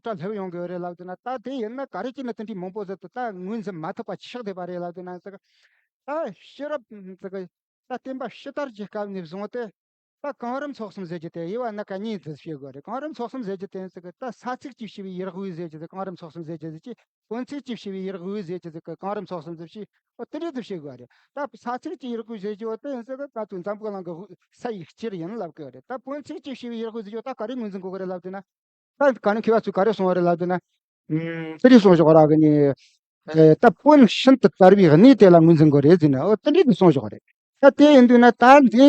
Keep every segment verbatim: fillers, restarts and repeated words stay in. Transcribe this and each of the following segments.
སྒྲ་སླེབས་ཡོང་གི་ཡོད་རེད་ལབ་དུས་ན། ད་དེ་ཡིན་ན་ག་རེ་བྱས་ན་དེ་འདྲའི་མང་པོ་ཟིག་ཏུ་ད་ངོས་འཛིན་མ་ཐུབ་པ་ཆགས་བསྡད་པ་རེད་ལབ་དུས་ན་ཟིག་ད་ཤེས་རབ་ཟིག་ད་བསྟན་པ་ཕྱི་དར་གྱི་སྐབས་ནས་བཟུང་སྟེ། ད་གོང་རིམ་ཚོགས་གསུམ་ཟེར་རྒྱུ་དེ་དབྱེ་བ་སྣ་ཁ་གཉིས་འཛིན་བྱེད་དགོས་རེད། གོང་རིམ་ཚོགས་གསུམ་ཟེར་རྒྱུ་དེ་ཟིག་ད་ས་ཚིགས་ཀྱིས་བྱས་པའི་ཡུལ་དབུས་ཟེར་རྒྱུ་ཟིག་གོང་རིམ་ཚོགས་གསུམ་ཟེར་རྒྱུ་ཟིག་གིས། དཔོན་ཚིགས་ཀྱིས་བྱས་པའི་ཡུལ་དབུས་ཟེར་རྒྱུ་ཟིག་གི་གོང་རིམ་ཚོགས་གསུམ་ཟེར་བྱས། འོ་དེ་འདྲའི་དུ་བྱེད་དགོས་རེད། ད་ས་ཚིགས་ཀྱི་ཡུལ་དབུས་ཟེར་རྒྱུ་འོ་དེ་ཡིན་ཟེར་གི་ད་དུང་འཛམ་བུ་གླིང་གི་དབུས་ས་ཡི་སྤྱིར་ཡིན་ལབ་གི་རེད། ད་དཔོན་ཚིགས་ཀྱིས་བྱས་པའི་ཡུལ་དབུས་ཟེར་རྒྱུ་ད་ག་རེ་ངོས་འཛིན་དགོས་གི་རེད་ལབ་དུས་ན། ད་ག་ནི་མཁས་པ་ཚོས་ག་རེ་གསུངས་པ་རེད་ལབ་དུས་ན། ཨུམ། དེ་འདྲའི་གསུངས་བཞག་ར་གི་ནི། ཨེ། ད་དཔོན་ཤིན་ཏུ་དར་བའི་གནས་དེ་ལ་ངོས་འཛིན་དགོས་རེད་ཟེར་ན། འོ་དེ་འདྲའི་གི་གསུངས་བཞག་རེད། ད་དེ་ཡིན་དུས་ན་ད་འདི་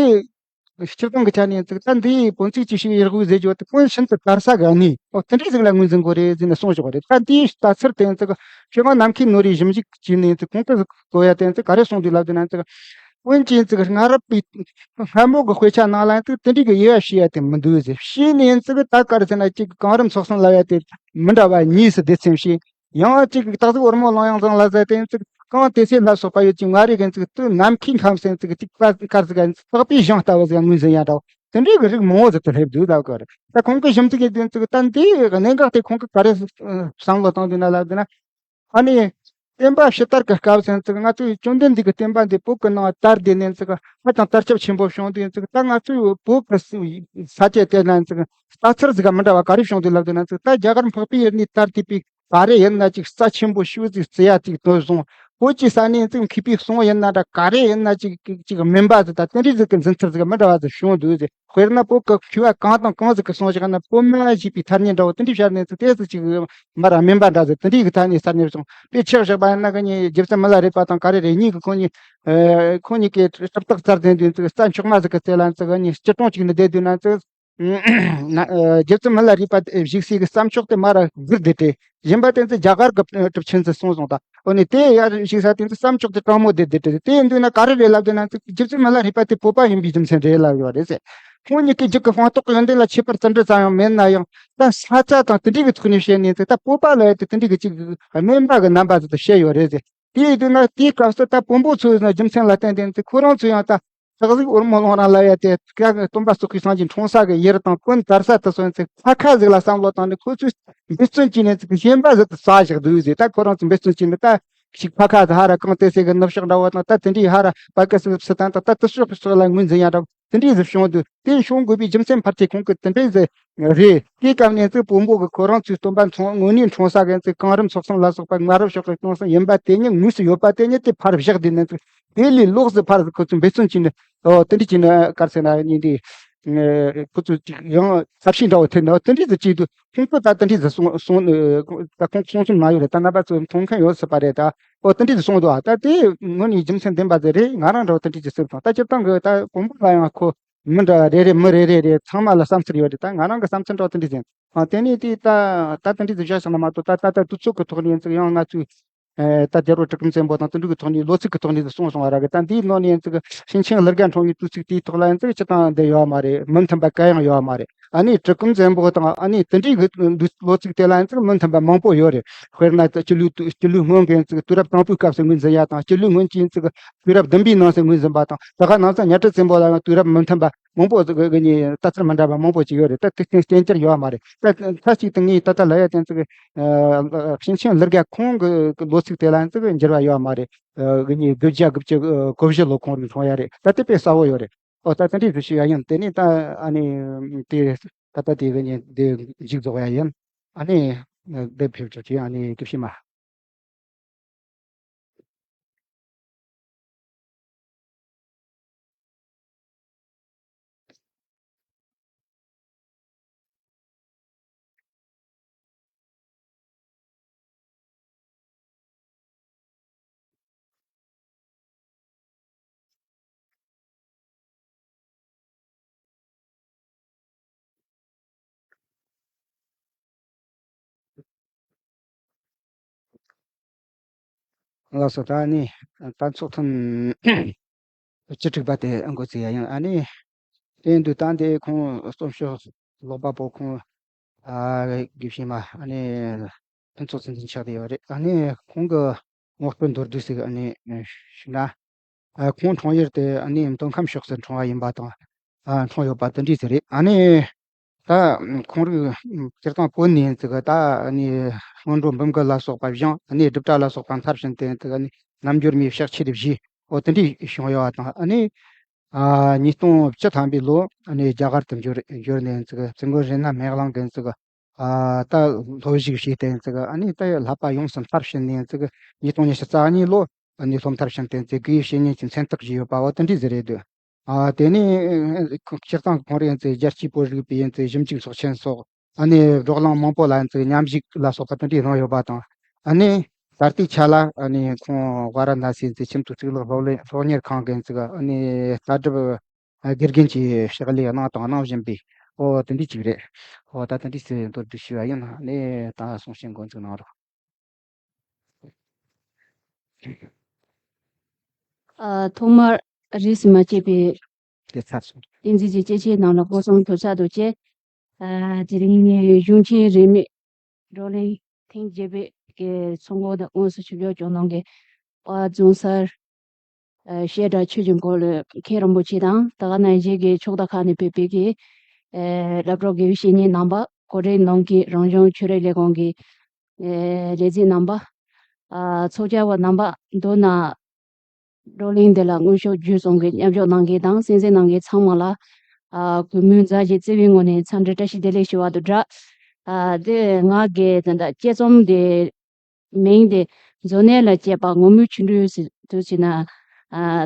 སྤྱིར་བཏང་གི་ཆ་ནས་ཡིན་ཙང་ད་འདི་དཔོན་ཚིགས་ཀྱིས་བྱས་པའི་ཡུལ་དབུས་ཟེར་རྒྱུ་དེ་དཔོན་ཤིན་ཏུ་དར་ས་གི་གནས། འོ་དེ་འདྲའི་ཟིག་ལ་ངོས་འཛིན་དགོས་རེད་ཟེར་ནས་གསུངས་བཞག་རེད། ད་འདིའི་ལྟ་ཚུལ་དེ་ཡིན་ཙང་ཁྱེད་རང་ནམ་མཁའི་ནོར་བུའི་ཞིབ་འཇུག་བྱས་ནས་ཡིན་ཙང་གོང་དུ་གོ་ཡ་དེ་ཡིན་ཙང་ག་རེ་གསུངས་འདུག་ལབ་དུས་ན་ཡིན་ཙང་། འོན་ཀྱང་ཅིག་སྔ་རབས་པའི་སྔ་མོ་གི་དཔེ་ཆ་ནང་ལ་ཅིག་དེ་འདྲའི་གི་དབྱེ་བ་ཕྱེ་ཡ་དེ་མི་འདུག་ཟེར། ཕྱེ་ནས་ཅིག་ད་ག་རེ་ཟེར་ན། ཅིག་གོང་རིམ་ཚོགས་གསུམ་ལབ་ཡ་དེ་མི་འདྲ་བ་གཉིས་སུ་སྡེ་ཚན་བྱས། ཡང་ཅིག་སྟག་གཟིག་འོལ་མོ་ལོང་ཡང་བཟང་ལ་ཟེར་དེ་ཅིག་གང་དེ་ཚེ་ལ་སོགས་པ་ཡོད་ཅིག་མངའ་རིས་གི་ཅིག་སྟོད་ནམ་མཁའི་ཁམས་ཟེར། ཅིག་ཅིག་པ་དཀར་ཟིག་ག་པགས་པའི་ཞིང་ལྟ་བུ་ཟིག་ངོས་འཛིན་ཡ་འདྲ་བོ་དེ་འདྲའི་གི་རིགས་མང་བོ་ཟིག་ཏུ་སླེབས་འདུག་ལབ་གི་རེད། ད་ཁོང་གི་ཞིབ་འཇུག་གི་དོན་ཅིག་ད་འདིའི་གནད་འགག་དེ་ཁོང་གི་ག་རེ་བསམ་བློ་བཏང་འདུག་ན་ལབ་དུས་ན། ཨ་ནི། བསྟན་པ་ཕྱི་དར་གྱི་སྐབས་སུ་ཅིག་ང་ཚོའི་བཅོམ་ལྡན་འདས་ཀྱི་བསྟན་པ་འདི་བོད་ཀྱི་ནང་དར་བསྡད་ནས་ཅིག་ཧ་ཅང་དར་ཁྱབ་ཆེན་པོ་བྱུང་དུས་ཅིག་ད་ང་ཚོའི་བོད་ཀྱི་ས་ཆ་དེ་ན་ཅིག་ལྟ་ཚུལ་ཟིག་མི་འདྲ་བ་ག་རེ་བྱུང་འདུག་ལབ་དུས་ན། ཅིག་ད་རྒྱ་གར་འཕགས་པའི་ཡུལ་ནས་དར་བསྡད་པའི་ག་རེ་ཡིན་ན་ཅིག་རྩ་ཆེན་པོ་ཤོས་ཅིག་བརྩི་ཡ་ཅིག་དོན་བཟུང་། བོད་ཀྱི་ས་གནས་ཅིག་མཁས་པའི་གསུང་ཡིན་ན་འདྲ་ག་རེ་ཡིན་ན་ཅིག་ཅིག་སྨན་པ་ཟིག་ད་དེ་འདྲའི་ཟིག་གི་འཛིན་ཚུལ་ཟིག་མི་འདྲ་བ་ཟིག་བྱུང་འདུག་ཟེར། དཔེར་ན་བོད་ཀྱི་མཁས་པ་གང་དང་གང་ཟིག་གིས་གསུངས་བཞག་ན། བོད་སྨན་ལ་ཞེས་པའི་ཐ་སྙད་འདྲ་བོ་དེ་འདྲའི་བཤད་ནས་ཚུལ་དེ་ཚོ་ཅིག་མར་སྨན་པ་འདྲ་ཟིག་དེ་འདྲའི་གི་ཐ་སྙད་གསར་རྙེད་བྱུང་། དཔེ་ཆ་བཞག་པ་ཡིན་ན་གི་ནི་རྗེ་བཙུན་མི་ལ་རས་པ་དང་ག་རེ་རེད། གཉིས་ཀྱི་ཁོང་གཉིས། ཁོང་གཉིས་ཀྱིས་གྲུབ་རྟགས་བཙལ་ཟིན་དུས་ཚིག་རྩྭ་མཆོག་མ་ཟིག་གི་རྩེ་ལ་ཚིག་གཉིས་སྐྱིལ་ཀྲུང་གཅིག་ནས་བསྡད་དུས་ན་ཚིག་ན། ཨ། རྗེ་བཙུན་མི་ལ་རས་པ་བཞུགས་སའི་གི་རྩྭ་མཆོག་དེ་མར་ར་གཟིགས་བསྡད་དེ། གཞན་པ་དེ་ཚོ་རྒྱ་གར་གི་གྲུབ་ཆེན་ཚོས་གསུངས་སོང་ད། འོ་ནི་དེ་ཡར་བཞུགས་ས་དེ་ཚོ་རྩྭ་མཆོག་དེ་དྲང་མོ་བསྡད་བསྡད་དེ། དེ་ཡིན་དུས་ན་ག་རེ་རེད་ལབ་དུས་ན་ཚིག་རྗེ་བཙུན་མི་ལ་རས་པ་དེ་བོད་པ་ཡིན་པའི་རྒྱུ་མཚན་རེད་ལབ་ཡོད་རེད་ཟེར། ཁོང་གཉིས་ཀྱི་རྒྱུད་ཀྱི་དཔང་རྟགས་ཀྱི་ཡོན་ཏན་ལ་ཁྱད་པར་ཙམ་འདྲ་ཙམ་ཡང་མེད་ན་ཡང་། ད་ས་ཆ་དང་དེ་འདྲའི་གི་ཐོག་ནས་བཤད་ནས་ཚིག་ད་བོད་པ་ལབ་ཡ་དེ་དེ་འདྲའི་གི་ཅིག་སྨན་པ་གི་རྣམ་པ་ཚོ་དེ་བཤད་ཡོད་རེད་ཟེར། དེ་ཡིན་དུས་ན་དེའི་སྐབས་སུ་ད་བོན་པོ་ཚོའི་རྒྱུ་མཚན་ལ་བརྟེན་ཏེ་ཚིག་ཁོ་རང་ཚོས་ཡང་ད། སྟག་གཟིག་འོལ་མོ་ལོང་རང་ལབ་ཡ་དེ་སྟོན་པ་སོགས་ཀྱི་སངས་རྒྱས་འཁྲུངས་ས་གི་ཡུལ་དང་དཔོན་དར་ས་དེ་སོགས་ཚོའི་ཕ་ཁ་ཟིག་ལ་བསམ་བློ་བཏང་ནས་ཁོ་ཚོས་འབད་བརྩོན་བྱས་ནས་ཚིག་གཞན་པ་ཟིག་ཏུ་བསགས་བཞག་འདུག་ཟེར། ད་ཁོ་རང་ཚོས་འབད་བརྩོན་བྱས་ནས་ད་ཞིག་ཕ་ཁ་ཟིག་ཧ་ར་གངས་ཏི་སེ་གི་ནུབ་ཕྱོགས་འདྲ་བོ་དང་ད་དེ་འདྲའི་ཧ་ར་པ་ཀི་སི་སི་ཐན་དང་ད་དེ་ཕྱོགས་ཕྱོགས་ལ་ངོས་འཛིན་ཡ་འདྲ་བོ་དེ་འདྲའི་ཟིག་བྱུང་འདུག་དེ་བྱུང་དགོས་པའི་རྒྱུ་མཚན་ཕལ་ཆེར་ཁོང་གི་དེ་འདྲའི་ཟིག་རེད། དེའི་སྐབས་ནས་ཚིག་བོན་པོ་གི་ཁོ་རང་ཚོའི་སྟོན་པ་འཁྲུངས་དངོས་གནས་འཁྲུངས་ས་གི་ཚིག་གངས་རིམ་ཚོགས་གསུམ་ལ་སོགས་པ་མངའ་རབས་ཕྱོགས་ཀྱི་སྐྱོང་ས་ཡིན་པ་དེ་ཉིད་ངོས་སུ་ཡོད་པ་དེ་ཉིད་དེ་ཕར་བཞག་བསྡད་ནས་ཚིག་དེ་ལས་ལོགས་སུ་ཕར་ཁོ་ཚོས་འབད་བརྩོན་བྱས་ནས། ཨོ། དེ་འདྲ་བྱས་ན་ག་རེ་ཟེར་ན་ཉིན་དེ། ཁོ་ཚོས་ཅིག་ཡང་ཐབས་ཤེས་འདྲ་བོ་འཐེན་ནས་དེ་འདྲ་ཟིག་བྱས་འདུག་ཁོང་ཚོས་ད་དེ་འདྲ་ཟིག་གསུང་གསུང་། ད་ཁོང་གསུང་གསུང་གནང་ཡོད་རེད། ད་རྣམ་པ་ཚོས་མཐོང་མཁན་ཡོད་སྲིད་པ་རེད་ད། ཨོ། དེ་འདྲ་ཟིག་གསུངས་འདུག་ཨ། ད་དེ་དངོས་གནས་རྒྱུ་མཚན་ལྡན་པ་ཟིག་རེད། ང་རང་འདྲ་བོ་དེ་འདྲ་ཟིག་གསུངས་སོང་། ད་སྤྱིར་བཏང་གི་ད་བོན་པོ་ལ་ཡང་ཁོ་མི་འདྲ་བ་རེ་རེ་མི་རེ་རེ་རེ་ཚང་མ་ལ་བསམ་ཚུལ་ཡོད་རེད། ད་ང་རང་གི་བསམ་ཚུལ་འདྲ་བོ་དེ་འདྲ་ཟིག་ཨ། དེ་ནས་དེ་ད་ད་དེ་འདྲ་ཟིག་བཞག་བཞག་ན་མ་གཏོགས། ད་ད་ད་དུས་ཚོད་ཀྱི་ཐོག་ནས་ཡིན་ཙང་ཡང་ང་ཚོས། ཨེ། ད་རྒྱལ་པོ་གྲི་གུམ་བཙན་པོ་དང་དེ་འདྲ་གི་ཐོག་ནས་ལོ་ཚིགས་ཀྱི་ཐོག་ནས་གསུངས་སོང་བ་ར་གི། ད་འདིའི་ནང་ནས་ཡིན་ཙང་ཞིང་ཆེན་གླུ་དགའ་འཁྲུངས་པའི་དུས་ཚིགས་དེའི་ཐོག་ལ་ཡིན་ཙང་སྤྱིར་བཏང་འདི་ཡོད་མ་རེད། མི་མཐུན་པ་གང་ཡང་ཡོད་མ་རེད། ཨ་ནི་གྲི་གུམ་བཙན་པོ་དང་ཨ་ནི་དེ་འདྲའི་གི་ལོ་ཚིགས་དེ་ལ་ཡིན་ཙང་མི་མཐུན་པ་མང་པོ་ཡོད་རེད། དཔེར་ན་སྤྱི་ལོའི་སྤྱི་ལོའི་སྔོན་གྱི་ཡིན་ཙང་དུས་རབས་དང་པོའི་སྐབས་སུ་ངོས་འཛིན་ཡ་དང་། སྤྱི་ལོའི་སྔོན་གྱི་ཡིན་ཙང་དུས་རབས་བདུན་པའི་ནང་གསེས་ངོས་འཛིན་པ་དང་། ད་ག་ནང་ཚན་གཉའ་ཁྲི་བཙན་པོ་ལ་ཡང་དུས་རབས་མི་མཐུན་པ་མང་པོ་ཟིག་གི་ནི་ལྟ་ཚུལ་མི་འདྲ་བ་མང་པོ་ཅིག་ཡོད་རེད། ད་དེ་རྐྱེན་རྐྱེན་གྱིས་ཡོད་མ་རེད། ད་མཐའ་གཅིག་ཏུ་ངས་ད་ལྟ་ལབ་ཡ་དེ་ཚོ་གི་ཞིང་ཆེན་གླུ་དགའ་ཁོང་གི་ལོ་ཚིགས་དེ་ལ་ཚོ་གི་འགྱུར་བ་ཡོད་མ་རེད། གི་ནི་དགུ་བརྒྱ་དགུ་བཅུ་གོ་བཞི་ལོ་ཁོང་རང་འཁྲུངས་ཡ་རེད། ད་དེ་དཔེ་གསལ་བོ་ཡོད་རེད། ཨོ། ད་དེ་འདྲའི་ཚོ་ཞུ་ཡ་ཡིན། དེ་ནས་ད་ཨ་ནི་དེ་ད་ལྟ་དེ་གི་ནི་དེ་མཇུག་རྫོགས་ཡ་ཡིན། ཨ་ནི་དེ་ཕེབས་ཆོག་ཅིག་ཨ་ནི་སྐུ་ཞིག་མ། ལགས་སོ། ད་ནི་ད་ཚོགས་ཐུན་བཅུ་དྲུག་པ་དེ་འགོ་ཚུགས་ཡ་ཡིན། ཨ་ནི་དེ་ཡིན་དུས་ད་འདི་ཁོང་རྩོམ་ཤོག་ཀློག་པ་པོ་ཁོང་ཨ་དགེ་བཤེས་མ་ཨ་ནི་ཕུན་ཚོགས་ཚེ་བརྟན་ཆགས་བསྡད་ཡོད་རེད། ཨ་ནི་ཁོང་གི་ངོ་སྤྲོད་མདོར་བསྡུས་ཤིག་ཨ་ནི་ཞུས་ན། ཨ། ཁོང་འཁྲུངས་ཡུལ་དེ་ཨ་ནི་མདོ་ཁམས་ཕྱོགས་སུ་འཁྲུངས་པ་ཡིན་པ་དང་། ཨ། འཁྲུངས་ཡོད་པ་དེ་འདྲས་ཟིག་རེད། ཨ་ནི་ ད་ཁོང་རིགས་སྤྱིར་བཏང་བོད་ནས་ཡིན་ཙི་གི་ད་ནི་སྔོན་འགྲོ་འབུམ་དགུ་ལ་སོགས་པ་བཞེངས། ནི་སྒྲུབ་གྲྭ་ལ་སོགས་པ་མཐར་ཕྱིན་ཏེ་ཡིན་ཙི་གི་ནི་རྣལ་འབྱོར་མའི་ཕྱག་ཕྱིར་བཞེས། འོ་དེ་འདྲའི་བྱུང་ཡོད་པ་དང་། ཨ་ནི་ཨ་ཉིས་སྟོང་བཅུ་ཐམ་པའི་ལོ་ཨ་ནི་རྒྱ་གར་དུ་འབྱོར་འབྱོར་ནས་ཡིན་ཙི་གི་ཙི་གུ་རི་ན་མེ་གླང་གི་ཡིན་ཙི་གི་ཨ་ད་སློབ་ཞུགས་བྱས་ཏེ་ཡིན་ཙི་གི་ཨ་ནི་ད་བསླབ་པ་ཡོངས་སུ་མཐར་ཕྱིན་ནས་ཡིན་ཙི་གི་ཉིས་སྟོང་ཉི་ཤུ་རྩ་གཉིས་ལོ་ཨ་ནི་སློབ་མཐར་ཕྱིན་ཏེ་ཡིན་ཙི་དགེ་བའི་བཤེས་གཉེན་གྱི་མཚན་རྟགས་བཞེས་ཡོད་པ། འོ་དེ་འདྲའི་ཟིག་རེད་འདུག་ཨ་དེ་ནས་སྤྱིར་བཏང་ཁོང་རང་ཡིན་ཙི་རྒྱལ་གཅེས་བོད་རིག་པའི་ཡིན་ཙི་ཞིབ་འཇུག་ཚོགས་ཆེན་སོགས། ཨ་ནི་བགྲོ་གླེང་མང་པོ་ལ་ཡིན་ཙི་མཉམ་ཞུགས་ལ་སོགས་པ་དེ་འདྲའི་གནང་ཡོད་པ་དང་། ཨ་ནི་ད་ལྟའི་ཆ་ལ་ཨ་ནི་ཁོང་ཝཱ་ར་ཎ་སི་ཡིན་ཙི་ཁྱིམ་དུ་གཙུག་ལག་སློབ་གཉེར་སློབ་གཉེར་ཁང་གི་ཡིན་ཙི་ཨ་ནི་ལྟ་གྲུབ་དགེ་རྒན་གྱི་ཕྱག་ལས་གནང་དང་གནང་བཞིན་པའི། ཨོ་དེ་འདྲའི་ཅིག་རེད། ཨོ་ད་དེ་འདྲའི་ཟིག་མདོར་བསྡུས་ཞུ་བ་ཡིན། ཨ་ནི་ད་གསུང་བཤད་འགོ་འཛུགས་གནང་རོགས། ཨ་ཐོག་མར་རིས་སུ་མ་ཆད་པའི་དེ་ཚར་སོང་། བསྟན་འཛིན་གྱི་སྐྱེས་ཆེན་རྣམས་ལ་སྐུ་གསུང་ཐུགས་རྗེ་ཆེ། ཨ་དེ་རིང་ནི་གཞུང་ཆེན་རིས་མེད་བགྲོ་གླེང་ཐེངས་བརྒྱད་པའི་གི་ཚོགས་འགོ་དང་དངོས་སུ་ཆིབས་བསྒྱུར་སྐྱོང་གནང་མཁན་དཔལ་རྫོང་སར་ཨ་བཤད་གྲྭ་ཆོས་ཀྱི་འཁོར་ལོའི་མཁན་རིན་པོ་ཆེ་དང་། ད་ག་ནང་བཞིན་གྱི་ཕྱོགས་མཐའ་ཁག་ནས་ཕེབས་པའི་གི་ཨ་སློབ་གྲོགས་དགེ་བའི་བཤེས་གཉེན་རྣམ་པ། གོ་སྒྲིག་གནང་མཁན་རང་གཞུང་ཆོས་རིག་ལས་ཁུངས་ཀྱི་ཨ་ལས་བྱེད་རྣམ་པ། ཨ་ཚོགས་བཅར་བ་རྣམ་པ། མདོར་ན་བགྲོ་གླེང་འདི་ལ་དངོས་ཤུགས་བརྒྱུད་གསུམ་གྱི་མཉམ་ཞུགས་གནང་མཁན་དང་གསན་གཟིགས་གནང་མཁན་ཚང་མ་ལ་ཨ་གུས་མོས་མཛའ་ཞིང་བརྩེ་བའི་ངོས་ནས་འཚམས་འདྲི་བཀྲ་ཤིས་བདེ་ལེགས་ཞུ་བ་དང་སྦྲགས། ཨ་དེ་ང་གི་དེ་འདྲ་དཔྱད་རྩོམ་དེ་མིང་དེ་མཛོ་ནད་ལ་དཔྱད་པ་ངོ་མའི་ཆོ་འཕྲུལ་ཟེར་དུ་ཟེར་ན་ཨ་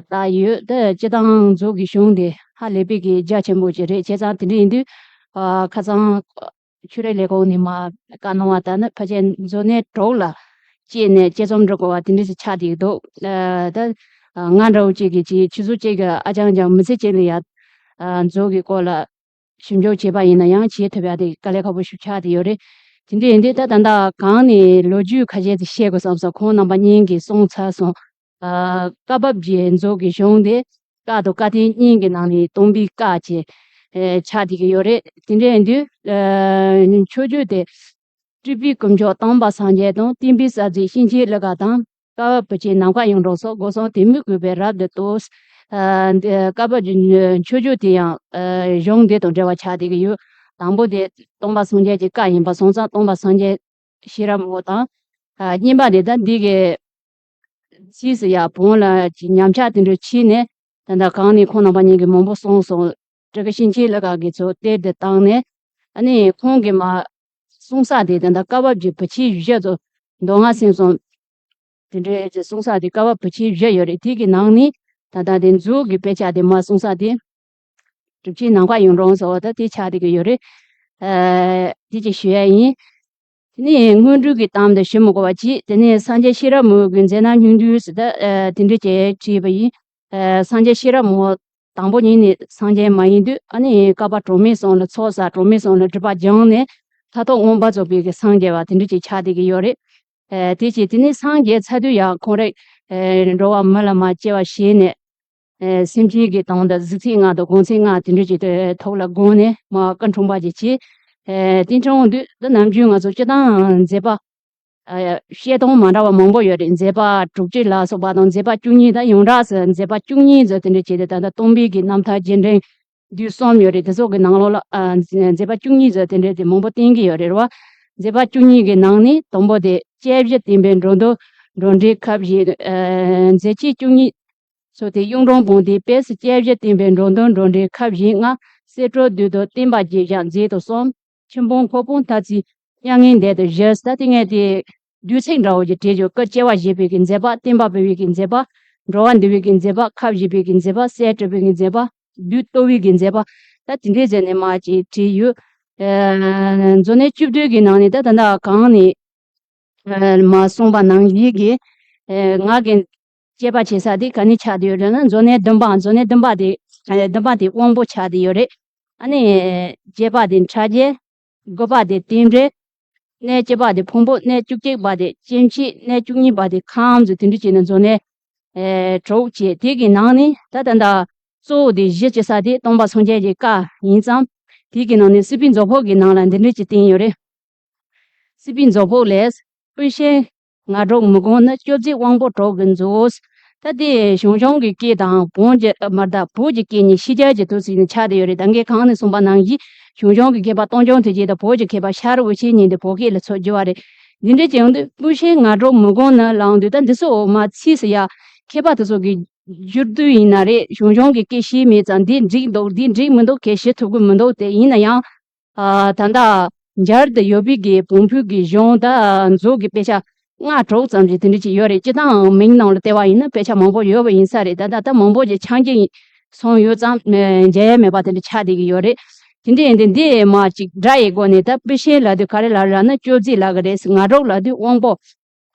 བཏགས་ཡོད། ད་སྤྱིར་བཏང་མཛོ་གི་གཞུང་དེ་ཧ་ལས་པའི་གི་རྒྱ་ཆེན་པོ་ཅིག་རེད། བྱས་ཙང་དེ་འདྲ་ཡིན་དུས་ཨ་ཁ་སང་ཆོས་རིག་ལས་ཁུངས་ནས་མར་བཀའ་གནང་བ་ལྟར་ན་ཕལ་ཆེར་མཛོ་ནད་དྲུག་ལ་དཔྱད་ནས་དཔྱད་རྩོམ་འབྲི་དགོས་པ་དེ་འདྲ་ཞིག་ཆགས་བསྡད་འདུག་ཨ་ད་ང་འདྲ་བོ་གཅིག་གིས་ཅིག་ཆུ་ཚོད་གཅིག་གི་ཨ་ཅང་ཅང་མི་ཚེ་གཅིག་ལ་ཡ་ཨ་མཛོ་གི་སྐོར་ལ་ཞིབ་འཇུག་བྱས་པ་ཡིན་ན་ཡང་བྱེད་ཐུབ་ཡ་དེ་དཀའ་ལས་ཁག་པོ་ཞིག་ཆགས་བསྡད་ཡོད་རེད། དེ་འདྲ་ཡིན་དུས་ད་ད་ལྟ་གང་ནས་ལོ་རྒྱུས་ཁ་ཤས་ཅིག་བཤད་དགོས་བསམ་སོང་། ཁོང་རྣམ་པ་གཉིས་ཀྱིས་གསུངས་ཚར་སོང་། ཨ་བཀའ་བབས་ཀྱི་མཛོ་གི་གཞུང་དེ་བཀའ་དང་བཀའ་བསྟན་གཉིས་ཀྱི་ནང་ནས་སྟོན་པའི་བཀའ་བཅས་ཨེ་ཆགས་བསྡད་ཀྱི་ཡོད་རེད། དེ་འདྲ་ཡིན་དུས་ཨ་མཆོད་བརྗོད་དེ་སྤྲུལ་པའི་དཀོན་མཆོག་སྟོན་པ་སངས་རྒྱས་དང་། བསྟན་པའི་གསར་བརྗེའི་གཤིན་རྗེའི་གླུ་གར་དང་། བཀའ་བབས་བུ་ཆེན་ནམ་མཁའ་ཡོངས་གྲགས་སོགས་སྒོ་གསུམ་དད་མོས་གུས་པས་རབ་ཏུ་བསྟོད། ཨ་འདི་བཀའ་བབས་ཀྱི་མཆོད་བརྗོད་དེ་ཡང་ཨ་གཞུང་འདི་དང་འབྲེལ་བ་ཆགས་བསྡད་ཀྱི་ཡོད། དང་པོ་དེ་སྟོན་པ་སངས་རྒྱས་ཀྱི་བཀའ་ཡིན་པ་སོང་ཙང་སྟོན་པ་སངས་རྒྱས་ཤེས་རབ་མོ་དང་། ཨ་གཉིས་པ་དེ་ད་འདི་གི་ཚིགས་སུ་ཡ་བོན་ལ་ཅིག་ཉམས་ཆག་དེ་འདྲ་ཕྱིན་ནས་ད་ལྟ་གང་ནས་ཁོང་རྣམ་པ་གཉིས་ཀྱིས་མང་པོ་གསུངས་སོང་། སྤྲུལ་སྐུ་གཤིན་རྗེའི་གླུ་གར་གྱི་ཚུལ་གཏེར་དུ་བཏང་ནས། ཨ་ནི་ཁོང་གིས་མ་གསུང་ས་དེ་ད་ལྟ་བཀའ་བབས་ཀྱི་བུ་ཆེན་བཞི་ཚོ་མདོ་སྔགས་སེམས་གསུམ་དེ་འདྲའི་ཅིག་གསུང་ས་དེ་བཀའ་བབས་བུ་ཆེན་བཞི་ཡོད་རེད། དེ་གི་ནང་ནས་ད་ལྟ་དེ་མཛོ་གི་དཔེ་ཆ་དེ་མ་གསུང་ས་དེ་གྲུབ་ཆེན་ནམ་མཁའ་ཡོངས་གྲགས་ཟེར་བ་ད་དེ་ཆགས་བསྡད་ཀྱི་ཡོད་རེད། ཨ་དེ་ཅིག་ཞུ་ཡ་ཡིན། དེ་ནས་སྔོན་འགྲོའི་གི་གཏམ་དེ་ཞུ་མི་དགོས་པ་བྱས། དེ་ནས་སངས་རྒྱས་ཤེས་རབ་མོའི་གི་མཛད་རྣམ་སྙིང་བསྡུས་ཟེར་ད་ཨ་དེ་འདྲ་ཅིག་བྲིས་པ་ཡིན། ཨ་སངས་རྒྱས་ཤེས་རབ་མོ་དང་པོ་ཉིད་ནས་སངས་རྒྱས་མ་ཡིན་དུས། ཨ་ནི་བསྐལ་པ་གྲངས་མེད་གསུམ་ལ་ཚོགས་བསགས། གྲངས་མེད་གསུམ་ལ་སྒྲིབ་པ་སྦྱངས་ནས་མཐར་ཐུག་མངོན་པར་རྫོགས་པའི་གི་སངས་རྒྱས་པ་དེ་འདྲ་ཅིག་ཆགས་བསྡད་ཀྱི་ཡོད་རེད། ཨ་དེ་བྱས་དེ་ནས་སངས་རྒྱས་ཚར་དུས་ཡང་ཁོང་རང་ཨ་འགྲོ་བ་མི་ལ་མར་སྐྱེ་བ་བཞེས་ནས། ཨ་སེམས་ཅན་གྱི་དོན་དུ་གཟུགས་ཚད་ལྔ་དང་སྒོམ་ཚད་ལྔ་དེ་འདྲ་ཅིག་ཐོག་ལ་བསྒོམས་ནས་མར་སྐུ་འཁྲུངས་པ་ཅིག་བྱས། ཨ་དེ་འཁྲུངས་དུས་ད་ནམ་རྒྱུན་ང་ཚོ་སྤྱིར་བཏང་མཛད་པ་ཨ་བཤད་སྟངས་མ་འདྲ་བ་མང་པོ་ཡོད་རེད། མཛད་པ་དྲུག་ཅུ་ལ་སོགས་པ་དང་། མཛད་པ་བཅུ་གཉིས། ད་ཡོངས་གྲགས་སུ་མཛད་པ་བཅུ་གཉིས་ཙམ་དེ་འདྲ་བྱས་ཏེ། ད་ལྟ་སྟོན་པའི་གི་རྣམ་ཐར་རྒྱས་འབྲིང་བསྡུས་གསུམ་ཡོད་རེད། དེ་ཚོ་གི་ནང་ལོགས་ལ་ཨ་མཛད་པ་བཅུ་གཉིས་ཙམ་དེ་འདྲ་དེ་མང་པོ་བསྟན་གྱི་ཡོད་རེད་བ། མཛད་པ་བཅུ་གཉིས་ཀྱི་ནང་ནས་དང་པོ་དེ་དཔྱད་བཞི་བསྟན་པའི་འགྲོ་དོན་འགྲོ་འགྲེལ་ཁ་བཞེས། ཨ་མཛད་རྗེས་བཅུ་གཉིས་ཚོ་དེ་གཡུང་དྲུང་བོན་དེ་དཔལ་སྲས་དཔྱད་བཞི་བསྟན་པའི་འགྲོ་དོན་འགྲོ་འགྲེལ་ཁ་བཞེས་ལྔ། གསེར་ཕྲེང་བསྡུས་དང་བསྟན་པ་རྒྱས་བཞག་མཛད་དུ་གསུམ། ཆོས་འབུམ་ཁོག་དཔོན་ཐ་ཚིག་མྱ་ངན་འདས་དང་བཞི། ད་དེ་ངས་དེ་བསྡུས་ཚིག་འདྲ་བོ་ཅིག་བྲིས་ཡོད། སྐུ་སྐྱེ་བ་བཞེས་པའི་གི་མཛད་པ། བསྟན་པ་འབུལ་བའི་གི་མཛད་པ། འགྲོ་བ་འདུལ་བའི་གི་མཛད་པ། ཁ་བཞེས་པའི་གི་མཛད་པ། གསེར་བྲིས་པའི་གི་མཛད་པ། བསྡུས་གཏོར་བའི་གི་མཛད་པ། ད་དེ་འདྲའི་མཛད་ནས་མར་ཅིག་བྲིས་ཡོད། ཨ་མཛོ་ནད་བཅུ་བདུན་གི་ནང་ནས་ད་ད་ལྟ་གང་ནས་ཨ་མར་གསུངས་པ་ནང་བཞིན་གྱི་ཨ་ང་གི་དཔྱད་པ་བྱེད་ས་དེ་ག་ནས་ཆགས་བསྡད་ཡོད་རེད་ན། མཛོ་ནད་བདུན་པ། མཛོ་ནད་བདུན་པ་དེ་ཨ་བདུན་པ་དེ་དབང་པོ་ཆགས་བསྡད་ཡོད་རེད། ཨ་ནི་བརྒྱད་པ་དེ་ཕྲ་རྒྱས། དགུ་པ་དེ་རྟེན་འབྲེལ། གནས་བཅུ་པ་དེ་ཕུང་པོ། གནས་བཅུ་གཅིག་པ་དེ་སྐྱེ་མཆེད། གནས་བཅུ་གཉིས་པ་དེ་ཁམས་ཟེར་དེ་འདྲ་བྱས་ནས་མཛོ་ནད་ཨེ་དྲུག་བྱས། དེ་གི་ནང་ནས་ད་ད་ལྟ་གཙོ་བོ་དེ་གཞི་བྱེད་ས་དེ་སྟོན་པ་སངས་རྒྱས་ཀྱི་བཀའ་ཡིན་ཙང་། དེ་གི་ནང་ནས་སྲིད་པའི་མཛོད་ཕུགས་ཀྱི་ནང་ལ་འདི་འདྲ་ཅིག་བསྟན་ཡོད་རེད། སྲིད་པའི་མཛོད་ཕུགས་ལས། ཀུན་ཤེས་ང་དྲུག་མི་དགོངས་ནི། བཅོ་བརྒྱད་དབང་པོ་དྲུག་གི་མཛོད། ད་དེ་ཞང་ཞུང་གི་སྐད་དང་བོན་གྱི་མར་ད་བོད་ཀྱི་སྐད་གཉིས་ཕྱི་རྒྱལ་གྱི་དུས་སུ་ནི་ཆགས་བསྡད་ཡོད་རེད། ད་ངས་གོང་ནས་གསུངས་པ་ནང་བཞིན་ཞང་ཞུང་གི་མཁས་པ་སྟོང་རྐྱང་ཐུགས་རྗེ་དང་བོད་ཀྱི་མཁས་པ་ཤར་འུ་ཆེན་གཉིས་དེ་བོད་སྐད་ལ་ཚུར་བསྒྱུར་བ་རེད། འདི་འདྲ་བྱས་ཡོང་དུས་སྤུ་ཤད་ང་དྲུག་མི་གོང་ནི་ལངས་དུས་ད་འདི་ཚོ་འོ་མ་ཚིག་སུ་ཡ་མཁས་པ་དེ་ཚོ་གི་བསྒྱུར་དུས་ཡིན་ན་རེད། ཞང་ཞུང་གི་སྐད་ཤེས་མེད་ཙང་འདི་འགྲིག་འདུག་འདི་འགྲིག་མི་འདུག་གལ་ཤེས་ཐུབ་ཀྱི་མི་འདུག་དེ་ཡིན་ན་ཡང་། ཨ། ད་ལྟ་མཇལ་དུ་ཡོད་པའི་གི་བོན་པོའི་གི་གཞུང་དང་མཛོད་ཀྱི་དཔེ་ཆ་ལྔ་དྲུག་ཙམ་ཞིག་དེ་འདྲ་ཅིག་ཡོད་རེད། སྤྱིར་བཏང་མིང་ནང་ལ་བལྟས་པ་ཡིན་ན་དཔེ་ཆ་མང་པོ་ཡོད་པ་ཡིན་ས་རེད། ད་ལྟ་ད་མང་པོ་ཞིག་ཆགས་ཀྱི་སོང་ཡོད་ཙང་མཇལ་ཡ་མེད་པ་དེ་འདྲ་ཆགས་བསྡད་ཀྱི་ཡོད་རེད། དེ་འདྲ་ཡིན་དུས་འདི་མ་ཅིག་སྒྲ་ཡི་སྒོ་ནས་ད་སྤུ་ཤད་ལབ་དུས་ག་རེ་ལབ་རེད་ལབ་ན་ཅོག་ཙེ་ལབ་ཀྱི་རེད། ང་དྲུག་ལབ་དུས་དབང་པོ།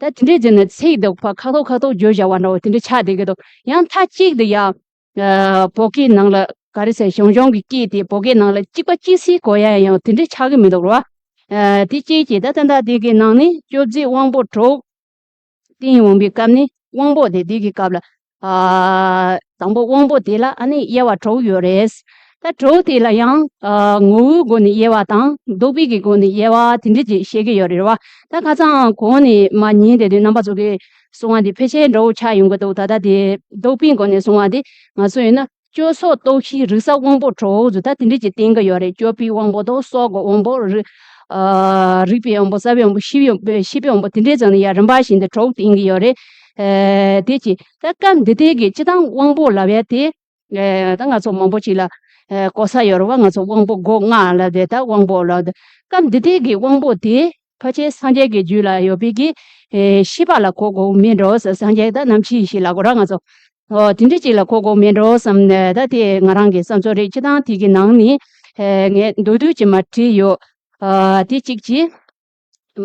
ད་དེ་འདྲའི་རྗེས་ནས་ཚིག་འདི་ཕར་ཁ་ཐོག་ཁ་ཐོག་བརྗོད་བྱ་བ་འདྲ་བོ་དེ་འདྲ་ཆགས་བསྡད་ཀྱི་འདུག་ཡང་མཐའ་གཅིག་ཏུ་ཡང་། ཨ། བོད་སྐད་ནང་ལ་ག་རེ་ཟེར་ཞང་ཞུང་གི་སྐད་དེ་བོད་སྐད་ནང་ལ་གཅིག་པ་གཅིག་སེ་གོ་ཡ་ཡང་དེ་འདྲ་ཆགས་ཀྱི་མི་འདུག་རོ། ཨ། དེ་གཅིག་གིས་ད་ད་ལྟ་དེ་གི་ནང་ནས་ཅོག་ཙེ་དབང་པོ་དྲུག་བསྟན་འོང་པའི་སྐབས་ནས་དབང་པོ་དེ་དེ་གི་སྐབས་ལ། ཨ། དང་པོ་དབང་པོ་དེ་ལ་ཨ་ནི་དབྱེ་བ་དྲུག་ཡོད་རེད། ད་དྲུག་དེ་ལ་ཡང་། ཨ། ངོ་བོའི་སྒོ་ནས་དབྱེ་བ་དང་ལྡོག་པའི་གི་སྒོ་ནས་དབྱེ་བ་དེ་འདྲ་ཅིག་བཤད་ཀྱི་ཡོད་རེད་བ། ད་ཁ་སང་གོང་ནས་མ་ཉན་བསྡད་དུས་རྣམ་པ་ཚོ་གིས་གསུང་བ་འདི་ཕལ་ཆེར་འདྲ་བོ་ཆགས་ཡོང་གི་འདུག་ད་ལྟ་དེ་ལྡོག་པའི་སྒོ་ནས་གསུང་བ་འདི་ང་ཚོ་ཡིན་ན་སྤྱོད་ཚོགས་གཏོགས་གཞི་རིག་གསར་དབང་པོ་དྲུག་ཚོ་ད་དེ་འདྲ་ཅིག་བསྟན་གྱི་ཡོད་རེད། སྤྱོད་པའི་དབང་པོ་དང་སྲོག་གི་དབང་པོ། རིག་ཨ། རིག་པའི་དབང་པོ། རྩ་བའི་དབང་པོ། ཤེས་པའི་དབང་པོ། ཤེས་པའི་དབང་པོ་དེ་འདྲའི་ཚོ་ནི་ཡང་རིམ་པ་བཞིན་དུ་དྲུག་བསྟན་གྱི་ཡོད་རེད། ཨ། དེ་ཅི་ད་སྐབས་འདི་དེ་གི་སྤྱིར་བཏང་དབང་པོ་ལབ་ཡ་དེ། ཨ། ད་ང་ཚོ་མང་པོ་ཅིག་ལ། ཨ། གོ་ས་ཡོད་རེད་བ། ང་ཚོ་དབང་པོ་སྒོ་ལྔ་ལབ་དེ་ད་དབང་པོ་ལབ་དེ། སྐབས་འདི་དེ་གི་དབང་པོ་དེ་ཕལ་ཆེར་སངས་རྒྱས་ཀྱི་རྒྱུད་ལ་ཡོད་པའི་གི། ཨ། ཤེས་པ་ལ་གོ་དགོས་མིན་འགྲོ། སངས་རྒྱས་ད་རྣམ་མཁྱེན་ཡེ་ཤེས་ལབ་དགོས་ར་ང་ཚོ། ཨོ། དེ་འདྲ་ཅིག་ལ་གོ་དགོས་མིན་འགྲོ་བསམ་ནས་ད་དེ་ང་རང་གི་བསམ་ཚུལ་རེད། སྤྱིར་བཏང་དེ་གི་ནང་ནས། ཨ། ངས་མདོར་བསྡུས་ཅིག་མར་བྲིས་ཡོད། ཨ། དེ་གཅིག་གིས།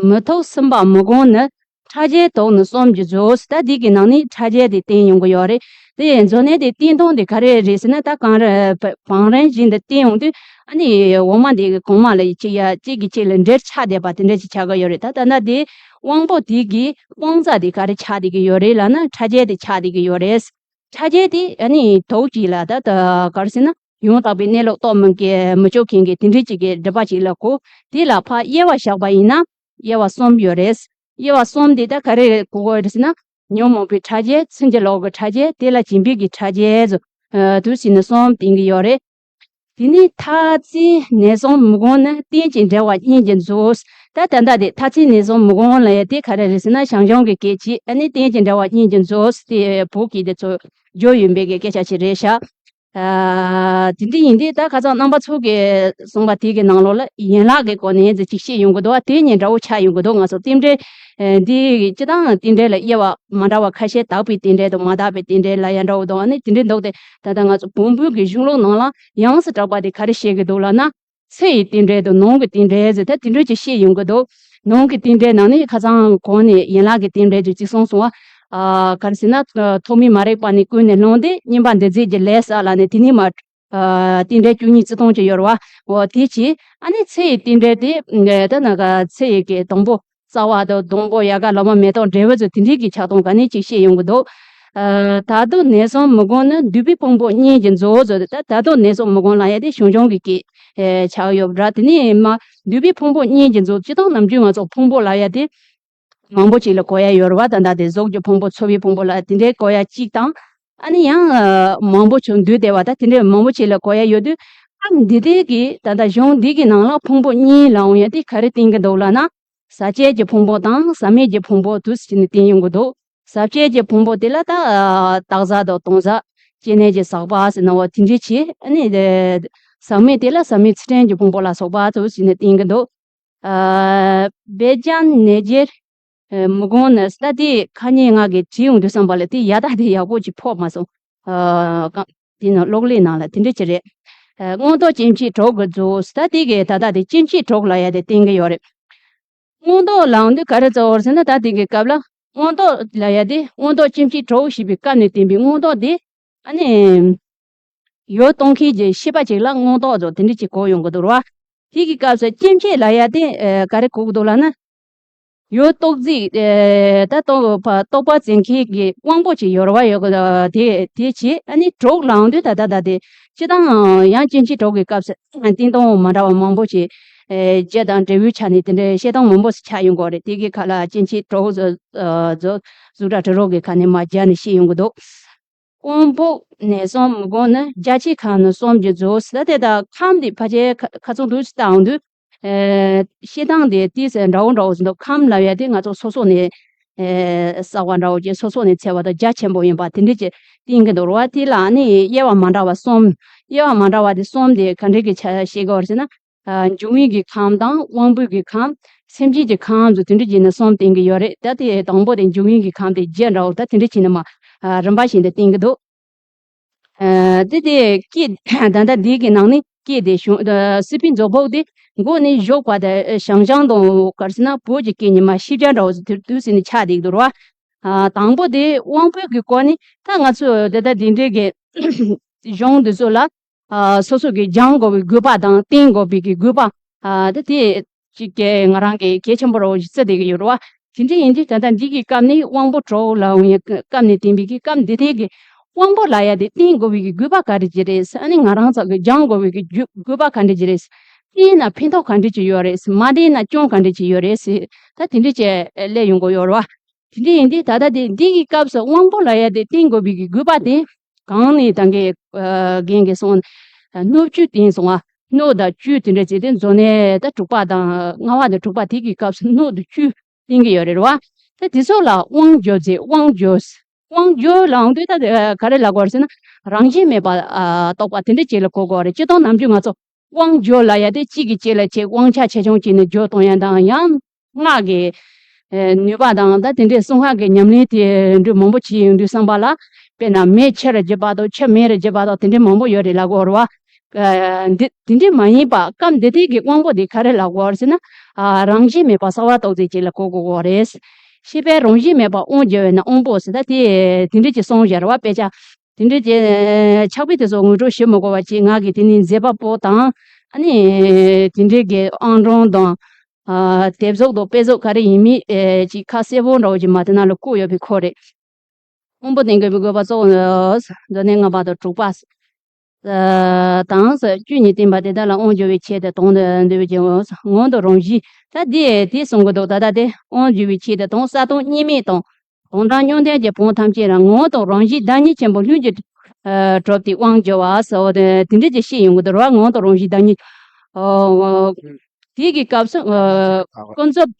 མི་ཐོབ་སེམས་དཔའ་མི་གོང་ནི། ཕྲ་རྒྱས་དོགས་ནི་གསུམ་གྱིས་རྫོགས། ད་འདི་གི་ནང་ནས་ཕྲ་རྒྱས་དེ་བསྟན་ཡོང་གི་ཡོད་རེད། དེ་མཛོད་ནས་དེ་བསྟན་སྟངས་དེ་ག་རེ་རེད་ཟེར་ན། ད་གང་རེ་བང་རིམ་བཞིན་དུ་བསྟན་ཡོང་དུས་ཨ་ནི་འོག་མ་འདི་གི་གོང་མ་ལ་གཅིག་ཡ་གཅིག་གིས་གཅིག་ལ་འབྲེལ་ཆགས་བསྡད་པ་དེ་འདྲ་ཅིག་ཆགས་ཀྱི་ཡོད་རེད། ད་ད་ལྟ་དེ་དབང་པོ་དེ་གི་དབང་རྩ་དེ་ག་རེ་ཆགས་བསྡད་ཀྱི་ཡོད་རེད་ལབ་ན་ཕྲ་རྒྱས་དེ་ཆགས་བསྡད་ཀྱི་ཡོད་རེད། ཕྲ་རྒྱས་དེ་ཨ་ནི་དོགས་གཅིག་ལ་ད་ད་ག་རེ་ཟེར་ན། ཡང་དག་པའི་གནས་ལུགས་རྟོགས་མི་མི་ཆོག་མཁན་གྱི་དེ་འདྲའི་ཅིག་གི་སྒྲུབ་པ་ཅིག་ལ་གོ། དེ་ལ་ཕར་དབྱེ་བ་བཞག་པ་ཡིན་ན་དབྱེ་བ་གསུམ་ཡོད་རེད། དབྱེ་བ་གསུམ་དེ་ད་ག་རེ་གོ་དགོས་རེད་ཟེར་ན། ཉོན་མོངས་པའི་ཕྲ་རྒྱས། ཚིམ་གྱིས་ལོག་གི་ཕྲ་རྒྱས། དེ་ལ་སྦྱིན་པའི་གི་ཕྲ་རྒྱས་སོ། ཨ། དུ་ཟེར་ནས་གསུམ་བསྟན་གྱི་ཡོད་རེད། དེ་ནས་མཐར་ཚད་ངེས་གསུམ་མི་གོང་ནི། རྟེན་ཅིང་འབྲེལ་བ་གཉིས་ཀྱིས་རྫོགས། ད་ད་ལྟ་དེ་མཐར་ཚད་ངེས་གསུམ་མི་གོང་ལབ་ཡ་དེ་ག་རེ་རེད་ཟེར་ན། ཞང་ཞུང་གི་སྐད་ཅིག་ཨ་ནི་རྟེན་ཅིང་འབྲེལ་བ་གཉིས་ཀྱིས་རྫོགས་ཟེར་དེ་བོད་སྐད་དེ་ཚོ་བསྒྱུར་ཡོད་པའི་གི་སྐད་ཆ་ཞིག་རེད་ཤག་ཨ། དེ་འདྲ་ཡིན་དུས་ད་ཁ་སང་རྣམ་པ་ཚོ་གིས་གསུངས་པ་དེ་གི་ནང་ལོགས་ལ་ཡན་ལག་གི་སྒོ་ནས་ཅིག་བཤད་ཡོང་གི་འདུག་དེ་གཉིས་འདྲ་བོ་ཆགས་ཡོང་གི་འདུག་ང་ཚོ་རྟེན་འབྲེལ། ཨ། འདི་སྤྱིར་བཏང་རྟེན་འབྲེལ་ལ་དབྱེ་བ་མ་འདྲ་བ་ཁ་ཤས། དག་པའི་རྟེན་འབྲེལ་དང་མ་དག་པའི་རྟེན་འབྲེལ་ལབ་ཡ་འདྲ་བོ་འདུག་ཨ་ནི་དེ་འདྲ་འདུག་སྟེ། ད་ལྟ་ང་ཚོ་བོན་པོའི་གི་གཞུང་ལུགས་ནང་ལ་ཡོངས་སུ་གྲགས་པ་དེ་ག་རེ་བཤད་ཀྱི་འདུག་ལབ་ན། ཚེ་ཡི་རྟེན་འབྲེལ་དང་ནང་གི་རྟེན་འབྲེལ་ཟེར་ད་དེ་འདྲ་ཅིག་བཤད་ཡོང་གི་འདུག་ནང་གི་རྟེན་འབྲེལ་ནང་ནས་ཁ་སང་གོང་ནས་ཡན་ལག་གི་རྟེན་འབྲེལ་དེ་གཅིག་གསུངས་སོང་བ། ཨ། ག་རེ་ཟེར་ན། ཐོག་མའི་མ་རིག་པ་ནས་ཀུན་ནས་བསླངས་ཏེ་བསྙེན་པ་འདི་མཛད་ཀྱི་ལས་བསགས་ལབ་ནས་དེ་ནས་མར། ཨ། རྟེན་འབྲེལ་བཅུ་གཉིས་བརྩི་སྟངས་ཅིག་ཡོད་རེད་བ། འོ་དེ་བྱས་ཨ་ནི་ཚེ་ཡི་རྟེན་འབྲེལ་དེ་ད་ནང་ག་ཚེ་ཡི་གི་དང་པོ། རྩ་བ་དང་སྡོང་པོ། ཡལ་ག་ལོ་མ། མེ་ཏོག་འབྲས་བུ་ཚོ་དེ་འདྲའི་གི་ཆགས་སྟངས་ག་ནས་ཅིག་བཤད་ཡོང་གི་འདུག་ཨ། ད་དུང་ངེས་གསུམ་མི་གོང་ནི། འདུས་པའི་ཕུང་པོ་གཉིས་ཀྱིས་རྫོགས་ཟེར་ཏེ། ད་ད་དུང་ངེས་གསུམ་མི་གོང་ལབ་ཡ་དེ་ཞང་ཞུང་གི་སྐད་ཆགས་ཡོད་ར། དེ་ནས་མ་འདུས་པའི་ཕུང་པོ་གཉིས་ཀྱིས་རྫོགས། སྤྱིར་བཏང་ནམ་རྒྱུན་ང་ཚོ་ཕུང་པོ་ལབ་ཡ་དེ་མང་པོ་ཅིག་ལ་གོ་ཡ་ཡོད་རེད་བ། ད་ད་དེ་གཟུགས་ཀྱི་ཕུང་པོ། ཚོར་བའི་ཕུང་པོ་ལ་དེ་འདྲའི་གོ་ཡ་གཅིག་དང་། ཨ་ནི་ཡང་མང་པོ་ཅིག་འདུས་བསྡད་པ་ད་དེ་འདྲའི་མང་པོ་ཅིག་ལ་གོ་ཡ་ཡོད་དུས། ཨ། འདི་དེ་གི་ད་ལྟ་གཞུང་འདི་གི་ནང་ལ་ཕུང་པོ་གཉིས་ལབ་ཡོང་ཡ་དེ་ག་རེ་བསྟན་གྱི་འདུག་ལབ་ན། ཟག་བཅས་ཀྱི་ཕུང་པོ་དང་ཟག་མེད་ཀྱི་ཕུང་པོ་དུ་ཟེར་ནས་བསྟན་ཡོང་གི་འདུག་ཟག་བཅས་ཀྱི་ཕུང་པོ་དེ་ལ་ད་བཏགས་ཟག་དང་སྟོང་ཟག། སྐྱེ་གནས་ཀྱི་ཟག་པ་ཟེར་ན་འོ་དེ་འདྲ་བྱས། ཨ་ནི་ཟག་མེད་དེ་ལ་ཟག་མེད་ཚུལ་ཁྲིམས་ཀྱི་ཕུང་པོ་ལ་སོགས་པ་དུ་ཟེར་ནས་བསྟན་གྱི་འདུག་ཨ། བེ་ཅན་ནེ་ཇེར་མི་གོང་ནི་ཟེར་ད་དེ་ཁ་ཉིན་ང་གིས་བྲིས་ཡོང་དུས་ཙམ་པ་ལ་དེ་ཡ་ད་དེ་ཡག་པོ་ཅིག་ཕོག་མ་སོང་། ཨ། གང་དེ་ནི་གློག་ཀླད་ནང་ལ་དེ་འདྲ་ཅིག་རེད། ཨ། མངོན་རྟོགས་སྐྱེ་མཆེད་དྲུག་གིས་རྫོགས་ཟེར་ད་དེ་གི་ད་ལྟ་དེ་སྐྱེ་མཆེད་དྲུག་ལབ་ཡ་དེ་བསྟན་གྱི་ཡོད་རེད། མངོན་རྟོགས་ལབ་དུས་ག་རེ་རྩ་བ་རེད་ཟེར་ན། ད་དེ་གི་སྐབས་ལ་མངོན་རྟོགས་ལབ་ཡ་དེ་མངོན་རྟོགས་སྐྱེ་མཆེད་དྲུག་ཞེས་པའི་སྐབས་ནས་བསྟན་པའི་མངོན་རྟོགས་དེ། ཨ་ནི་ཡུལ་སྟོང་ཁེལ་གྱི་ཤེས་པ་ཅིག་ལ་མངོན་རྟོགས་ཟེར་དེ་འདྲ་ཅིག་གོ་ཡོང་གི་འདུག་ར། དེ་གི་སྐབས་སུ་སྐྱེ་མཆེད་ལབ་ཡ་དེ་ག་རེ་གོ་གི་འདུག་ལབ་ན། ཡུལ་རྟོག་འཛིན། ཨེ། ད་རྟོག་པ། རྟོག་པ་འཛིན་མཁན་གྱི་དབང་པོ་ཅིག་ཡོད་རེད་བ། ཡོད་གི། དེ་དེ་བྱས་ཨ་ནི་དྲུག་ལབ་དུས་ད་ལྟ་ད་དེ་སྤྱིར་བཏང་ཡང་སྐྱེ་མཆེད་དྲུག་གི་སྐབས་སུ་བསྟན་སྟངས་མ་འདྲ་བ་མང་པོ་ཅིག་ ཨེ་རྒྱུ་དང་འབྲས་བུའི་ཆ་ནས་དེ་འདྲའི་བཤད་སྟངས་མང་པོ་ཞིག་ཆགས་ཡོང་གི་རེད། དེ་གི་ཁ་ལ་སྐྱེ་མཆེད་དྲུག་བཟོ་བཟོ་གཟུགས་སྒྲ་དྲི་རོ་གི་ཁ་ནས་མར་སྦྱར་ནས་བཤད་ཡོང་གི་འདུག་དབང་པོ་ནས་གསུམ་མི་དགོངས་ནི་རྒྱ་ཆེ་ཁམས་ནི་གསུམ་གྱི་རྫོགས་ཟེར་ད་དེ་དག་ཁམས་དེ་ཕལ་ཆེར་ཁ་ཁ་ཚོན་དུ་ལྟའང་དུས། ཨེ་བཤད་སྟངས་དེ་ཏིས་འདྲ་བོ་འདྲ་བོ་ཟིན་འདུག་ཁམས་ལབ་ཡ་དེ་ང་ཚོ་སོ་སོ་ནས་ཨེ་བསགས་པ་འདྲ་བོ་ཅིག་སོ་སོ་ནས་འཚོལ་བ་དང་རྒྱ་ཆེན་པོ་ཡིན་པ་དེ་འདྲ་ཅིག་བསྟན་གྱི་འདུག་རེད་བ། དེ་ལ་ནི་དབྱེ་བ་མ་འདྲ་བ་གསུམ། དབྱེ་བ་མ་འདྲ་བ་དེ་གསུམ་དེ་ག་འདྲ་གི་ཆ་ཤེས་དགོས་རེད་ཟེར་ན། ཨ་འབྱུང་བའི་གི་ཁམས་དང་དབང་པོའི་གི་ཁམས། སེམས་ཅན་གྱི་ཁམས་སུ་དེ་འདྲ་བྱས་ནས་གསུམ་བསྟན་གྱི་ཡོད་རེད། ད་དེ་དང་པོ་དེ་འབྱུང་བའི་གི་ཁམས་དེ་རྒྱུ་འདྲ་བོ་ད་དེ་འདྲ་བྱས་ནས་མ་ཨ་རིམ་པ་བཞིན་དུ་བསྟན་གྱི་འདུག་ཨ་དེ་དེ་སྐད་ད་ལྟ་འདི་གི་ནང་ནས་སྐད་དེ་བྱུང་ཨ་སི་པན་རྫོགས་ཕུག་དེ་མགོ་ནས་གཞོགས་བར་དུ་ཨ་ཞང་ཞང་དང་ག་རེ་ཟེར་ན་བོད་ཀྱི་སྐད་ཉི་མ་ཤེས་བྱ་འདྲ་བོ་ཟེར་དུས་དུས་ཟེར་ནས་ཆགས་བསྡད་ཀྱི་འདུག་རེད་བ། ཨ་དང་པོ་དེ་དབང་པོའི་གི་སྐོར་ནས་ད་ང་ཚོ་ད་ལྟ་འདི་འདྲའི་གི་གཞུང་འདི་ཚོ་ལ་ཨ་སོ་སོ་གི་སྦྱང་དགོས་པའི་དགོས་པ་དང་བསྟེན་དགོས་པའི་གི་དགོས་པ་ཨ་དེ་དེ་གཅིག་གི་ང་རང་གི་གལ་ཆེན་པོ་རེད་བརྩི་བསྡད་ཀྱི་ཡོད་རེད་བ། དེ་འདྲ་ཡིན་དུས་ད་ལྟ་འདི་གི་སྐབས་ནི་དབང་པོ་དྲུག་ལ་འོང་ཡ་སྐབས་ནས་བསྟན་པའི་གི་སྐབས་འདི་དེ་གི་དབང་པོ་ལབ་ཡ་དེ་བསྟེན་དགོས་པའི་གི་དགོས་པ་ག་རེ་ཅིག་རེད། ཨ་ནི་ང་རང་ཚོ་གི་སྦྱང་དགོས་པའི་གི་རྒྱུ་དགོས་པ་ག་འདྲ་ཅིག་རེད། བསྟེན་ན་ཕན་ཐོགས་ག་འདྲ་ཅིག་ཡོད་རེད། མ་བསྟེན་ན་སྐྱོན་ག་འདྲ་ཅིག་ཡོད་རེད་ཟེར་ད་དེ་འདྲ་ཅིག་སླེབས་ཡོང་གི་ཡོད་རེད་བ། དེ་འདྲ་ཡིན་དུས་ད་ལྟ་དེ་འདི་གི་སྐབས་སུ་དབང་པོ་ལབ་ཡ་དེ་བསྟེན་དགོས་པའི་གི་དགོས་པ་དེ་གང་ནས་ད་གིན་ཨ་རྒན་གྱིས་གསུངས། སྣོད་བཅུད་བསྟེན་གསུངས་པ། སྣོད་དང་བཅུད་དེ་འདྲ་བྱས་ཏེ་མཛོ་ནས་ད་དྲུག་པ་དང་ལྔ་པ་དང་དྲུག་པ་དེ་གི་སྐབས་སུ་སྣོད་དང་བཅུད་བསྟེན་གྱི་ཡོད་རེད་བ། ད་དེ་ཚོ་ལ་དབང་བསྒྱུར་ཚེ་དབང་བསྒྱུར། དབང་བསྒྱུར་ལབ་དུས་ད་དེ་ག་རེ་ལབ་དགོས་རེད་ཟེར་ན། རང་བཞིན་མེད་པ་ཨ་རྟོགས་པ་དེ་འདྲ་ཅིག་ལ་གོ་དགོས་རེད། སྤྱིར་བཏང་ནམ་རྒྱུན་ང་ཚོ་དབང་བསྒྱུར་ལབ་ཡ་དེ་གཅིག་གིས་གཅིག་ལ་ཆེ་དབང་ཆ་ཆེ་ཆུང་བྱས་ནས་བསྒྱུར་གཏོང་ཡ་དང་ཡང་སྔགས་ཀྱི་ཨེ་ནུས་པ་དང་ད་དེ་འདྲའི་གསང་སྔགས་ཀྱི་ཉམས་ལེན་དེ་འདྲ་མང་པོ་བྱས་ཡོང་དུས་བསམ་པ་ལ། དཔེར་ན་མེ་ཆུར་བསྒྱུར་བ་དང་ཆུ་མེར་བསྒྱུར་བ་དང་དེ་འདྲའི་མང་པོ་ཡོད་རེད་ལབ་དགོས་རེད་བ། ཨ་འདི་དེ་འདྲའི་མ་ཡིན་པ་སྐབས་འདི་དུས་ཀྱི་དབང་པོ་དེ་ག་རེ་ལབ་དགོས་རེད་ཟེར་ན། ཨ་རང་བཞིན་མེད་པ་གསལ་བ་རྟོགས་ཚུལ་ཅིག་ལ་གོ་དགོས་རེད། ཤེས་པས་རང་བཞིན་མེད་པ་དབང་བསྒྱུར་བས་ན་དབང་པོ་ཟེར་ད་དེ་དེ་འདྲ་ཅིག་གསུངས་བཞག་རེད་བ། དཔེ་ཆ་དེ་འདྲ་ཅིག་ཕྱག་དཔེ་དེ་ཚོ་ངོ་སྤྲོད་ཞུ་མི་དགོས་པ་ཅིག་ང་གིས་དེ་ནས་མཛད་པ་པོ་དང་ཨ་ནི་དེ་འདྲའི་གི་ཨང་གྲངས་དང་། ཨ་དེབ་གཟུགས་དང་དཔེ་གཟུགས་ག་རེ་ཡིན་མིན་ཨེ་ཅིག་ཁ་གསལ་པོ་འདྲ་བོ་ཅིག་མ་དེ་ནང་ལ་བཀོད་ཡོད་པའི་ཁོ་རེད། དབང་པོ་བསྟེན་དགོས་པའི་དགོས་པ་གཙོ་བོ་ནི། མཛོ་ནས་ལྔ་པ་དང་དྲུག་པ། ཨ་དང་། བཅུད་ཉིད་བསྟེན་པ་དེ་དག་ལ་དབང་བསྒྱུར་བའི་ཆེད་དུ་དོན་འདོད་པའི་ངོ་བོ་དང་རང་བཞིན། ད་དེ་དེ་གསུང་གི་འདུག་ད་ལྟ་དེ་དབང་བསྒྱུར་བའི་ཆེད་དུ་དང་གསལ་སྟོང་གཉིས་མེད་དང་། དོན་དམ་མྱང་འདས་ཀྱི་བོན་ཐམས་ཅད་ལ་ངོ་བོ་དང་རང་བཞིན་བདག་ཉིད་ཆེན་པོ་ལྷུན་གྱིས་ཨ་གྲུབ་སྟེ་དབང་བསྒྱུར་བ་ཟེར་བ་དེ་དེ་འདྲ་ཅིག་བཤད་ཡོང་གི་འདུག་རེད་བ། ངོ་བོ་དང་རང་བཞིན་བདག་ཉིད། ཨ་དེ་གི་སྐབས་སུ་ཨ་ཀུན་རྫོབ།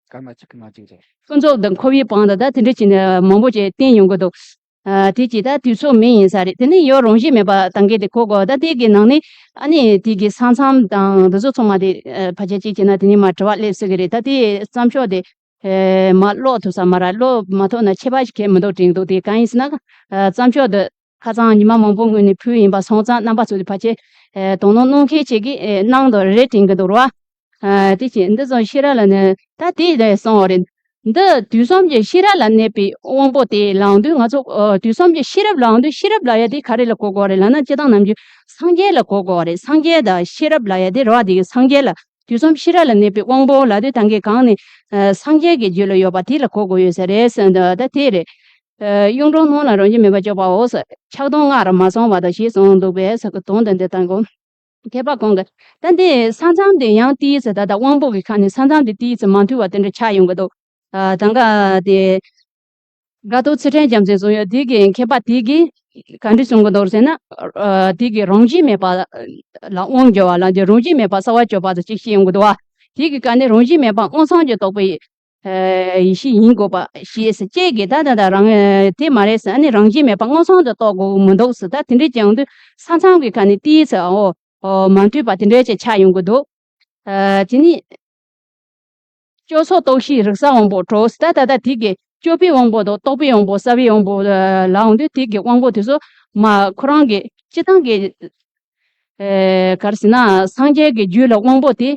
སྐར་མ་གཅིག་གི་མ་གཅིག་རེད། ཀུན་རྫོབ་དང་འཁོར་བའི་དབང་དུ་ད་དེ་འདྲ་བྱས་ནས་མང་པོ་ཅིག་བསྟན་ཡོང་གི་འདུག་ཨ་དེ་ཅིག་ད་དུས་ཚོད་མེད་ཡིན་ས་རེད། དེ་ནས་ཡོད་རང་བཞིན་མེད་པ་ད་གིན་དེ་གོ་དགོས། ད་དེ་གི་ནང་ནས་ཨ་ནི་དེ་གི་ས་མཚམས་དང་འདི་ཚོ་ཚང་མ་དེ་ཨ་ཕལ་ཆེར་གཅིག་བྱས་ན་དེ་ནས་མར་དྲི་བ་སླེབས་སྲིད་གི་རེད། ད་དེ་བརྩམས་ཆོས་དེ་ཨེ་མར་ཀློག་ཐུབ་ས་མ་རེད། ཀློག་མ་ཐུབ་ན་ཁྱད་པར་ཞིག་གང་མི་འདུག་དྲན་འདུག་དེ་གང་ཡིན་ཟེར་ན་ཨ་བརྩམས་ཆོས་དེ་ཁ་སང་ཉི་མ་མང་པོ་སྔོན་ནས་ཕུལ་ཡིན་པ་སོང་ཙང་རྣམ་པ་ཚོ་དེ་ཕལ་ཆེར་ཨེ་དོ་སྣང་གནང་མཁན་ཅིག་གིས་ཨེ་གནང་འདུག་རེད་དྲན་གི་འདུག་རེད་བ། ཨ་དེ་བཞིན་འདི་ཙམ་ཤེས་རབ་ལ་ནི་ད་དེ་ལས་གསུངས་པ་རེད། འདི་དུས་གསུམ་གྱི་ཤེས་རབ་ལ་གནས་པའི་དབང་པོ་དེ་ལབ་དུས་ང་ཚོ་ཨ་དུས་གསུམ་གྱི་ཤེས་རབ་ལབ་དུས་ཤེས་རབ་ལབ་ཡ་དེ་ག་རེ་ལ་གོ་དགོས་རེད་ལབ་ན་སྤྱིར་བཏང་ནམ་རྒྱུན་སངས་རྒྱས་ལ་གོ་དགོས་རེད། སངས་རྒྱས་དང་ཤེས་རབ་ལབ་ཡ་དེ་རེད་བ། དེ་གི་སངས་རྒྱས་ལ་དུས་གསུམ་ཤེས་རབ་ལ་གནས་པའི་དབང་པོ་ལབ་དུས་ད་གིན་གང་ནས་ཨ་སངས་རྒྱས་ཀྱི་རྒྱུད་ལ་ཡོད་པ་དེ་ལ་གོ་དགོས་ཡོད་ས་རེད་ཟེར་འདུག་ད་དེ་རེད། ཨ་གཡུང་དྲུང་སྣང་ལ་རང་བཞིན་མེད་པར་སྤྱོད་པའོ། ཆགས་སྡང་ལྔ་རུ་མ་སོང་བ་དང་ཞེས་གསུངས་འདུག་པས་ཟེར་གི་དོན་དེ་འདི་ལྟ་གོ། མཁས་པ་གང་གི་ད་འདི་ས་མཚམས་དེ་ཡང་ཏིས་ད་ལྟ་དབང་པོ་གི་ཁ་ནས་ས་མཚམས་དེ་ཏིས་མ་མཐུན་པ་དེ་འདྲ་ཆགས་ཡོང་གི་འདུག་ཨ་ད་ག་དེ་དགའ་ཏོག་ཚུལ་ཁྲིམས་རྒྱལ་མཚན་གསུང་ཡོད་དེ་གི་མཁས་པ་དེ་གི་ག་འདྲ་གསུང་གི་འདུག་ཟེར་ན། ཨ་དེ་གི་རང་བཞིན་མེད་པ་ལ་དབང་བསྒྱུར་བ་ལ་འདི་རང་བཞིན་མེད་པ་གསལ་བར་གྱུར་པ་དང་གཅིག་བཤད་ཡོང་གི་འདུག་བ། དེ་གི་ག་ནས་རང་བཞིན་མེད་པ་མངོན་སུམ་གྱིས་རྟོགས་པའི་ཡེ་ཤེས་ཡིན་དགོས་པ་ཞེས་སུ་བཅས་ཀྱི་ད་ད་ད་རང་དེ་མ་རེད་ཟེར། ཨ་ནི་རང་བཞིན་མེད་པ་མངོན་སུམ་དུ་རྟོགས་དགོས་མི་འདུག་ཟེར། ད་དེ་འདྲའི་ཀྱང་དུས་ས་མཚམས་ཀྱི་ཁ་ནས་ཏིས་ཨོ་ཨོ་མ་མཐུན་པ་དེ་འདྲའི་ཅིག་ཆགས་ཡོང་གི་འདུག་ཨ་དེ་ནི་སྤྱོད་ཚུལ་རྟོགས་ཤེས་རིག་གསལ་དབང་པོ་གྲོགས་ཟེར། ད་ད་ད་དེ་གི་སྤྱོད་པའི་དབང་པོ་དང་རྟོགས་པའི་དབང་པོ་གསལ་བའི་དབང་པོ་ལ་འོང་དུས་དེ་གི་དབང་པོ་དེ་ཚོ་མ་ཁོ་རང་གི་སྤྱི་བཏང་གི་ཨེ་ག་རེ་ཟེར་ན་སངས་རྒྱས་ཀྱི་རྒྱུད་ལ་དབང་པོ་དེ་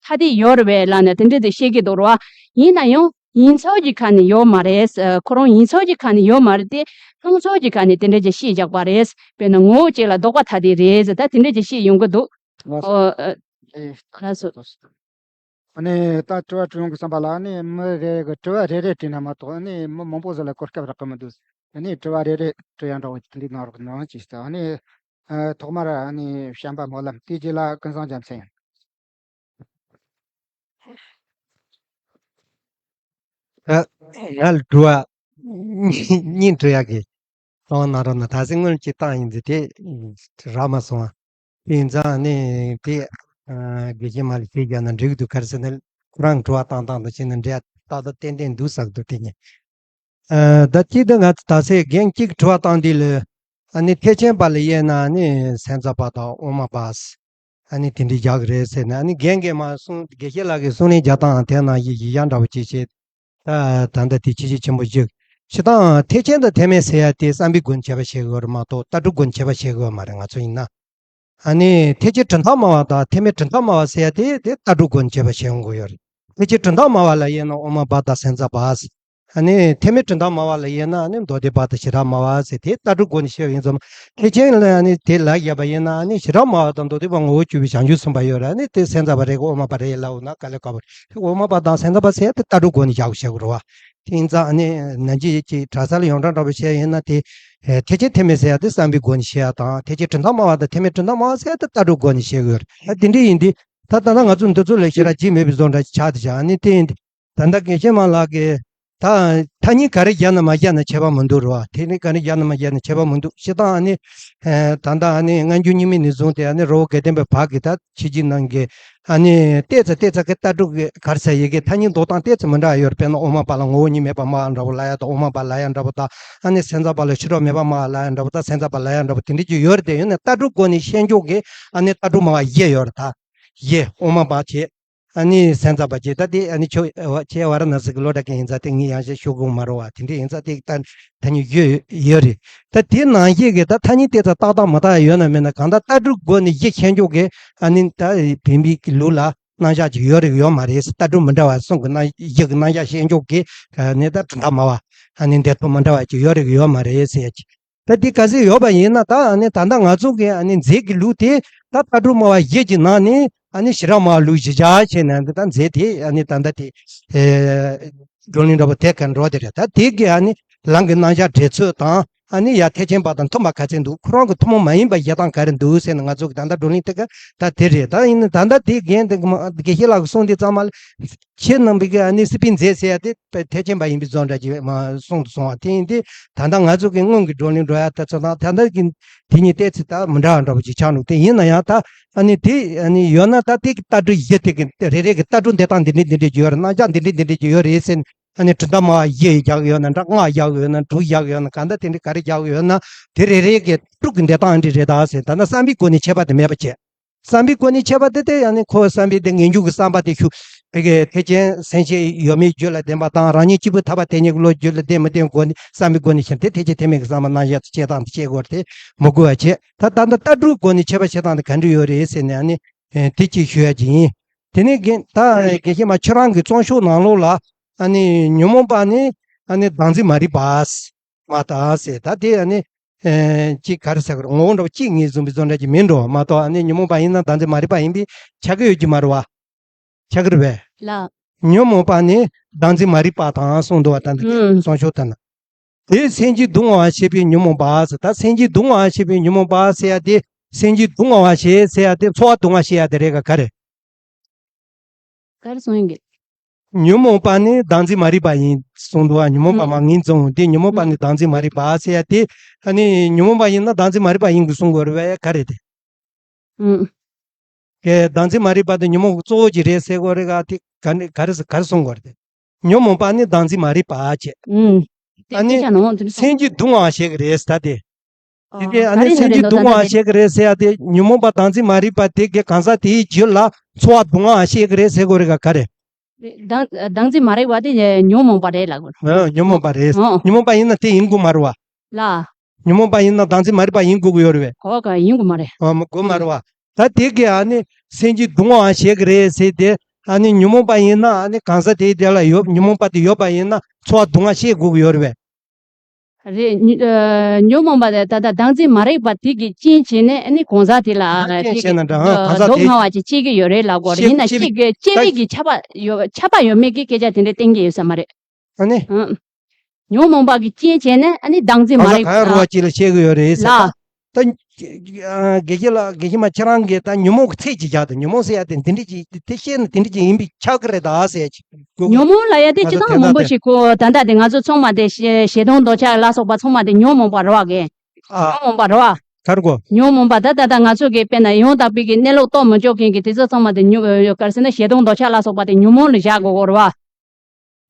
ཐ་དད་ཡོད་རེད་པས་ལབ་ནས་དེ་འདྲ་དེ་བཤད་ཀྱི་འདུག་རེད་བ། ཡིན་ན་ཡང་ཡིན་ཚུལ་གྱི་ཁ་ནས་ཡོད་མ་རེད། ཁོ་རང་ཡིན་ཚུལ་གྱི་ཁ་ནས་ཡོད་མ་རེད་དེ། སྣང་ཚུལ་གྱི་ཁ་ནས་དེ་འདྲ་ཅིག་བཤད་བཞག་པ་རེད། དཔེར་ན་ངོ་བོ་གཅིག་ལ་ལྡོག་པ་ཐ་དད་རེད་ཟེར། ད་དེ་འདྲ་ཅིག་བཤད་ཡོང་གི་འདུག་ལགས་སོ། ཨོ་ཨ་ལགས་སོ། ཨ་ནི་ད་དྲི་བ་དྲི་ཡོང་གི་བསམ་པ་ལ་ཨ་ནི་མི་རེ་རེ་གི་དྲི་བ་རེ་རེ་དྲིས་ན་མ་གཏོགས་ཨ་ནི་མི་མང་པོ་ཟིག་ལ་གོ་སྐབས་རག་གི་མི་འདུག་ཨ་ནི་དྲི་བ་རེ་རེ་དྲི་ཡ་འདྲ་བོ་འདི་གནང་རོགས་གནང་ཅིག་ཟེར། ཨ་ནི་ཐོག་མར་ཨ་ནི་བྱམས་པ་སྨོན་ལམ་དེའི་རྗེས་ལ་ཀུན་བཟང་རྒྱལ་མཚན། ཨ། ང་ལ་དྲི་བ་གཉིས་འདྲི་ཡག་གི། གསང་བ་གནང་རོགས་གནང་། ད་གཟོད་སྔོན་གྱི་བཏང་ཡིན་ཟེར་དེ་རག་མ་སོང་བ། དེ་ཡིན་ཙང་ནི་དེ་ཨ་དགེ་བཤེས་མ་ལ་ཞུས་བརྒྱབ་ན་འགྲིག་གི་འདུག་ག་རེ་ཟེར་ན་ཁོ་རང་དྲི་བ་བཏང་སྟངས་དང་བྱས་ན་འདྲ་ཏག་ཏག་ཏན་ཏན་འདུག་ཟེར་གི་འདུག་དེ་ནི། ཨ་ད་གཅིག་ཏུ་ང་ད་ཚེ་རྒན་གཅིག་དྲི་བ་བཏང་དུས་ལ། ཨ་ནི་ཐེག་ཆེན་པ་ལ་དབྱེ་ན་ནི་སེམས་ཙམ་པ་དང་དབུ་མ་པ། ཨ་ནི་དེ་འདྲའི་རྒྱག་གི་རེད་ཟེར་ནས། ཨ་ནི་རྒན་གྱིས་མ་གསུང་། དགེ་བཤེས་ལགས་ཀྱིས་གསུང་ལན་རྒྱག་སྟངས་དེ་ནང་བཞིན་གཞི་བཞག་འདྲ་པོ་ཅིག་བྱས། ད་ད་ལྟ་དེ་ཁྱད་ཆོས་ཆེན་པོ་ཞིག་བྱེད་སྟངས། ཐེག་ཆེན་དང་ཐེག་དམན་ཟེར་ཡ་དེ་བསམ་པའི་སྒོ་ནས་ཁྱད་པར་ཕྱེ་དགོས་རེད་མ་གཏོགས་ལྟ་གྲུབ་སྒོ་ནས་ཁྱད་པར་ཕྱེ་དགོས་མ་རེད། ང་ཚོ་ཡིན་ན། ཨ་ནི་ཐེག་ཆེན་གྲུབ་མཐའ་སྨྲ་བ་དང་ཐེག་དམན་གྲུབ་མཐའ་སྨྲ་བ་ཟེར་ཡ་དེ་དེ་ལྟ་གྲུབ་སྒོ་ནས་ཁྱད་པར་ཕྱེ་ཡོང་གི་ཡོད་རེད། ཐེག་ཆེན་གྲུབ་མཐའ་སྨྲ་བ་ལ་དབྱེ་ན་དབུ་མ་པ་དང་སེམས་ཙམ་པ། ཨ་ནི་ཐེག་དམན་གྲུབ་མཐའ་སྨྲ་བ་ལ་དབྱེ་ན་ཨ་ནི་མདོ་སྡེ་པ་དང་བྱེ་བྲག་སྨྲ་བ་ཟེར་དེ་ལྟ་གྲུབ་སྒོ་ནས་བཤད་པ་ཡིན་ཙང་། ཐེག་ཆེན་ལ་ཨ་ནི་དེ་ལ་བཞག་པ་ཡིན་ན་ཨ་ནི་བྱེ་བྲག་སྨྲ་བ་དང་མདོ་སྡེ་པ་ངོ་བོ་བཅུ་པའི་བྱང་ཆུབ་སེམས་དཔའ་ཡོད་རེད། ཨ་ནི་དེ་སེམས་ཙམ་པ་རེད་གི་དབུ་མ་པ་རེད་ལབ་ན་དཀའ་ལས་ཁག་པོ་རེད། དབུ་མ་པ་དང་སེམས་ཙམ་པ་ཟེར་དེ་ལྟ་གྲུབ་སྒོ་ནས་བཞག་དགོས་བཤད་དགོས་རེད་བ། དེ་ཡིན་ཙང་ཨ་ནི་ནམ་རྒྱུན་གྱི་གྲྭ་ས་ལ་ཡོངས་གྲགས་འདྲ་པོ་བཤད་ཡིན་ན་དེ། ཨེ་ཐེག་ཆེན་ཐེག་དམན་ཟེར་ཡ་དེ་བསམ་པའི་སྒོ་ནས་བཤད་ཡ་དང་། ཐེག་ཆེན་གྲུབ་མཐའ་སྨྲ་བ་དང་ཐེག་དམན་གྲུབ་མཐའ་སྨྲ་བ་ཟེར་ཡ་དེ་ལྟ་གྲུབ་སྒོ་ནས་བཤད་དགོས་རེད། ཨ་དེ་འདྲ་ཡིན་དུས་ད་ད་ལྟ་ང་ཚོ་འདི་ཚོ་ལ་ཞེ་དྲག་བརྗེད་མེད་པའི་བཟོ་འདྲ་ཆགས་བསྡད་བཞག་ཨ་ནི་དེ་ཡིན་དུས་ད་ལྟ་དགེ་བཤེས་མ་ལགས་ཀྱིས་ད་ཐ་སྙད་ག་རེ་བཞག་ན་མ་བཞག་ན་ཁྱད་པར་མི་འདུག་རེད་བ། ཐ་སྙད་ག་རེ་བཞག་ན་མ་བཞག་ན་ཁྱད་པར་མི་འདུག་བཤད་སྟངས་ཨ་ནི། ཨེ་ད་ལྟ་ཨ་ནི་སྔ་འགྱུར་རྙིང་མའི་ནས་བཟུང་སྟེ་ཨ་ནི་རི་བོ་དགེ་ལྡན་པའི་བར་གྱི་ད་ཕྱི་རྒྱལ་ནང་གི་ཨ་ནི་ཏོག་ཙམ་ཏོག་ཙམ་གྱི་ལྟ་གྲུབ་ཀྱི་ག་རེ་ཟེར་ཡི་གེ་ཐ་སྙད་འདོགས་སྟངས་ཏོག་ཙམ་མི་འདྲ་བ་ཡོད་རེད། དཔེར་ན་དབུ་མ་པ་ལ་ངོ་བོ་ཉིད་མེད་པར་སྨྲ་བ་འདྲ་པོ་ལབ་ཡ་དང་། དབུ་མ་པ་ལབ་ཡ་འདྲ་པོ་དང་། ཨ་ནི་སེམས་ཙམ་པ་ལ་ཕྱི་རོལ་མེད་པར་སྨྲ་བ་ལབ་ཡ་འདྲ་པོ་དང་། སེམས་ཙམ་པ་ལབ་ཡ་འདྲ་པོ་དེ་འདྲ་ཅིག་ཡོད་རེད་དེ། ཡིན་ནའི་ལྟ་གྲུབ་སྒོ་ནས་བཤད་འཇོག་གི་ཨ་ནི་ལྟ་གྲུབ་སྨྲ་བ་བཞི་ཡོད་རེད་ད། བཞི། དབུ་མ་པ་བྱས། ཨ་ནི་སེམས་ཙམ་པ་བྱས། ད་དེ་ཨ་ནི་ཁྱོད་ཁྱེད་ཝཱ་ར་ཎ་སི་གི་ལོ་འདྲ་མཁན་ཡིན་ཙང་དེ་ངས་ཡང་བཤད་ཤོད་དགོས་མ་རེད་བ། དེ་འདྲ་ཡིན་ཙང་དེ་ད་ཐ་སྙད་ཡོད་ཡོད་རེད། ད་དེ་ནང་བཞིན་གྱི་ད་ཐ་སྙད་དེ་ད་ཏག་ཏག་མ་དག་ཡོད་ན་མེད་ན་གང་ལྟར་ལྟ་གྲུབ་སྒོ་ནས་བཞི་བཤད་འཇོག་གི་ཨ་ནི་ད་བོད་པའི་གི་ལུགས་ལ་རྣམ་གཞག་ཅིག་ཡོད་རེད་ཡོད་མ་རེད་ཟེར། ལྟ་གྲུབ་མི་འདྲ་བ་གསུམ་གྱི་རྣམ་བཞི་གི་རྣམ་གཞག་བཤད་འཇོག་གི་ཨ་ནི་ད་གྲུབ་མཐའ་སྨྲ་བ་ཨ་ནི་འདོད་ཐོབ་མི་འདྲ་བ་ཅིག་ཡོད་རེད་ཡོད་མ་རེད་ཟེར་ཡ་ཅིག་ད་འདི་ག་ཚོད་ཡོད་པ་ཡིན་ན། ད་ཨ་ནི་ད་ལྟ་ང་ཚོ་གི་ཨ་ནི་མཛད་ཀྱི་ལུགས་དེ་ད་ལྟ་གྲུབ་སྨྲ་བ་བཞི་གྱི་ནང་ནས་ཨ་ནི་བྱེ་བྲག་སྨྲ་བ་ལུགས་གཞི་བཞག་བྱས་ནས་འདི་ད་མཛད་དེ་ཨ་ནི་ད་ལྟ་དེ་ཨེ་བགྲོ་གླེང་འདྲ་པོ་དེ་ག་འགྲོ་དེ་རེད། ད་དེ་གི་ཨ་ནི་ལམ་གྱི་རྣམ་གཞག་འགྲེལ་ཚུལ་དང་། ཨ་ནི་ཡ་ཐེག་ཆེན་པ་དང་མཐུན་པ་ག་ཚོད་འདུག་ཁོ་རང་གི་ཐུན་མོང་མ་ཡིན་པ་བཞེད་སྟངས་ག་རེ་འདུག་ཟེར་ནས་ང་ཚོ་གི་ད་ལྟ་བགྲོ་གླེང་དེ་ག་ད་དེ་རེད། ད་ཡིན་ན་ད་ལྟ་དེ་རྒན་དེ་དགེ་བཤེས་ལགས་ཀྱི་གསུང་དེ་ཚང་མ་ལ། ཁྱེད་རྣམ་པའི་གི་ཨ་ནི་སི་པན་མཛད་ཟེར་ཡ་དེ་ཐེག་ཆེན་པ་ཡིན་པའི་བཟོ་འདྲ་ཅིག་མ་གསུངས་སོང་བ། དེ་ཡིན་དུས་ད་ལྟ་ང་ཚོ་གི་སྔོན་གྱི་བགྲོ་གླེང་འགྲོ་ཡ་དེ་ཚོ་དང་ད་ལྟ་གི་དེ་གཉིས་ཏོག་ཙམ་ད་མི་འདྲ་བ་འདྲ་པོ་ཅིག་ཆགས་འདུག་དེ་ཡིན་ན་ཡང་ད་ཨ་ནི་དེ་ཨ་ནི་ཡོད་ན་ད་དེ་གི་ལྟ་གྲུབ་བཞི་དེ་གི་རེ་རེ་གི་ལྟ་གྲུབ་འདི་དང་འདི་འདྲ་འདི་འདྲ་ཅིག་ཡོད་རེད། རྣམ་གཞག་འདི་འདྲ་འདི་འདྲ་ཅིག་ཡོད་རེད་ཟེར་ནས་ཨ་ནི་གྲུབ་མཐའ་སྨྲ་བ་བཞི་བཞག་ཡོད་ན་འདྲ། ལྔ་བཞག་ཡོད་ན་དྲུག་བཞག་ཡོད་ན་གང་ལྟར་དེ་འདྲ་ག་རེ་བཞག་ཡོད་ན་དེ་རེ་རེ་གི་ལྟ་གྲུབ་ཀྱི་འདོད་སྟངས་འདི་རེད་ད་ཟེར། ད་ནི་བསམ་པའི་སྒོ་ནས་ཁྱད་པར་དེ་མེད་པ་བྱས། བསམ་པའི་སྒོ་ནས་ཁྱད་པར་དེ་དེ་ཡང་ནི་ཁོ་བསམ་པའི་དེ་ངེས་འབྱུང་གི་བསམ་པ་དེ་ཤུགས་དེ་གའི་ཐེག་ཆེན་སེམས་བསྐྱེད་ཡོད་མེད་རྒྱུད་ལ་ལྡན་པ་དང་། རང་ཉིད་གཅིག་པུ་ཐར་པ་དེ་ཉིད་ཀྱི་བློ་རྒྱུད་ལ་ལྡན་མི་ལྡན་སྒོ་ནས་བསམ་པའི་སྒོ་ནས་ཁྱེར་ཏེ་ཐེག་ཆེན་ཐེག་དམན་གྱི་བསམ་པ་རྣམ་གཞག་ཏུ་སྐྱེ་སྟངས་དེ་བཤད་དགོས་རེད་དེ་མི་དགོས་པ་བྱས། ད་ད་ལྟ་ལྟ་གྲུབ་སྒོ་ནས་ཁྱད་པར་བྱེད་སྟངས་དེ་ག་འདྲ་ཡོད་རེད་ཟེར་ནས་ཨ་ནི་དེ་གཅིག་ཞུ་ཡ་ཅིག་ཡིན། དེ་ནས་རྒན་ད་དགེ་བཤེས་མ་ཁྱོད་རང་གི་རྩོམ་ཤོག་ནང་ལོགས་ལ་ཨ་ནི་ཉོན་མོངས་པ་ནི་ཨ་ནི་བདག་འཛིན་མ་རིག་པ། མ་དག་ཟེར། ད་དེ་ཨ་ནི་ཨེ་ཅིག་ག་རེ་ཟེར་དགོས་རེད། ངོ་བོ་འདྲ་པོ་གཅིག་ངེས་བཟུང་བའི་བཟོ་འདྲ་ཅིག་མིན་འགྲོ་མ་གཏོགས། ཨ་ནི་ཉོན་མོངས་པ་ཡིན་ན་བདག་འཛིན་མ་རིག་པ་ཡིན་པས་ཆགས་ཀྱི་ཡོད་ཀྱི་མ་རེད་བ། ཆགས་ཀྱི་རེད་པས། ལགས། ཉོན་མོངས་པ་ནི་བདག་འཛིན་མ་རིག་པ་དང་གསུངས་འདུག་བ། ད་འདི་ཨུམ། གསུང་ཆོག་ལྟར་ན། དེ་སེམས་ཀྱིས་གདུང་བར་བྱེད་པའི་ཉོན་མོངས་པ་ཟེར། ད་སེམས་ཀྱིས་གདུང་བར་བྱེད་པའི་ཉོན་མོངས་པ་ཟེར་ཡ་དེ་སེམས་ཀྱིས་གདུང་བར་བྱེད་ཟེར་ཡ་དེ་ཚོར་བ་གདུང་བ་ཞེས་ཡ་དེ་རེད་ག་ག་རེད། ག་རེ་གསུང་ཡིན་གི། ཉོན་མོངས་པ་ནི་བདག་འཛིན་མ་རིག་པ་ཡིན་གསུངས་འདུག་བ། ཉོན་མོངས་པ་ཨུམ། མ་ངེས་བཟུང་དེ་ཉོན་མོངས་པ་ཨུམ། ནི་བདག་འཛིན་མ་རིག་པ་ཟེར་ཡ་དེ། ཨ་ནི་ཉོན་མོངས་པ་ཡིན་ན་བདག་འཛིན་མ་རིག་པ་ཡིན་དགོས་གསུང་དགོས་རེད་པས། ག་རེ་དེ། ཨུམ། གལ་བདག་འཛིན་མ་རིག་པ་དེ་ཉོན་མོངས་ཀྱི་གཙོ་བོ་ཅིག་རེད་ཟེར་དགོས་རེད་ག་དེ་ག་ནི་ག་རེ་ག་རེ་གསུང་དགོས་རེད་དེ། ཉོན་མོངས་པ་ནི་བདག་འཛིན་མ་རིག་པ་བྱས། ཨུམ། དེ་ཨ་ནི་དེ་ཆ་ནོ་དེ་ཚོ། སེམས་ཀྱིས་གདུང་བ་བྱེད་ཀྱི་རེད་ཟེར་ད་དེ། དེ་ཨ་ག་ནི་རེ་སེམས་ཀྱིས་འདོད་གདུང་བ་ད་ད་དེ། བྱེད་ཀྱི་རེད་ཟེར་ཡ་དེ་ཉོན་མོངས་པ་བདག་འཛིན་མ་རིག་པ་དེ་གི་གང་ཟག་དེའི་རྒྱུད་ལ་ཚོར་བ་གདུང་བ་བྱེད་ཀྱི་རེད་ཟེར་དགོས་རེད་ག་ག་རེ། བདག་བདག་འཛིན་མ་རིག་པ་དེ་ཉོན་མོངས་པ་རེད་ལབ་དགོས། ཨ་ཉོན་མོངས་པ་རེད། ཨོ། ཉོན་མོངས་པ་ཡིན་ན་དེ་ཡིན་དགོས་མ་རེད་བ། ལ། ཉོན་མོངས་པ་ཡིན་ན་བདག་འཛིན་མ་རིག་པ་ཡིན་དགོས་ཀྱི་ཡོད་རེད་བས། ཨོ་ག་ཡིན་དགོས་མ་རེད། ཨ་མ་དགོས་མ་རེད་བ། ད་དེ་གི་ཨ་ནི་སེམས་ཀྱིས་གདུང་བ་བྱེད་ཀྱི་རེད་ཟེར་ཏེ། ཨ་ནི་ཉོན་མོངས་པ་ཡིན་ན་ཨ་ནི་གང་ཟག་དེའི་དེ་ལ་ཡོད་ཉོན་མོངས་པ་དེ་ཡོད་པ་ཡིན་ན་ཚོར་བ་གདུང་བ་བྱེད་དགོས་ཀྱི་ཡོད་རེད་བས། རེད། ཉོ་ཨ་ཉོན་མོངས་པ་དེ་ད་ལྟ་བདག་འཛིན་མ་རིག་པ་དེ་གིས་རྐྱེན་བྱས་ནས་ཨ་ནི་གང་ཟག་དེ་ལ་རྐྱེན་དེ་བྱས་ནས་འདྲ་ཨ་གང་ཟག་སྡུག་དེ་བསྔལ་བ་ཅིག་སྐྱེ་གི་ཡོད་རེད་ལབ་དགོས་རེད། ཤེས་ཡིན་ན་ཤེས་གཅིག་གི་སྐྱེ་ད་མེད་ཀྱི་ཁྱབ་པ་ཡོད་ཁྱབ་པ་ཡོད་མེད་ཀྱི་སྐད་ཆ་དེ་འདྲ་གཏན་འཁེལ་ཡོད་ས་མ་རེད། ཨ་ནི། ཨ། ཉོན་མོངས་པ་གིས་རྐྱེན་བྱས་ནས་ཨ་ནི་བདག་འཛིན་མ་གང་ཟག་རིག་གང་ཡང་རུང་བ་ཅིག་ལ་སྐྱེ་གི་ཡོད་རེད་ཟེར་ལ། ད། ད་དགེ་བཤེས་ལགས། དགེ་བཤེས་མ། ཁྱེད་རང་གིས་ད་ཉོན་མོངས་ཀྱི་ཚད་ཅིག་བཞག་དང་། ཉོན་མོངས་ཟེར་ཡ་དེ་འདི་འདྲ་ཅིག་དེ་བཤད་ན་དེ་འདྲ་ཅིག་ཡིན་པས་ཆགས་ཀྱི་རེད་ད་ཟེར་ཡ་ཅིག་དགོས། ཉོན་མོངས་ལབ་ཡ་དེ་ད་སྤྱིར་བཏང་དེ་མང་པོ་ཞིག་གོ། ད་ལྟ་དེ་ང་ཚོ་ཚང་མ་དེ་ཞེ་ཞེ་སྡང་འདོད་ཆགས་ལ་སོགས་པ་ཚང་མ་དེ་ཉོན་མོངས་པ་རེད་བ་གི། ཨ། ཉོན་མོངས་པ་རེད་བ། ག་རེ་གོ། ཉོན་མོངས་པ་ད་ད་ད་ང་ཚོ་གི་དཔེར་ན་ཡང་དག་པའི་གི་གནས་ལུགས་རྟོགས་མི་ཆོག་མཁན་གྱི་དེ་ཚོ་ཚང་མ་དེ་ཉོན་ག་རེ་ཟེར་ན་ཞེ་སྡང་འདོད་ཆགས་ལ་སོགས་པ་དེ་ཉོན་མོངས་ལ་བཞག་དགོས་གོ་རེད་བ།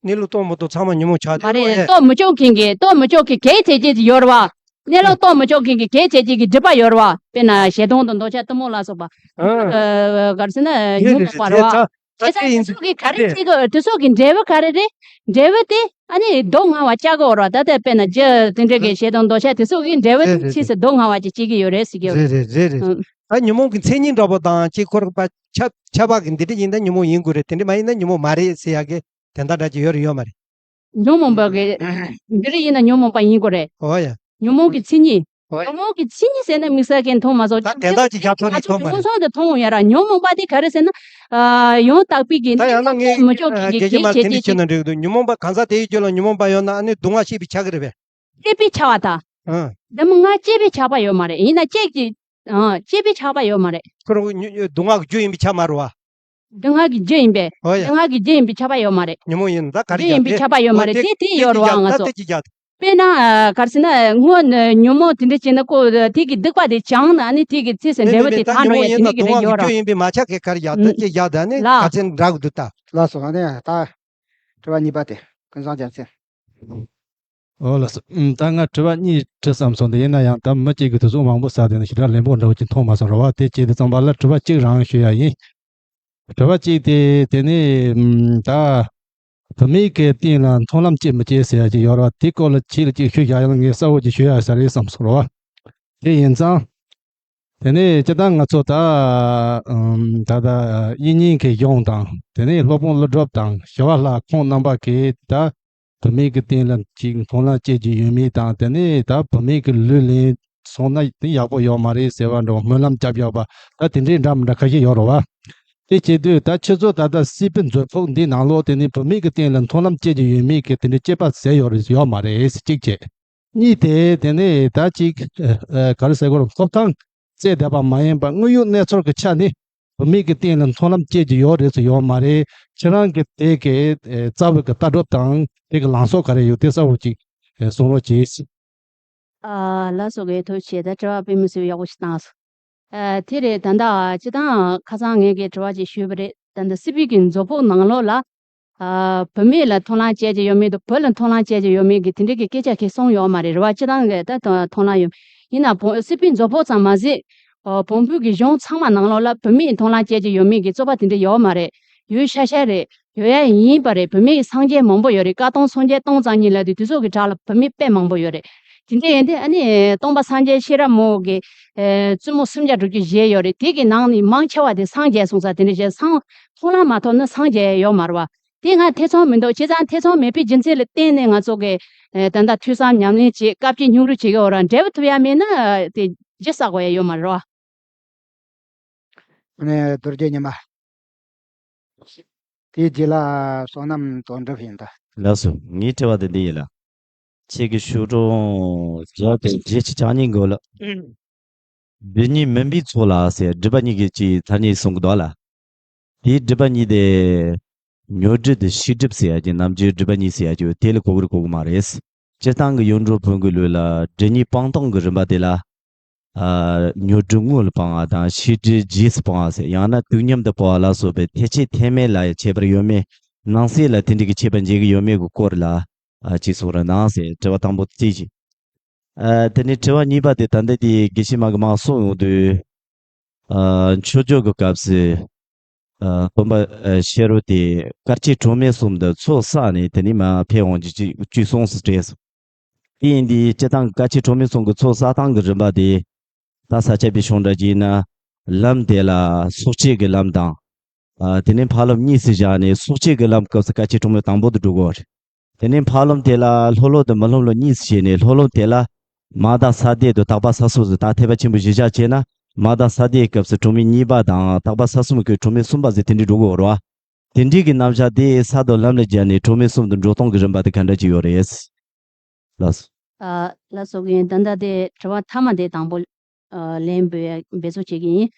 གནས་ལུགས་རྟོགས་མི་ཐུབ་ཚང་མ་ཉོན་མོངས་ཆགས་ཏེ། མ་རེད། ཨོ་ཡ། རྟོགས་མི་ཆོག་མཁན་གྱི། རྟོགས་མི་ཆོག་མཁན་གལ་ཆེ་ཆེ་ཅིག་ཡོད་རེད་བ། གནས་ལུགས་རྟོགས་མི་ཆོག་མཁན་གྱི་གལ་ཆེ་ཆེ་གི་སྒྲིབ་པ་ཡོད་རེད་བ། དཔེར་ན་ཞེ་སྡང་དང་འདོད་ཆགས་གཏི་མུག་ལ་སོགས་པ། ཨ། ཨ། ག་རེ་ཟེར་ན་རེད་ཉོན་རེད་མོངས་པ་རེད་རེད། བ། ད་ད་དེ་ཚོ་དེ་ཡིན་དེ་ཚོ་གི་ག་རེ་རེད། བྱེད་དགོས། དེ་ཚོ་གི་འབྲས་བུ་ག་རེ་རེད། འབྲས་བུ་དེ་ཨ་ནི་སྡུག་བསྔལ་བ་བསྐྱལ་དགོས་རེད་བ། ད་ལྟ་དཔེར་ན་རྒྱུ་དེ་འདྲ་གི་ཞེ་སྡང་འདོད་ཆགས་དེ་ཚོ་གི་འབྲས་བུ་རེད་དེ་རེད་ཕྱིས་སུ་རེད། སྡུག་བསྔལ་བ་ཅིག་སྐྱེ་གི་ཡོད་རེད་ཟེར་གི་ཡོད། རེད་རེད་རེད་རེད། ཨ། ད་ཉོན་མོངས་ཀྱི་མཚན་ཉིད་འདྲ་པོ་དང་གཅིག་ཁོ་རང་པ་ཁྱབ་ཁྱབ་པ་གི་འདི་འདྲ་ཡིན་ན་ཉོན་མོངས་ཡིན་དགོས་རེད། དེ་འདྲ་མ་ཡིན་ན་ཉོན་མོངས་མ་རེད་ཟེར་ཡ་གི་དོན་དག་འདྲ་ཅིག་ཡོད་རེད་ཡོད་མ་རེད། ཉོན་མོངས་པ་གི་འདི་རེད་ཡིན་ན་ཉོན་མོངས་པ་ཡིན་དགོས་རེད། ཨོ་ཡ། ཉོན་མོངས་ཀྱི་མཚན་ཉིད། ཨོ་ཡ། ཉོན་མོངས་ཀྱི་མཚན་ཉིད་ཟེར་ན་དམིགས་བསལ་གྱི་མཐོང་མ་སོང་། ད་དོན་དག་ཅིག་ཁྱབ་ཐོག་ནས་ང་ཚོ་མཐོང་མ་རེད། ཡོངས་སུ་དུ་མཐོང་ཡ་ར། ཉོན་མོངས་པ་དེ་ག་རེ་ཟེར་ན། ཨ། ཡང་དག་པའི་གི་ད་ཡང་ན་ངས་མི་ཆོག་གི་གི་རྒྱལ་སྤྱི་མ་དེ་འདྲ་བྱས་ན་འགྲིག་འདུག་ཉོན་མོངས་པ་གང་ཟག་དེའི་རྒྱུད་ལ་ཉོན་མོངས་པ་ཡོད་ན་ཨ་ནི་སྡུག་བསྔལ་སྐྱེས་པའི་ཆགས་ཀྱི་རེད་པས། སྐྱེས་པའི་ཆགས་པ་དང་། ཨ། འདི་མོ་ང་སྐྱེས་པའི་ཆགས་པ་ཡོད་མ་རེད། ཡིན་ན་སྐྱེས་ཀྱི། ཨ། སྐྱེས་པའི་ཆགས་པ་ཡོད་མ་རེད། ཁོ་རང་སྡུག་བསྔལ་གྱི་རྒྱུ་ཡིན་པའི་ཆགས་མ་རེད་བ། སྡུག་བསྔལ་གྱི་རྒྱུ་ཡིན་པས། ཨོ་ཡ། སྡུག་བསྔལ་གྱི་རྒྱུ་ཡིན་པའི་ཆགས་པ་ཡོད་མ་རེད། ཉོན་མོངས་ཡིན་ད་ག་རེ་རྒྱུ་ཡིན་པའི་ཆགས་པ་ཡོད་མ་རེད། དེ་དེ་ཡོད་རེད་བ་ང་ཚོ། དཔེར་ན་ག་རེ་ཟེར་ན་སྔོན་ཉོན་མོངས་དེ་འདྲ་བྱས་ན་ཁོ་དེ་གི་སྡིག་པ་དེ་བྱང་ན་ནི་དེ་གི་ཚིས་སུ་འབྲས་བུ་དེ་ཐར་འགྲོ་ཡ་དེ་འདྲ་གི་རེད་ཡོད་ར། ཉོན་མོངས་ཡིན་པའི་མ་ཆགས་གི་ག་རེ་ཡག་ད་ཅི་ཡག་ད་ནི་ལ། ག་ཚན་འདྲ་གི་འདུག་ད། ལགས་སོ། ཨ་ནི་ད་དྲི་བ་གཉིས་པ་དེ་ཀུན་བཟང་རྒྱལ་མཚན། ཨོ་ལགས་སོ། ཨུམ། ད་ང་དྲི་བ་གཉིས་དྲི་བསམ་སོང་། དེ་ཡིན་ན་ཡང་ད་མི་གཅིག་གིས་དུས་ཚོད་མང་པོ་ཟ་དེ་ནི་ཞེ་དྲག་ལན་པོ་འདྲ་བོ་ཅིག་མཐོང་མ་སོང་ར་བ། དེ་བྱས་དུས་ཙམ་པ་ལ་དྲི་བ་གཅིག་རང་ཞུ་ཡ་ཡིན། དྲི་བ་གཅིག་དེ་དེ་ནི་ཨུམ། ད་བུད་མེད་ཀྱི་སྟེང་ལ་མཐོང་ལམ་སྐྱེ་མི་སྐྱེ་ཟེར་ཡ་ཅིག་ཡོད་ར་བ། དེ་སྐོར་ལ་ཁྱེད་ལ་ཅིག་ཞུ་བཞག་ཡང་ངས་གསལ་བོ་ཅིག་ཞུ་ཡ་ས་རེད་བསམ་སོང་ར་བ། དེ་ཡིན་ཙང་། དེ་ནས་སྤྱིར་བཏང་ང་ཚོ་ད་ཨམ། ད་ལྟ་དབྱིག་གཉེན་གྱི་གཞུང་དང་དེ་ནས་སློབ་དཔོན་ཀླུ་སྒྲུབ་དང་ཞི་བ་ལྷ་ཁོང་རྣམ་པ་གིས་ད་བུད་མེད་ཀྱི་སྟེང་ལ་ཅིག་མཐོང་ལམ་སྐྱེ་རྒྱུ་ཡོད་མེད་དང་། དེ་ནས་ད་བུད་མེད་ཀྱི་ལུས་ལེན་སོང་ན་དེ་ཡག་པོ་ཡོད་མ་རེད་ཟེར་བ་འདྲ་བོ་སྨོན་ལམ་རྒྱབ་ཡོད་པ། ད་དེ་འདྲའི་འདྲ་མི་འདྲ་ཁ་ཤས་ཡོད་རེད་བ། དེ་བྱེད་དུས་ད་ཁྱེད་ཚོ་ད་ལྟ་སྲིད་པའི་མཛོད་ཕུག་འདི་ནང་ལོགས་དེ་ནས་བུད་མེད་ཀྱི་སྟེང་ལ་མཐོང་ལམ་སྐྱེ་རྒྱུ་ཡོད་མེད་ཀྱི་དེ་འདྲའི་དཔྱད་པ་ཟེར་ཡོད་རེད་ཡོད་མ་རེད་ཟེར་གཅིག་བྱས། གཉིས་དེ་དེ་ནས་ད་ཅིག་ཨ། ཨ། ག་རེ་ཟེར་དགོས་རེད། ཐོབ་ཐང་བཙལ་བསྡད་པ་མ་ཡིན་པར་དངོས་ཡོད་གནས་ཚུལ་གྱི་ཆ་ནས་བུད་མེད་ཀྱི་སྟེང་ལ་མཐོང་ལམ་སྐྱེ་རྒྱུ་ཡོད་རེད་ཟེར་ཡོད་མ་རེད། ཁྱེད་རང་གི་དེ་གི་ཨ། རྩ་བའི་གི་ལྟ་གྲུབ་དང་དེ་གི་ལངས་ཕྱོགས་ག་རེ་ཡོད་དེ་གསལ་བོ་ཅིག་ཨ། གསུང་རོགས་གྱིས། ཨ། ལགས་སོ། གི་ཐུགས་རྗེ་ཆེ། ད་དྲི་བ་དཔེ་མི་སྲིད་ཡག་པོ་ཞིག་བཏང་སོང་། ཨ། དེ་རེད། ད་ལྟ་སྤྱིར་བཏང་ཁ་སང་ངས་གི་དྲི་བ་ཅིག་ཞུས་པ་རེད། ད་ལྟ་སྲིད་པའི་གི་མཛོད་ཕུག་ནང་ལོགས་ལ། ཨ། བུད་མེད་ལ་མཐོང་ལམ་སྐྱེ་རྒྱུ་ཡོད་མེད་དང་བུ་ལ་མཐོང་ལམ་སྐྱེ་རྒྱུ་ཡོད་མེད་ཀྱི་དེ་འདྲའི་གི་སྐད་ཆ་གི་གསུངས་ཡོད་མ་རེད། རེད་བ། སྤྱིར་བཏང་གི་ད་མཐོང་ལམ་ཡོད། ཡིན་ན་བོ་སྲིད་པའི་མཛོད་ཕུག་ཙམ་མ་ཟད། ཨ། བོན་པོའི་གི་གཞུང་ཚང་མ་ནང་ལོགས་ལ་བུད་མེད་མཐོང་ལམ་སྐྱེ་རྒྱུ་ཡོད་མེད་ཀྱི་རྩོད་པ་དེ་འདྲ་ཡོད་མ་རེད། ཡོད་ཤག་ཤག་རེད། ཡོད་ཡ་ཡིན་པ་རེད། བུད་མེད་སངས་རྒྱས་མང་པོ་ཡོད་རེད། བཀའ་གདམས་སངས་རྒྱས་སྟོང་རྩ་གཉིས་ལབ་དུས་དེ་ཚོ་གི་གྲས་ལ་བུད་མེད་དཔེ་མང་པོ་ཡོད་རེད། དེ་འདྲ་ཡིན་དུས་ཨ་ནི་སྟོན་པ་སངས་རྒྱས་ཤེས་རབ་མོ་གི་ཨ། བཙུན་མོ་སུམ་བརྒྱ་དྲུག་ཅུ་བཞེས་ཡོད་རེད། དེ་གི་ནང་ནས་མང་ཆེ་བ་དེ་སངས་རྒྱས་སོང་ཙང་དེ་འདྲ་བྱས་སང་མཐོང་ལམ་མ་ཐོབ་ན་སངས་རྒྱས་ཡོད་མ་རེད་བ། དེ་ང་ཐེ་ཚོམ་མི་འདུག་བྱས་ཙང་ཐེ་ཚོམ་མེད་པའི་རྒྱུ་མཚན་ལ་བརྟེན་ནས་ང་ཚོ་གི་ཨ། ད་ལྟ་ཐོས་བསམ་ཉམས་ལེན་བྱེད། བཀའ་བརྒྱུད་སྙིང་རུས་བྱེད་ཀྱི་ཡོད་ར། འབྲས་བུ་ཐོབ་ཡ་མེད་ན་དེ་རྒྱུ་བསགས་དགོས་ཡ་ཡོད་མ་རེད་བ། ཨ་ནི་རྡོ་རྗེ་ཉི་མ། དེའི་རྗེས་ལ་བསོད་ནམས་དོན་གྲུབ་ཡིན་ད། ལགས་སོ། ངའི་དྲི་བ་དེ་འདི་ཡིན་ལ། ཁྱེད་ཀྱི་ཞུ་སྒྲོམ་བརྒྱ་དང་བརྒྱད་ཅུ་གྱ་གཉིས་འགོ་ལ། སྒྲིབ་གཉིས་མུན་པའི་ཚོགས་ལ་ཟེར་སྒྲིབ་པ་གཉིས་ཀྱི་ཅིག་ཐ་སྙད་གསུང་གི་འདུག་ལ། དེའི་སྒྲིབ་པ་གཉིས་དེ། ཉོན་སྒྲིབ་དང་ཤེས་སྒྲིབ་ཟེར་ཡ་གྱི་ནམ་རྒྱུན་སྒྲིབ་པ་གཉིས་ཟེར་ཡ་གྱི་དེ་ལ་གོ་གི་རེད་གོ་གི་མ་རེད། སྤྱིར་བཏང་གི་ཡོངས་གྲུབ་བོན་གྱི་ལུགས་ལ་སྒྲིབ་གཉིས་སྤངས་སྟངས་ཀྱི་རིམ་པ་དེ་ལ། ཨ། ཉོན་སྒྲིབ་སྔོན་ལ་སྤང་བ་དང་ཤེས་སྒྲིབ་རྗེས་སུ་སྤང་བ་ཟེར། ཡང་ན་དུས་མཉམ་དུ་སྤང་བ་ལ་སོགས་པའི་ཐེག་ཆེན་ཐེག་དམན་ལ་ཡང་ཁྱད་པར་ཡོད་མེད། ནང་གསེས་ལ་དེ་འདྲ་གི་ཁྱད་པར་འབྱེད་ཀྱི་ཡོད་མེད་ཀྱི་སྐོར་ལ། ཨ། ཅིག་གསུང་རོགས་གནང་ཟེར་དྲི་བ་དང་པོ་དེ་ཅིག་ཨ། དེ་ནས་དྲི་བ་གཉིས་པ་དེ་ད་ལྟ་དེ་དགེ་བཤེས་མ་གི་མ་གསུང་ཡོང་དུས། ཨ། མཆོད་བརྗོད་ཀྱི་སྐབས་སུ། ཨ། སྟོན་པ་ཨ་ཤེས་རབ་དེ་སྐར་ཆའི་གྲངས་མེད་གསུམ་དུ་ཚོགས་བསགས་ནས་དེ་ནས་མར་ཕེབས་འོང་རྒྱུ་ཅིག་བཅུག་སོང་ཟེར་བྲིས་སོང་། དེ་ཡིན་དུས་སྤྱིར་བཏང་གི་སྐར་ཆའི་གྲངས་མེད་གསུམ་གྱི་ཚོགས་བསགས་སྟངས་ཀྱི་རིམ་པ་དེ། ད་ས་སྐྱ་པའི་གཞུང་འདྲ་ཅིག་ཡིན་ན། ལམ་དེ་ལ་སོགས་བྱེད་ཀྱི་ལམ་དང་། ཨ། དེ་ནས་ཕ་རོལ་གཉིས་སུ་བཞག་ནས་སོགས་བྱེད་ཀྱི་ལམ་སྐབས་སུ་སྐར་ཆའི་གྲངས་མེད་དང་པོ་དེ་འགྲོ་དགོས་རེད། དེ་ནས་ཕ་རོལ་དེ་ལ་ལྷོ་ལམ་དང་མུན་ལམ་ལ་གཉིས་སུ་ཕྱེ་ནས་ལྷོ་ལམ་དེ་ལ་མ་དང་ས་དེ་དང་དག་པ་ས་གསུམ་ཟེར། ད་ཐེག་པ་ཆེན་པོའི་གཞིར་བཞག་བྱས་ན་མ་དང་ས་དེའི་སྐབས་སུ་གྲངས་མེད་གཉིས་པ་དང་དག་པ་ས་གསུམ་གྱི་གྲངས་མེད་གསུམ་པ་ཟེར་དེ་འདྲའི་འགྲོ་གི་ཡོད་རེད་བ། དེ་འདྲའི་གི་རྣམ་གཞག་དེ་ས་དང་ལམ་ལ་སྦྱར་ནས་གྲངས་མེད་གསུམ་དུ་འགྲོ་སྟངས་ཀྱི་རིམ་པ་དེ་ག་འདྲ་ཅིག་ཡོད་རེད། ལགས་སོ། ཨ། ལགས་སོ། ད་ལྟ་དེ་དྲི་བ་མཐའ་མ་དེ་དང་པོ། ཨ་ལན་འབུལ་ཡ་འབད་རྩོལ་བྱེད་ཀྱི་ཡིན།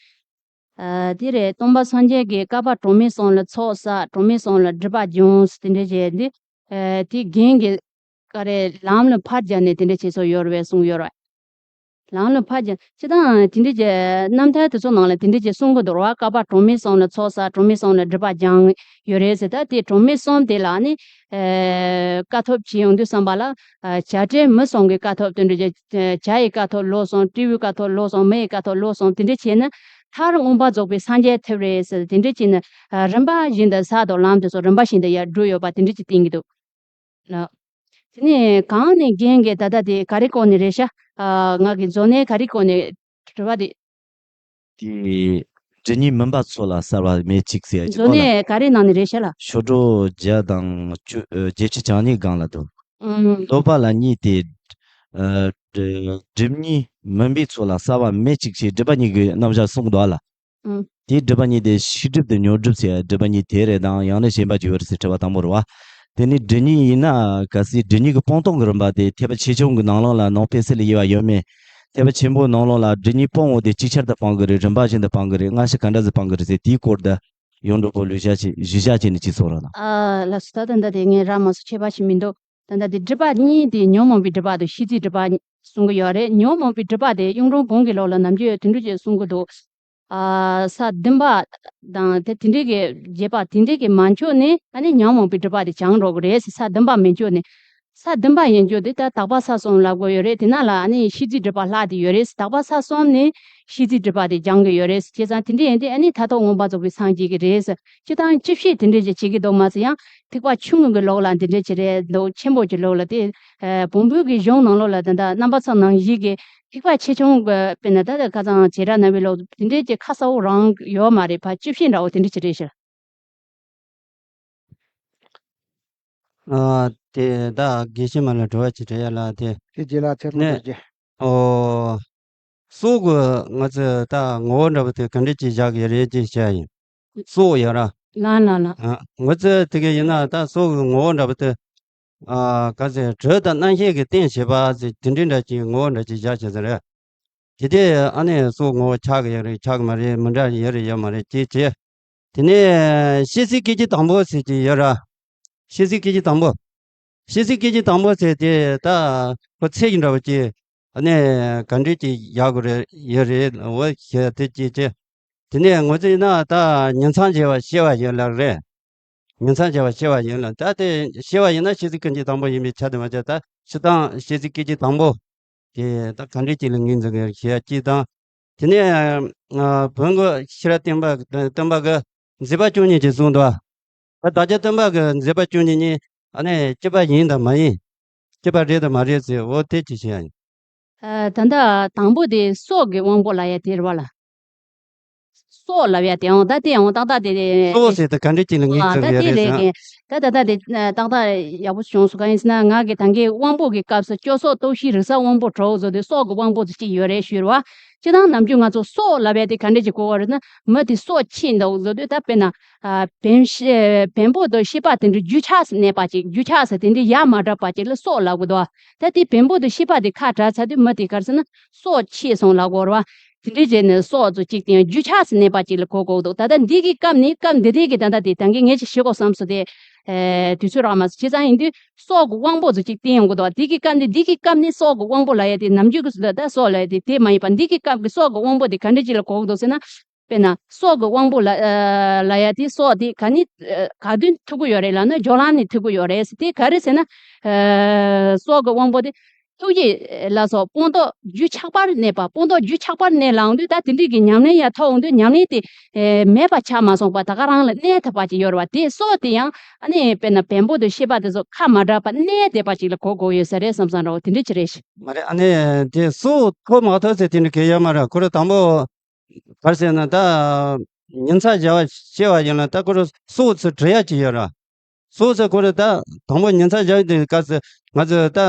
ཨ་དེ་རེད། སྟོན་པ་སངས་རྒྱས་ཀྱིས་བསྐལ་པ་གྲངས་མེད་གསུམ་ལ་ཚོགས་བསགས། གྲངས་མེད་གསུམ་ལ་སྒྲིབ་པ་སྦྱངས་ཟེར་དེ་འདྲ་བྱས་འདི། ཨ་དེ་རྒན་གྱིས་ག་རེ་ལམ་ལ་ཕར་སྦྱར་ནས་དེ་འདྲ་བྱེད་སྲོལ་ཡོད་རེད་པས་གསུངས་ཡོད་རེད། ལམ་ལ་ཕར་སྦྱར། སྤྱིར་བཏང་དེ་འདྲ་གྱི་རྣམ་ཐར་དེ་ཚོ་ནང་ལ་དེ་འདྲ་གྱི་གསུང་གི་འདུག་ར། བསྐལ་པ་གྲངས་མེད་གསུམ་ལ་ཚོགས་བསགས། གྲངས་མེད་གསུམ་ལ་སྒྲིབ་པ་སྦྱངས་ཡོད་རེད་ཟེར། ད་དེ་གྲངས་མེད་གསུམ་དེ་ལ་ནི་ཨ་དཀའ་ཐུབ་བྱེད་ཡོང་དུས་ཙམ་པ་ལ། ཨ་བྱ་བྲལ་མུ་གསུམ་གྱི་དཀའ་ཐུབ་དེ་འདྲ་གྱི། ཨ་བྱ་ཡི་དཀའ་ཐུབ་ལོག་སོང་། སྤྲེའུའི་དཀའ་ཐུབ་ལོག་སོང་། མི་ཡི་དཀའ་ཐུབ་ལོག་སོང་། དེ་འདྲ་བྱས་ན་མཐར་མངོན་པར་རྫོགས་པའི་སངས་རྒྱས་ཐོབ་རེད་ཟེར། དེ་འདྲ་བྱས་ན་ཨ་རིམ་པ་བཞིན་དུ་ས་དང་ལམ་དེ་ཚོ་རིམ་པ་བཞིན་དུ་ཡར་བསྒྲུབས་ཡོད་པ་དེ་འདྲ་ཅིག་བསྟན་གྱི་འདུག་ལ། དེ་ནས་གང་ནས་རྒན་གྱིས་ད་ལྟ་དེ་ག་རེ་སྐོར་ནས་རེད་ཤག་ཨ་ང་གི་མཛོད་ལྔའི་ག་རེ་སྐོར་ནས་དྲི་བ་དེ། དེ་སྒྲིབ་གཉིས་མུན་པ་ཚོགས་ལ་གསལ་བ་མེ་གཅིག་ཟེར་ཡ་གཅིག་མཛོད་སྐོར་ལ། ལྔའི་ག་རེ་ནང་ནས་རེད་ཤག་ལ། ཤོ་ཌོ་བརྒྱད་དང་བཅུ་ཨ་བརྒྱད་ཅུ་གྱ་གཉིས་སྒང་ལ་འདུག་ཨང་། བསྟོད་པ་ལ་གཉིས་ཏེ། ཨ་སྒྲིབ་གཉིས་མུན་པའི་ཚོགས་ལ་གསལ་བ་མེ་གཅིག་ཅེས་སྒྲིབ་པ་གཉིས་ཀྱི་རྣམ་གཞག་གསུངས་འདུག་ཨ་ལ། ཨང་། དེའི་སྒྲིབ་པ་གཉིས་དེ་ཤེས་སྒྲིབ་དང་མྱོང་སྒྲིབ་ཟེར་སྒྲིབ་པ་གཉིས་དེ་རེད་དམ་ཡང་ན་གཞན་པ་ཅིག་ཡོད་རེད་ཟེར་དྲི་བ་དང་པོ་རེད་བ། དེ་ནས་སྒྲིབ་གཉིས་ཡིན་ན་གལ་སྲིད་སྒྲིབ་གཉིས་ཀྱི་སྤང་ལྟུང་གི་རིམ་པ་དེ་ཐེག་པ་ཆེ་ཆུང་གི་ནང་ལོགས་ལ་ནང་པའི་སྲོལ་ལ་དབྱེ་བ་ཡོད་མེད། ཐེག་པ་ཆེན་པོའི་ནང་ལོགས་ལ་སྒྲིབ་གཉིས་སྤོང་བ་དེ་ཅིག་ཆར་དུ་སྤང་གི་རེད། རིམ་པ་བཞིན་དུ་སྤང་གི་རེད། སྔ་ཕྱི་ག་འདྲ་ཟིག་སྤང་གི་རེད་ཟེར་དེའི་སྐོར་དུ་ཡོངས་གྲགས་པོ་ལུས་བཞག་བྱས་གཞི་བཞག་བྱས་ནས་ཅིག་གསུང་རོགས་གནང་། ཨ་ལགས་སོ། ད་ད་ལྟ་དེ་ངས་ར་མ་སོ་ཁྱད་པར་ཞིག་མི་འདུག་ད་ལྟ་དེ་སྒྲིབ་པ་གཉིས་དེ་ཉོན་མོངས་པའི་སྒྲིབ་པ་དང་ཤེས་བྱའི་སྒྲིབ་པ་གསུང་གི་ཡོད་རེད། ཉོན་མོངས་པའི་སྒྲིབ་པ་དེ་གཡུང་དྲུང་བོན་གྱི་ལུགས་ལ་ནམ་རྒྱུན་དེ་འདྲ་ཅིག་གསུང་གི་འདུག་ཨ་ས་བདུན་པ་དང་དེ་དེ་འདྲའི་གི་བརྒྱད་པ་དེ་འདྲའི་གི་མ་འཁྱོལ་ནས་ཨ་ནི་ཉོན་མོངས་པའི་སྒྲིབ་པ་དེ་བྱང་འགྲོ་གི་རེད་ཟེར། ས་བདུན་པ་མི་འཁྱོལ་ནས། ས་བདུན་པ་ཡན་འཁྱོལ་དེ་ད་དག་པ་ས་གསུམ་ལབ་དགོས་ཡོད་རེད། དེ་ན་ལ་ཨ་ནི་ཤེས་བྱའི་སྒྲིབ་པ་ལྷག་བསྡད་ཡོད་རེད་ཟེར། དག་པ་ས་གསུམ་ནས་ཤེས་བྱའི་སྒྲིབ་པ་དེ་སྦྱང་གི་ཡོད་རེད་ཟེར། བྱས་ཙང་དེ་འདྲ་ཡིན་དུས་ཨ་ནི་མཐར་ཐུག་མངོན་པར་རྫོགས་པའི་སངས་རྒྱས་ཀྱི་རེད་ཟེར། སྤྱིར་བཏང་སྤྱི་བཤད་དེ་འདྲ་ཅིག་བྱེད་ཀྱི་འདུག་མ་ཟད་ཡང་ཐེག་པ་ཆུང་ངུ་གི་ལུགས་ལ་འདི་འདྲ་ཅིག་རེད་འདུག་ཆེན་པོ་གྱི་ལུགས་ལ་དེ་ཨ་བོན་པོའི་གི་གཞུང་ནང་ལོགས་ལ་ད་ལྟ་རྣམ་པ་ཚོ་ནང་བཞིན་གྱི་ཐེག་པ་ཆེ་ཆུང་གི་དཔེར་ན་ད་ལྟ་ཁ་སང་བྱེ་བྲག་སྨྲ་བའི་ལུགས་དེ་འདྲའི་ཅིག་ཁ་གསལ་བོ་རང་ཡོད་མ་རེད། ཕར་སྤྱི་བཤད་འདྲ་བོ་དེ་འདྲ་ཅིག་རེད་ཤག་ཨ་དེ་ད་དགེ་བཤེས་མ་ལ་དྲི་བ་ཅིག་དྲི་ཡ་ལ་དེ། དེ་རྗེས་ལ་ཚེ་རིང་ནས་རྡོ་རྗེ། ཨོ། སྲོག་གི་ང་ཚོས་ད་ངོ་བོ་འདྲ་བོ་དེ་ག་འདྲ་ཅིག་བཞག་གི་རེད་ཅེས་བཤད་ཡིན། སྲོག་ཡོད་ར། ལ་ལ་ལ། ཨ་ང་ཚོས་དེ་ག་ཡིན་ན་ད་སྲོག་གི་ངོ་བོ་འདྲ་བོ་དེ། ཨ་ག་ཚོད་དྲོད་དང་རྣམ་ཤེས་ཀྱི་རྟེན་བྱེད་པ་ཟེར་དེ་འདྲའི་འདྲ་ཅིག་ངོ་བོ་འདྲ་ཅིག་བཞག་བྱས་ཟེར་རེད། དེ་དེ་ཨ་ནི་སྲོག་ངོ་བོ་ཆགས་ཀྱི་ཡོད་རེད་ཆགས་ཀྱི་མ་རེད་མི་འདྲ་ཡོད་རེད་ཡོད་མ་རེད་ཅེས་བྱས། དེ་ནས་ཤེས་བྱའི་སྐད་ཅིག་དང་པོ་ཟེར་གྱི་ཡོད་ར། ཤེས་བྱའི་སྐད་ཅིག་དང་པོ། ཤེས་བྱའི་སྐད་ཅིག་དང་པོ་ཟེར་དེ་ད་ཁོ་ཚད་ཀྱི་འདྲ་བོ་ཅིག་ཨ་ནི་ག་འདྲས་ཅིག་ཡག་གི་རེད་ཡོད་རེད་འོ་ཞེས་དེ་ཅིག་བྱས། དེ་ནས་ངོ་ཚ་ཡིན་ན་ད་ཉིང་མཚམས་བྱས་པ་ཤེས་པ་ཡིན་ལབ་རེད། ཉིང་མཚམས་བྱས་པ་ཤེས་པ་ཡིན་ལ་ད་དེ་ཤེས་པ་ཡིན་ན་ཤེས་བྱའི་སྐད་ཅིག་དང་པོ་ཡིན་པའི་ཆ་དེ་མ་བྱས་ད་སྤྱིར་བཏང་ཤེས་བྱའི་སྐད་ཅིག་དང་པོ། དེ་ད་ག་འདྲས་ཅིག་ལ་ངོས་འཛིན་གྱི་ཞེས་ཡ་གཅིག་དང་། དེ་ནས་ཨ་བོན་གྱི་ཤེས་རབ་བསྟན་པ་བསྟན་པ་གི་མཛད་པ་བཅུ་གཉིས་ཅེས་གསུངས་འདུག་ད་བདག་ཅག་བསྟན་པ་གི་མཛད་པ་བཅུ་གཉིས་ནི་ཨ་ནི་སྐྱེས་པ་ཡིན་དང་མ་ཡིན། སྐྱེས་པ་རེད་དང་མ་རེད་ཟེར་འོ་དེ་ཅི་བཤད་ཡ་ཡིན། ཨ་ད་ལྟ་དང་པོ་དེ་སྲོག་གི་དབང་པོ་ལབ་ཡ་དེ་རེད་བ་ལ། སྲོག་ལབ་ཡ་དེའང་ད་དེའང་ཏག་ཏག་དེ་སྲོག་ཟེར་དེ་ག་འདྲས་ཅིག་ལ་ངོས་ཨ་འཛིན་ད་གི་ཡོད་དེ་རེད་ལས་ཟེར། ཀྱི་ད་ད་ད་དེ་ཏག་ཏག་ཡག་པོ་བྱུང་སོང་། གང་ཡིན་ཟེར་ན་ང་གི་ད་གིན་དབང་པོ་གི་སྐབས་སུ་སྐྱོ་སོགས་སྟོབས་བཞིའི་རིག་གསར་དབང་པོ་དྲུག་ཟེར་དུས་སྲོག་གི་དབང་པོ་ཟེར་གཅིག་ཡོད་རེད་ཞུས་རེད་བ། སྤྱིར་བཏང་ནམ་རྒྱུན་ང་ཚོ་སྲོག་ལབ་ཡ་དེ་ག་འདྲས་ཅིག་གོ་བ་རེད་ན་མི་དེ་སྲོག་ཆད་འདུག་ཟེར་དུས་ད་དཔེར་ན་ཨ་བེམ་ཤེས་བེམ་པོ་དང་ཤེས་པ་དེ་འདྲ་རྒྱུ་ཆགས་སུ་གནས་པ་ཅིག་རྒྱུ་ཆགས་སུ་དེ་འདྲ་ཡ་མ་བྲལ་བ་ཅིག་ལ་སྲོག་ལབ་དགོས་འདུག་ད་དེ་བེམ་པོ་དང་ཤེས་པ་དེ་ཁ་བྲལ་ཚར་དུས་མི་དེ་ག་རེ་ཟེར་ན་སྲོག་ཆད་སོང་ལབ་དགོས་རེད་བ། དེ་འདྲའི་རྗེས་ནས་སྲོག་ཚོ་གཅིག་དེ་ཡང་རྒྱུ་ཆགས་སུ་གནས་པ་གཅིག་ལ་གོ་དགོས་འདུག་ད་ལྟ་འདི་གི་སྐབས་ནི་སྐབས་འདི་དེ་གི་ད་ལྟ་དེ་ད་གིན་ངས་ཅིག་ཤེས་དགོས་བསམ་སོང་སྟེ། ཨེ་དུས་ཚོད་རག་མ་སོང་། བྱས་ཙང་ཡིན་དུས་སྲོག་གི་དབང་པོ་ཚོ་གཅིག་བསྟན་ཡོང་གི་འདུག་དེ་གི་སྐབས་ནི་འདི་གི་སྐབས་ནི་སྲོག་གི་དབང་པོ་ལབ་ཡ་དེ་ནམ་རྒྱུན་གི་སྲོག་ལ་ད་སྲོག་ལབ་ཡ་དེ་དེ་མ་ཡིན་པ་འདི་གི་སྐབས་ཀྱི་སྲོག་གི་དབང་པོ་དེ་ག་འདྲ་ཅིག་ལ་གོ་གི་འདུག་ཟེར་ན། དཔེར་ན་སྲོག་གི་དབང་པོ་ལ་ཨ་ལབ་ཡ་དེ་སྲོག་དེ་ག་ནི་ཨ་ག་དུས་ཐུག་གི་ཡོད་རེད་ལབ་ན་སྦྱོར་ལམ་ནས་ཐུག་གི་ཡོད་རེད་ཟེར། དེ་ག་རེ་ཟེར་ན། ཨ་སྲོག་གི་དབང་པོ་དེ། ཐུགས་རྗེ་ལ་སོགས་སྤངས་རྟོགས་རྒྱུད་ཆགས་པར་གནས་པ། སྤངས་རྟོགས་རྒྱུད་ཆགས་པར་གནས་ལངས་དུས་ད་དེ་འདྲའི་གི་ཉམས་ལེན་ཡར་ཐོབ་འོང་དུས་ཉམས་ལེན་དེ་ཨེ་མེད་པ་ཆགས་མ་སོང་བར་ད་ག་རང་ལ་གནས་ཐུབ་པ་ཅིག་ཡོད་རེད་བ། དེ་སྲོག་དེ་ཡང་ཨ་ནི་དཔེར་ན་བེམ་པོ་དང་ཤེས་པ་དེ་ཚོ་ཁ་མ་བྲལ་བར་གནས་བསྡད་པ་ཅིག་ལ་གོ་དགོས་ཡོད་ས་རེད་བསམ་བསམ་འདྲ་བོ་དེ་འདྲ་ཅིག་རེད་ཤག་མ་རེད། ཨ་ནི་དེ་སྲོག་ཐོབ་མ་ཐོབ་ཟེར་དེ་འདྲ་གལ་ཡོད་མ་རེད། ཁོ་རང་དང་པོ་ག་རེ་ཟེར་ན་ད་ཉིང་མཚམས་བྱས་པ་ཤེས་པ་ཡིན་ན་ད་ཁོ་རང་སྲོག་ཚུར་འབྲི་ཡ་ཅིག་ཡོད་རེད། སྲོག་ཟེར་ཁོ་རང་ད་དང་པོ་ཉིང་མཚམས་བཞག་དུས་སྐབས་སུ་ང་ཚོས་ད་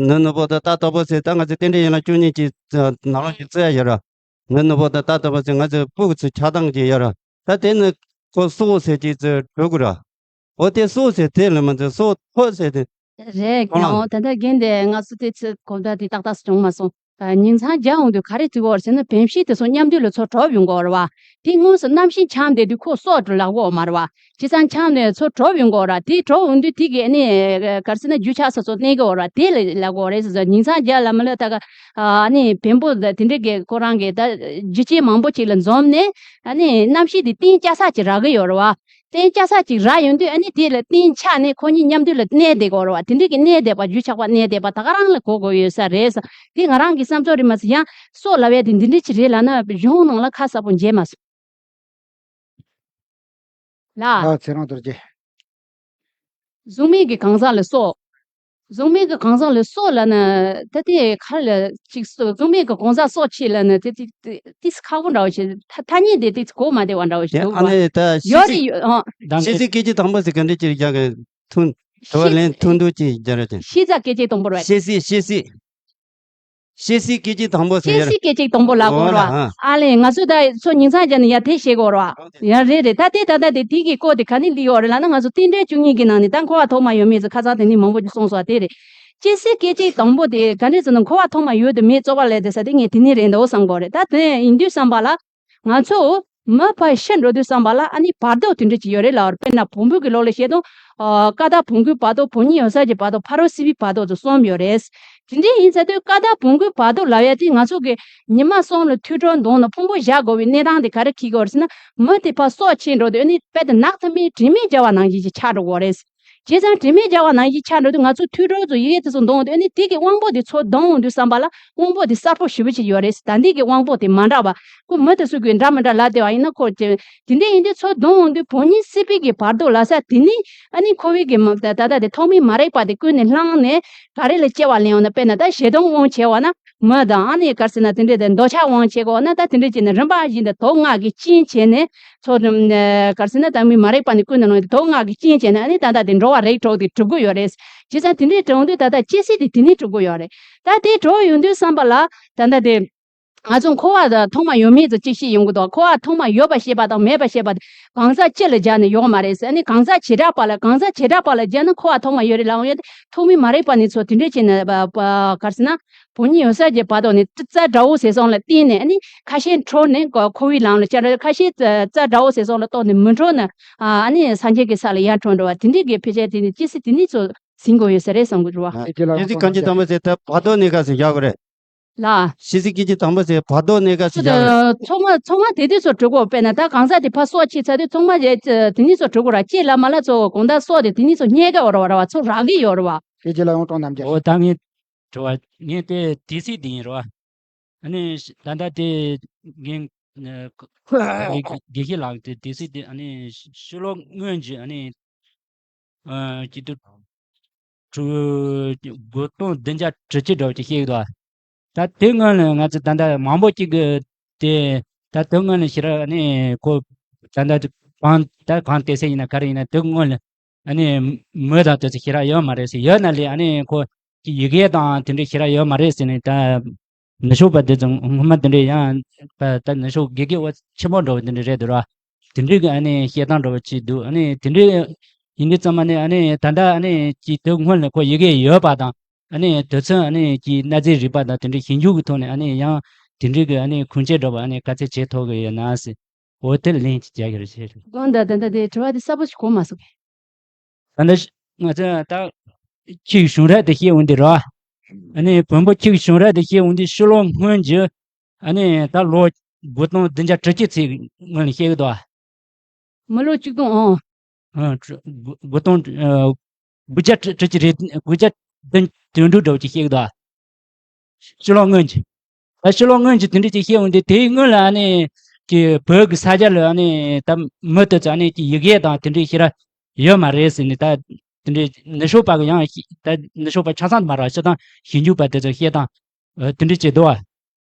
ནུ་ནུ་བོ་དང་རྟ་དོག་པོ་ཟེར་ད་ང་ཚོས་རྟེན་འབྲེལ་ཡན་ལག་བཅུ་གཉིས་ཀྱི་ནང་ལོགས་ཀྱི་རྩི་ཡ་ཡོད་ར། ནུ་ནུ་བོ་དང་རྟ་དོག་པོ་ཟེར་ང་ཚོས་སྤུ་གུ་ཚོའི་ཆགས་སྡང་ཅིག་ཡོད་ར། ད་དེ་ནི་ཁོ་སྲོག་ཟེར་གྱི་ཚོས་གྲོལ་དགོས་ར། འོ་དེ་སྲོག་ཟེར་དེ་ལ་མ་ཚོས་སྲོག་ཐོབ་ཟེར་དེ། རེད། ཁོ་ལ་ཡང་ད་ལྟ་རྒན་དེ་ང་ཚོ་དེ་ཚོས་གོ་བརྡ་དེ་ཏག་ཏག་བྱུང་མ་སོང་། ཉིང་ཚང་རྒྱག་འོང་དུས་ག་རེ་བྱེད་དགོས་རེད་ཟེར་ན། བེམ་ཤིང་དེ་ཚོ་མཉམ་དུ་ལ་ཚུར་གྲོལ་ཡོང་དགོས་རེད་བ། དེ་དངོས་སུ་གནམ་གཤིས་འཁྱམས་བསྡད་དུས་ཁོ་སྲོག་ལ་གོ་མ་རེད་བ། བྱས་ཙང་འཁྱམས་ནས་ཚུར་གྲོལ་ཡོང་དགོས་རེད། དེ་གྲོལ་འོང་དུས་དེ་གི་ཨ་ནི་ག་རེ་ཟེར་ན་རྒྱུ་ཆ་སོ་སོ་གནས་དགོས་རེད་བ། དེ་ལ་ལ་གོ་རེད་ཟེར། ཉིང་ཚང་རྒྱག་ལ་མ་ལ་ད་ག་ཨ་ནི་བེམ་པོ་དེ་འདྲ་གི་ཁོ་རང་གི་ད་རྒྱུ་རྐྱེན་མང་པོ་ཅིག་ལ་འཛོམས་ནས་ཨ་ནི་གནམ་གཤིས་དེ་གཏིང་སྐྱ་ས་ཅིག་རག་གི་ཡོད་རེད་བ། གཏིང་སྐྱ་ས་ཅིག་རག་ཡོང་དུས་ཨ་ནི་དེ་ལ་གཏིང་ཆགས་ནས་ཁོ་གཉིས་མཉམ་དུ་ལ་གནས་བསྡད་དགོས་རེད་བ། དེ་འདྲ་གི་གནས་བསྡད་པ་རྒྱུ་ཆགས་པ་གནས་བསྡད་པ་ད་ག་རང་ལ་གོ་དགོས་ཡོད་ས་རེད་ཟེར། དེ་ང་རང་གི་བསམ་ཚུལ་རེད། མ་ཟད་ཡང་སྲོག་ལབ་ཡ་དེ་འདི་འདྲ་ཅིག་རེད་ལབ་ན་གཞུང་ནང་ལ་ཁ་གསལ་པོ་མཇལ་མ་སོང་ལ། ཨ་ཚེ་རིང་རྡོ་རྗེ། གཟུགས་མེད་ཀྱི་གང་ཟག་ལ་སྲོག་གཟུགས་མེད་ཀྱི་གང་ཟག་ལ་སྲོག་ལབ་ན་ད་དེ་ག་རེ་ལ་ཅིག་སྲོག་གཟུགས་མེད་ཀྱི་གང་ཟག་སྲོག་ཆེ་ལབ་ན་དེ་དེ་དེ་དེ་ཁག་པོ་འདྲ་བོ་ཞིག་ཐ་ཐ་སྙད་དེ་དེ་གོ་མ་བདེ་བ་འདྲ་བོ་ཞིག་ཡ་འདུག་ཨ་བ། ནི་ད་ཡོད་ཤེས་རེད་ཡོད་ཨ། ཤེས་བྱའི་སྐད་ཅིག་དང་པོ་ཟེར་ག་འདྲ་ཅིག་རྒྱག་གི་ཐུང་། དྲི་བ་ཤེས་ལན་ཐུང་ཐུང་ཅིག་རྒྱག་རོགས་བྱེད། ཤེས་བྱ་སྐད་ཅིག་དང་པོ་རེད། ཤེས་སྲིད་ཤེས་སྲིད། ཤེས་སྲིད་སྐད་ཅིག་དང་པོ་ཟེར་ཤེས་ཡ་རེད། སྲིད་སྐད་ཅིག་དང་པོ་ལ་གོ་ར། འོ་ལ་ཨ། ཨ་ལས་ང་ཚོ་ད་ཚོ་ཉིང་ཚང་རྒྱག་ནས་ཡ་དེ་བཤད་གོ་ར། ཡ་རེད་རེད། ད་དེ་ད་ལྟ་དེ་དེ་གི་སྐོར་དེ་ག་ནས་སླེབས་ཡོད་རེད་ལབ་ན། ང་ཚོ་རྟེན་འབྲེལ་བཅུ་གཉིས་ཀྱི་ནང་ནས་ད་འཁོར་བ་ཐོག་མ་ཡོད་མེད་ཚོ་ཁ་སང་དེ་ནས་མང་པོ་ཅིག་གསུངས་སོང་། དེ་རེད། ཤེས་སྲིད་སྐད་ཅིག་དང་པོ་དེ་ག་འདྲས་ཟེར་ན་འཁོར་བ་ཐོག་མ་ཡོད་དུ་མེད་རྩོད་པ་ལས་དེ་ས་དེ་ངས་དེ་ནས་རེད་འདུག་བསམ་གོ་རེད། ད་དེ་ཡིན་དུས་བསམ་པ་ལ། ང་ཚོ་མི་ཕར་ཤི་འགྲོ་དུས་བསམ་པ་ལ་ཨ་ནི་བར་དོ་དེ་འདྲ་ཅིག་ཡོད་རེད་ལབ་པ་རེད། དཔེར་ན་བོང་བུ་གི་ལུགས་ལ་བཤད་དུས། ཀ་དག་བོང་གུའི་བར་དོ། བོང་ཉིད་ཡོད་ས་ཀྱི་བར་དོ། ཕ་རོལ་སྲིད་པའི་བར་དོ་དེ་གསུམ་ཡོད་རེད། དེ་འདྲ་ཡིན་ཚར་དུས་ཀ་དག་བོང་གུའི་བར་དོ་ལབ་ཡ་དེ་ང་ཚོ་གི་ཉི་མ་གསུམ་ལ་ཐོས་གྲོལ་འདོན་ནས་ཕུང་པོ་བཞག་དགོས་པའི་གནས་སྟངས་དེ་ག་རེ་འཁེལ་གྱི་ཡོད་རེད་ཟེར་ན། མི་དེ་ཕར་སྲོག་ཆད་འགྲོ་དུས་ཨ་ནི་དཔེ་དེ་ནགས་ཚལ་མའི་དྲི་མེད་རྒྱལ་བ་ནང་བཞིན་ཅིག་ཆགས་འགྲོ་གི་ཡོད་རེད། བྱས་ཙང་དྲི་མེད་རྒྱལ་བ་ནང་བཞིན་ཆགས་འགྲོ་དུས་ང་ཚོ་ཐོས་གྲོལ་ཚོ་ཡི་གེ་དེ་ཚོ་འདོན་དུས་ཨ་ནི་དེ་གི་དབང་པོ་དེ་ཚུར་ལྡང་འོང་དུས་བསམ་པ་ལ་དབང་པོ་དེ་གསལ་པོ་ཞེ་པོ་ཅིག་ཡོད་རེད། ད་འདི་གི་དབང་པོ་དེ་མ་འདྲ་བ། ཁོ་མི་དེ་ཚོ་གི་འདྲ་མི་འདྲ་ལབ་བསྡད་པ་ཡིན་ན། ཁོ་དེ་འདྲ་ཡིན་དུས་ཚུར་ལྡང་འོང་དུས་བོང་ཉིད་སྲིད་པའི་གི་བར་དོ་ལབ་ས་དེ་ནི་ཨ་ནི་འཁོར་བའི་གི་མ་ད་ད་ད་དེ་ཐོག་མའི་མ་རིག་པ་དེ་ཀུན་ནས་བསླངས་ནས་ག་རེ་ལ་སྐྱེ་བ་ལེན་ཡོང་ན། དཔེར་ན་ད་ཞེ་སྡང་དབང་བྱས་པ་ན། མི་དང་ཨ་ནི་ག་རེ་ཟེར་ན་དེ་འདྲས་དེ་འདོད་ཆགས་དབང་བྱེད་དགོས་ན། ད་དེ་འདྲས་བྱས་ནས་རིམ་པ་བཞིན་དུ་དུག་ལྔ་གིས་རྐྱེན་བྱས་ནས་ཚོ་ག་རེ་ཟེར་ན་ད་མི་མ་རིག་པ་ནི་ཀུན་ནས་བསླངས་ཏེ་དུག་ལྔ་གིས་རྐྱེན་བྱས་ནས་ཨ་ནི་ད་ལྟ་དེ་འགྲོ་བ་རིགས་དྲུག་དེ་གྲུབ་ཀྱི་ཡོད་རེད། བྱས་ཙང་དེ་འདྲས་གྲུབ་དུས་ད་ལྟ་སྐྱེ་སྲིད་དེ་དེ་ནས་གྲུབ་ཀྱི་ཡོད་རེད། ད་དེ་གྲུབ་ཡོང་དུས་བསམ་པ་ལ་ད་ལྟ་དེ་ང་ཚོ་འཁོར་བ་ཐོག་མ་ཡོད་མེད་ཚོ་གཅིག་ཤེས་ཡོང་གི་འདུག་འཁོར་བ་ཐོག་མ་ཡོད་པ་ཤེས་པ་དང་མེད་པ་ཤེས་པ་དེ་གང་ཟག་སྤྱི་ལ་སྦྱར་ནས་ཡོད་མ་རེད་ཟེར། ཨ་ནི་གང་ཟག་བྱེ་བྲག་པ་ལ་གང་ཟག་བྱེ་བྲག་པ་ལ་སྦྱར་ན་འཁོར་བ་ཐོག་མ་ཡོད་རེད་ལབ་ཡོང་དུས་ཐོག་མའི་མ་རིག་པ་ནས་ཚོ་དེ་འདྲས་བྱས་ནས་ག་རེ་ཟེར་ན། བོང་ཉིད་ཡོད་ས་ཀྱི་བར་དོ་ནས་རྩ་དགྲ་བོ་ཟེར་སོང་ལ་བརྟེན་ནས་ཨ་ནི་ཁ་ཞེ་འཕྲོ་ནས་འཁོར་བའི་ལམ་ལ་བཅར། ཁ་ཞེ་རྩ་དགྲ་བོ་ཟེར་སོང་ལ་གཏོགས་ནས་མི་འཕྲོ་ན་ཨ་ནི་སངས་རྒྱས་ཀྱི་ས་ལ་ཡར་འཕྲོ་འགྲོ་བ་དེ་འདྲའི་གི་ཕལ་ཆེར་དེ་ནི་སྐྱེ་སྲིད་དེ་ནི་ཚོ་ཟིན་དགོས་ཡོད་ས་རེད་བསམ་གྱི་འདུག་བ། ཨ་ཨེ་ཅེ་ལ་ཡང་ཡང་སྲིད་གང་ཅི་དང་པོ་ཟེར་ད་བར་དོ་གནས་སྐབས་སུ་བཞག་དགོས་རེད། ལ། ཤེས་སྲིད་སྐད་ཅིག་དང་པོ་ཟེར་བར་དོ་གནས་སྐབས་སུ་བཞག་དགོས་རེད། ཚང་མ་ཚང་མ་དེ་དུས་ཚོ་གྲུབ་དགོས། དཔེར་ན་ད་གང་ཟག་དེ་ཕར་སྲོག་ཆད་ཚར་དུས་ཚང་མ་དེ་ནི་ཚོ་གྲུབ་དགོས་ར། སྐྱེ་ལ་མ་ལ་ཚོ་གང་ལྟར་སྲོག་དེ་དེ་ནི་ཚོ་རྙེད་ག་འོ་ར་བ་ར་བ་ཚོ་རག་གི་ཡོད་ར་བ། ཨེ་ཅེ་ལ་ཡང་གྲོང་རྣམས་ཀྱི། འོ་ད་ངས། དྲི་བ། ངས་དེ་དེ་སྲིད་དེ་ཡིན་རོ། ཨ་ནི་ད་ལྟ་དེ་ངས་ཨ་དགེ་བཤེས་ལགས་དེ་དེ་སྲིད་དེ་ཨ་ནི་ཕྱི་ལོ་སྔོན་གྱི་ཨ་ནི་ཨ་སྐྱིད་སྡུག་དྲུག་དགུ་སྟོང་བདུན་བརྒྱ་དྲུག་ཅུ་འདྲ་བོ་ཅིག་བཤད་ཀྱི་འདུག་ད་དེ་སྔོན་ལ་ང་ཚོ་ད་ལྟ་མང་པོ་ཅིག་གི་དེ་ད་དེ་སྔོན་ལ་ཞེ་དྲག་ཨ་ནི་ཁོ་ད་ལྟ་གང་ད་གང་དེ་སྲིད་ཡིན་ན་ག་རེ་ཡིན་ན་དེ་སྔོན་ལ། ཨ་ནི་མི་དང་དེ་ཚོ་ཞེ་དྲག་ཡོད་མ་རེད་ཟེར། ཡོད་ན་ལས་ཨ་ནི་ཁོ་ཀྱི་ཡི་གེ་དང་དེ་འདྲ་ཞེ་དྲག་ཡོད་མ་རེད་ཟེར་ནས། ད་ནུབ་ཕྱོགས་པ་དེ་ཚོ་སྔོན་མ་དེ་འདྲ་ཡང་ད་ནུབ་ཕྱོགས་དགེ་རྒན་བ་ཆེན་པོ་འདྲ་བ་དེ་འདྲ་རེད་འདུག་ར། དེ་འདྲའི་གི་ཨ་ནི་བཤད་སྟངས་འདྲ་བ་ཅིག་འདུག་ཨ་ནི་དེ་འདྲའི་ཡིན་དུས་ཙམ་པ་ནི་ཨ་ནི་ད་ལྟ་ཨ་ནི་ཀྱི་དེ་སྔོན་ལ་ཁོ་ཡི་གེ་ཡོད་པ་དང་། ཨ་ནི་དེ་ཚོ་ཨ་ནི་ཀྱི་གནའ་རྫས་རིག་པ་དང་དེ་འདྲའི་ཞིབ་འཇུག་གི་ཐོག་ནས་ཨ་ནི་ཡང་དེ་འདྲའི་གི་ཨ་ནི་ཁུངས་སྐྱེལ་འདྲ་བ་ཨ་ནི་ག་ཚད་བྱེད་ཐུབ་གི་ཡོད་ན་ཟེར། འོ་དེ་ལ་ལན་ཅིག་རྒྱག་གི་རེད་ཟེར། དགོངས་དག་ད་ལྟ་དེ་དྲི་བ་དེ་གསལ་པོ་ཞིག་གོ་མ་སོང་གི། ད་ལྟ་ང་ཚོས་ད་ཁྱེད་ཀྱི་བྱུང་རབས་དེ་བཤད་འོང་དུས་ར། ཨ་ནི་བོན་པོ་ཁྱེད་ཀྱི་བྱུང་རབས་དེ་བཤད་འོང་དུས་ཕྱི་ལོ་སྔོན་གྱི་ཨ་ནི་ད་ལོ་དགུ་སྟོང་བདུན་བརྒྱ་དྲུག་ཅུ་ཚེས་སྔོན་ལ་བཤད་གི་འདུག་ཨ། མི་ལོ་གཅིག་སྟོང་ཨང་། ཨ་དགུ་སྟོང་ཨ་དགུ་བརྒྱ་དྲུག་ཅུ་རེད། དགུ་བརྒྱ་བདུན་དོན་དྲུག་འདྲ་བོ་ཅིག་བཤད་གི་འདུག་ཨ། ཕྱི་ལོ་སྔོན་གྱི། ད་ཕྱི་ལོ་སྔོན་གྱི་དེ་འདྲ་ཅིག་བཤད་འོང་དུས་དེའི་སྔོན་ལ་ཨ་ནི་ཀྱི་བོད་ཀྱི་ས་ཆ་ལ་ཨ་ནི་ད་མི་དེ་ཚོ་ཨ་ནི་ཀྱི་ཡི་གེ་དང་དེ་འདྲའི་ཞེ་དྲག་ཡོད་མ་རེད་ཟེར་ནས། ད་དེ་འདྲའི་ནུབ་ཕྱོགས་པ་གི་ཡང་ད་ནུབ་ཕྱོགས་པ་ཆ་ཚང་དུ་མ་རེད་བ། སྤྱིར་བཏང་ཞིབ་འཇུག་པ་དེ་ཚོ་བཤད་སྟངས་དེ་འདྲ་ཅིག་འདུག་བ།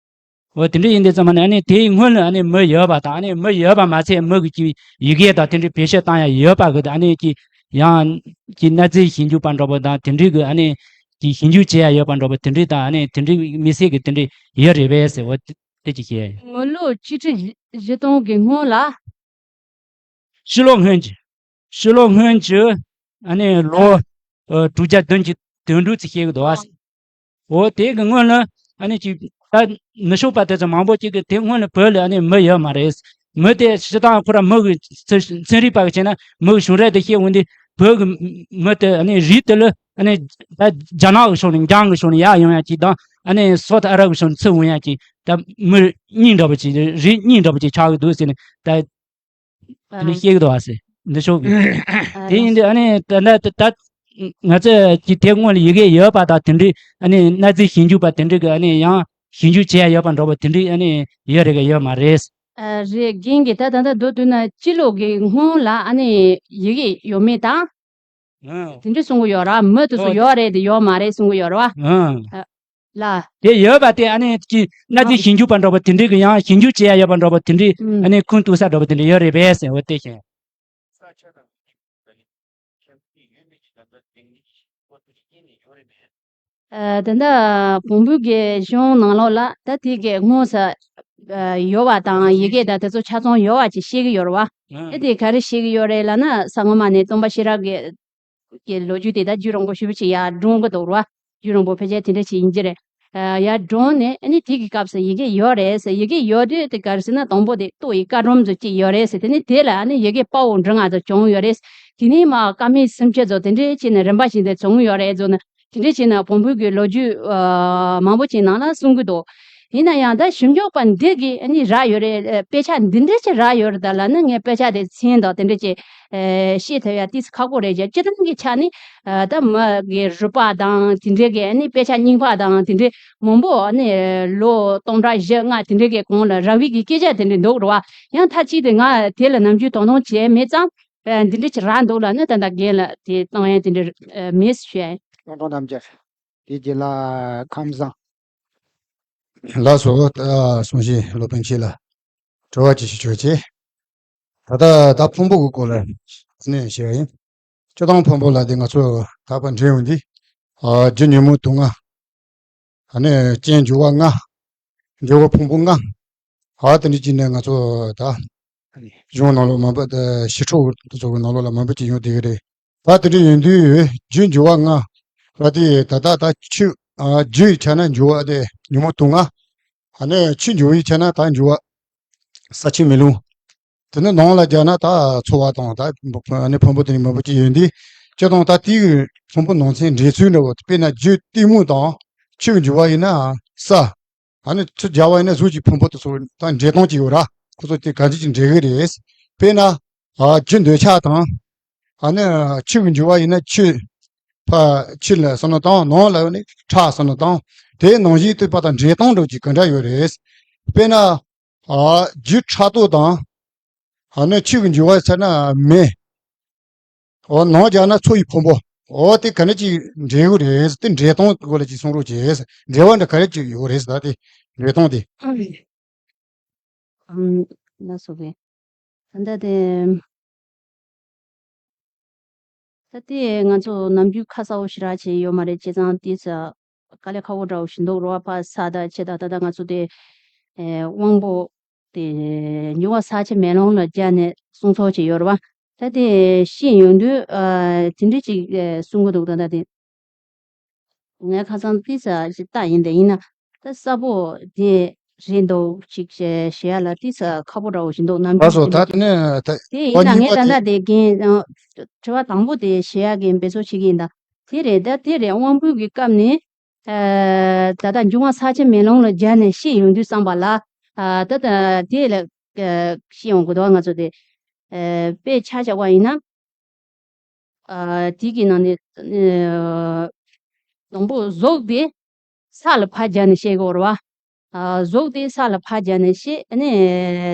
འོ་དེ་འདྲ་ཡིན་དུས་ཙམ་པ་ནི་ཨ་ནི་དེའི་སྔོན་ལ་ཨ་ནི་མི་ཡོད་པ་དང་། ཨ་ནི་མི་ཡོད་པ་མ་ཚད་མི་གི་ཀྱི་ཡི་གེ་དང་དེ་འདྲའི་བེད་སྤྱོད་བཏང་ཡ་ཡོད་པ་གི་ཨ་ནི་ཀྱི་ཡང་ཀྱི་གནའ་རྫས་ཞིབ་འཇུག་པ་འདྲ་པོ་དང་དེ་འདྲའི་གི་ཨ་ནི་ཀྱི་ཞིབ་འཇུག་བྱེད་ཡ་ཡོད་པ་འདྲ་པོ་དེ་འདྲའི་དང་། ཨ་ནི་དེ་འདྲའི་དམིགས་བསལ་གི་དེ་འདྲའི་ཡོད་རེད་པས་ཟེར། འོ་དེ་ཅིག་བཤད་ཡ་ཡིན། མི་ལོ་གཅིག་ཁྲི་བཞི་སྟོང་གི་སྔོན་ལ། ཕྱི་ལོ་སྔོན་གྱི། ཕྱི་ལོ་སྔོན་གྱི་ཨ་ནི་ལོ་ཨ་དྲུག་བརྒྱ་བདུན་གྱི་དོན་དྲུག་ཙམ་བཤད་གི་འདུག་བ། འོ་དེ་གི་སྔོན་ལ་ཨ་ནི་ཅིག་ ད་ནུབ་ཕྱོགས་པ་དེ་ཚོ་མང་པོ་ཅིག་གིས་དེ་སྔོན་ལ་བོད་ལ་ཨ་ནི་མི་ཡོད་མ་རེད། མི་དེ་སྤྱིར་བཏང་ཁོ་རང་མི་གི་ཚན་ཚན་རིག་པ་གི་བྱས་ན་མི་གི་བྱུང་རབས་དེ་ཤེས་འོང་དུས་བོད་གི་མི་དེ་ཨ་ནི་རིགས་དེ་ལ་ཨ་ནི་ད་རྒྱ་ནག་གི་ཕྱོགས་ནས་འཇང་གི་ཕྱོགས་ནས་ཡར་ཡོང་ཡ་ཅིག་དང་ཨ་ནི་སོ་ཐི་ཨ་རབ་གི་ཕྱོགས་ནས་ཚུར་འོང་ཡ་ཅིག་ད་མི་གཉིས་འདྲ་པོ་ཅིག་རིགས་གཉིས་འདྲ་པོ་ཅིག་ཆགས་ཀྱི་འདུག་ཟེར་ནས་ད་དེ་འདྲ་བཤད་ཀྱི་འདུག་ཨ་ཟེར་འདི་ཕྱོགས་ཀྱི། དེ་ཡིན་དུས་ཨ་ནི་ད་ད་ད་ད་ང་ཚོས་ཀྱི་དེ་སྔོན་ལ་ཡི་གེ་ཡོད་པ་དང་དེ་འདྲའི་ཨ་ནི་གནའ་རྫས་ཞིབ་འཇུག་པ་དེ་འདྲ་གི་ཨ་ནི་ཡང་ཞིབ་འཇུག་བྱེད་ཡ་ཡོད་པ་འདྲ་པོ་དེ་འདྲའི་ཨ་ནི་ཡོད་རེད་གི་ཡོད་མ་རེད། ཨ་རེད། རྒན་གྱིས་ད་ད་ལྟ་མདོར་བསྡུས་ན་སྤྱི་ལོ་གི་སྔོན་ལ་ཨ་ནི་ཡི་གེ་ཡོད་མེད་དང་། ཨང་། དེ་འདྲ་གསུང་གི་ཡོད་ར། མི་དེ་ཚོ་ཨོ། ཡོད་རེད་དེ་ཡོད་མ་རེད་གསུང་གི་ཡོད་ར་བ། ཨང་། ཨ། ལ། དེ་ཡོད་པ་དེ་ཨ་ནི་ཀྱི་གནའ་རྫས་ཨང་། ཞིབ་འཇུག་པ་འདྲ་པོ་དེ་འདྲའི་གི་ཡང་ཞིབ་འཇུག་བྱེད་ཡ་ཡོད་པ་འདྲ་པོ་དེ་འདྲའི་ཨ་ཨང་། ནི་ཁུངས་གཏུགས་ས་འདྲ་པོ་དེ་འདྲ་ཡོད་རེད་པས་ཟེར་བ་དེ་བཞིན། ཨ། ད་ལྟ་བོན་པོའི་གི་གཞུང་ནང་ལོགས་ལ་ད་དེ་གི་དངོས་སུ་ཨ་ཡོད་པ་དང་ཡི་གེ་དང་དེ་ཚོ་ཆ་ཚང་ཡོད་པ་ཅིག་བཤད་གི་ཡོད་རེད་བ། ཨ་དེ་ག་རེ་བཤད་གི་ཡོད་རེད་ལབ་ན་ས་སྔོན་མ་ནས་སྟོན་པ་ཤེས་རབ་ཀྱི་ཀྱི་ལོ་རྒྱུས་དེ་ད་རྒྱུད་རིང་པོ་ཞེ་པོ་ཅིག་ཡར་སྒྲོན་གི་འདུག་ར། རྒྱུད་རིང་པོ་ཕལ་ཆེར་དེ་འདྲ་ཅིག་ཡིན་གྱི་རེད། ཨ་ཡར་སྒྲོན་ནས་ཨ་ནི་དེ་གི་སྐབས་སུ་ཡི་གེ་ཡོད་རེད་ཟེར། ཡི་གེ་ཡོད་དུས་དེ་ག་རེ་ཟེར་ན་དང་པོ་དེ་ཏོག་དབྱིབས་ཀ་སྒྲོམ་ཚོ་ཅིག་ཡོད་རེད་ཟེར། དེ་ནས་དེ་ལ་ཨ་ནི་ཡི་གེ་དཔའ་བོ་འབྲི་ལྔ་ཚོ་བྱུང་ཡོད་རེད། དེ་ནས་མར་བཀའ་མའི་སུམ་ཅུ་ཚོ་དེ་འདྲ་བྱས་ནས་རིམ་པ་བཞིན་དུ་བྱུང་ཡོད་རེད་ཟེར་ནས་དེ་འདྲ་བྱས་ནས་བོན་པོའི་གི་ལོ་རྒྱུས་ཨ་མང་པོ་ཅིག་ནང་ལ་གསུང་གི་འདུག་ཡིན་ན་ཡང་ད་ཞིབ་འཇུག་པ་འདི་གིས་ཨ་ནི་རག་ཡོད་རེད། ཨ་དཔེ་ཆ་འདི་འདྲ་ཅིག་རག་ཡོད་རེད་ད་ལབ་ན་ངས་དཔེ་ཆ་དེ་མཚན་དང་དེ་འདྲ་ཅིག་ཨ་ཤེས་ཐུབ་ཡ་ཏོག་ཙམ་ཁག་པོ་རེད་ཀྱང་སྤྱིར་བཏང་གི་ཆ་ནས་ཨ་ད་མི་གི་རུས་པ་དང་དེ་འདྲའི་གི་ཨ་ནི་དཔེ་ཆ་རྙིང་པ་དང་དེ་འདྲའི་མང་པོ་ཨ་ནི་ལོ་སྟོང་ཕྲག་བཞི་ལྔ་དེ་འདྲའི་གི་གོང་ལ་རག་པའི་གི་སྐད་ཆ་དེ་འདྲ་འདུག་རེད་བ། ཡང་མཐའ་གཅིག་ཏུ་ང་དེ་ལ་ནམ་རྒྱུན་དོ་སྣང་བྱས་མེད་ཙང་། ཨ་འདི་འདྲ་ཅིག་རག་འདུག་ལབ་ན་ད་ལྟ་རྒན་ལ་དེ་གཏོང་ཡ་དེ་འདྲ་ཨ་མེད་ཞུ་ཡ་ཡིན། སྤྱི་ནོར་གོང་ས་རྣམ་རྒྱལ། དེ་རྗེས་ལ་ཁམས་བཟང་། ལགས་སོ། ད་གསུང་བཤད་སློབ་དཔོན་ཁྱེད་ལ་དྲི་བ་ཅིག་ཞུ་ཆོག་ཅེས། ད་ལྟ་ད་ཕུང་པོ་གི་སྐོར་ལ་ནས་བཤད་པ་ཡིན། སྤྱིར་བཏང་ཕུང་པོ་ལ་དེ་ང་ཚོ་ད་བར་འདྲེན་ཡོང་དུས། ཨ་རྒྱུ་ཉོན་མོངས་དུག་ལྔ། ཨ་ནི་རྐྱེན་འབྱུང་བ་ལྔ། འབྲས་བུ་ཕུང་པོ་ལྔ། ཨ་དེ་འདྲ་བྱས་ནས་ང་ཚོ་ད་གཞུང་ནང་ལོགས་མང་པོ་ད་ཞི་ཁྲོ་དེ་ཚོ་གི་ནང་ལོགས་ལ་མང་པོ་ཅིག་ཡོང་བསྡད་ཀྱི་རེད། ད་དེ་འདྲ་ཡིན་དུས་རྒྱུ་འབྱུང་བ་ལྔ། ད་དེ་ད་ལྟ་ད་ཆོས་ཨ་རྒྱུ་ཡི་ཆ་ནས་འབྱུང་བ་དེ་ཉོན་མོངས་དུག་ལྔ། ཨ་ནི་ཆོས་འབྱུང་བའི་ཆ་ནས་ད་འབྱུང་བ་ས་ཆུ་མེ་རླུང་། དེ་ནི་ནང་ལ་སྦྱར་ན་ད་ཚོར་བ་དང་ད་ཨ་ནི་ཕུང་པོ་དེ་ནི་མང་པོ་ཅིག་ཡོད་འདི། སྤྱིར་བཏང་ད་དེའི་ཕུང་པོ་ནང་ཚན་འདྲེས་ཚུལ་འདྲ་བོ་དཔེར་ན་རྒྱུ་གཏི་མུག་དང་ཆོས་འབྱུང་བ་ཡིན་ན་ས། ཨ་ནི་ཚུར་སྦྱར་བ་ཡིན་ན་གཟུགས་ཀྱི་ཕུང་པོ་དེ་ཚོ་ད་འདྲེས་སྟངས་ཅིག་ཡོད་ར། ཁོ་ཚོ་དེ་ག་འདྲ་ཅིག་འདྲེས་གི་རེད། དཔེར་ན་ཨ་རྒྱུ་འདོད་ཆགས་དང་། ཨ་ནི་ཆོས་ཀྱི་འབྱུང་བ་ཡིན་ན་ཆོས་ཕ་ཆོས་ལ་བསམ་བློ་བཏང་། ནང་ལ་ནི་ཁྲག་བསམ་བློ་བཏང་། དེའི་ནང་བཞིན་དུ་པ་དང་འདྲེས་སྟངས་འདྲ་ཅིག་ག་འདྲ་ཡོད་རེད། དཔེར་ན་ཨ་རྒྱུ་ཕྲག་དོག་དང་། ཨ་ནི་ཆོས་ཀྱི་འབྱུང་བ་ཟེར་ན་མེ། འོ་ནང་སྦྱར་ན་ཚོར་བའི་ཕུང་པོ། འོ་དེ་ག་འདྲ་ཅིག་འདྲེས་ཡོད་རེད། དེ་འདྲེས་སྟངས་སྐོར་ལ་ཅིག་གསུང་རོགས་བྱེད། འབྲེལ་བ་འདྲ་ག་རེ་ཅིག་ཡོད་རེད་ཟེར། ད་དེ་འདྲེས་སྟངས་དེ། ཨང་། ལགས་སོ་རྒན། ད་ལྟ་དེ། ད་དེ་ང་ཚོ་ནམ་རྒྱུན་ཁ་གསལ་པོ་ཞེ་དྲག་བྱས་ཡོད་མ་རེད། བྱས་ཙང་དེ་ཚོ་དཀའ་ལས་ཁག་པོ་འདྲ་བོ་ཞིག་འདུག་རེད་བ། ཕ་ས་དང་ཆུ་དང་ད་ལྟ་ང་ཚོ་དེ་ཨེ་དབང་པོ་དེ་འབྱུང་བ་ས་ཆུ་མེ་རླུང་ལ་སྦྱར་ནས་གསུང་ཚོགས་བྱས་ཡོད་རེད་བ། ད་དེ་ཤེས་ཡོང་དུས་ཨ་དེ་འདྲ་ཅིག་ཨེ་གསུང་གི་འདུག་ད་ལྟ་དེ། ངས་ཁ་སང་ཏིས་ཞིག་བལྟས་ཡིན། དེ་ཡིན་ན་ད་གསལ་པོ་དེ་རེད་འདུག་ཅིག་བཤད་བཤད་ཡ་ལ་ཏིས་ཁག་པོ་འདྲ་བོ་ཞིག་འདུག་ནམ་རྒྱུན་ལགས་སོ། ད་དེ་ནས་ད་དེ་ཡིན་ན་ངས་ད་ལྟ་དེ་རྒན་དྲི་བ་དང་པོ་དེ་བཤད་ཡ་གི་འབད་རྩོལ་བྱེད་ཀྱི་ཡིན། ད་དེ་རེད། ད་དེ་རེད། དབང་པོའི་གི་སྐབས་ནས་ཨ་ད་ལྟ་འབྱུང་བ་ས་ཆུ་མེ་རླུང་ལ་སྦྱར་ནས་བཤད་ཡོང་དུས་ཙམ་པ་ལ་ཨ་ད་ད་དེ་ལ་ཨ་བཤད་ཡོང་དགོས་འདུག་ང་ཚོ་དེ་ཨ་དཔེ་ཆ་བཞག་པ་ཡིན་ན། ཨ་དེ་གི་ནང་ནས་ཨ་དང་པོ་གཟུགས་དེ་ས་ལ་ཕར་སྦྱར་ནས་བཤད་དགོས་རེད་བ། ཨ་གཟུགས་དེ་ས་ལ་ཕར་སྦྱར་ནས་བཤད། ཨ་ནི་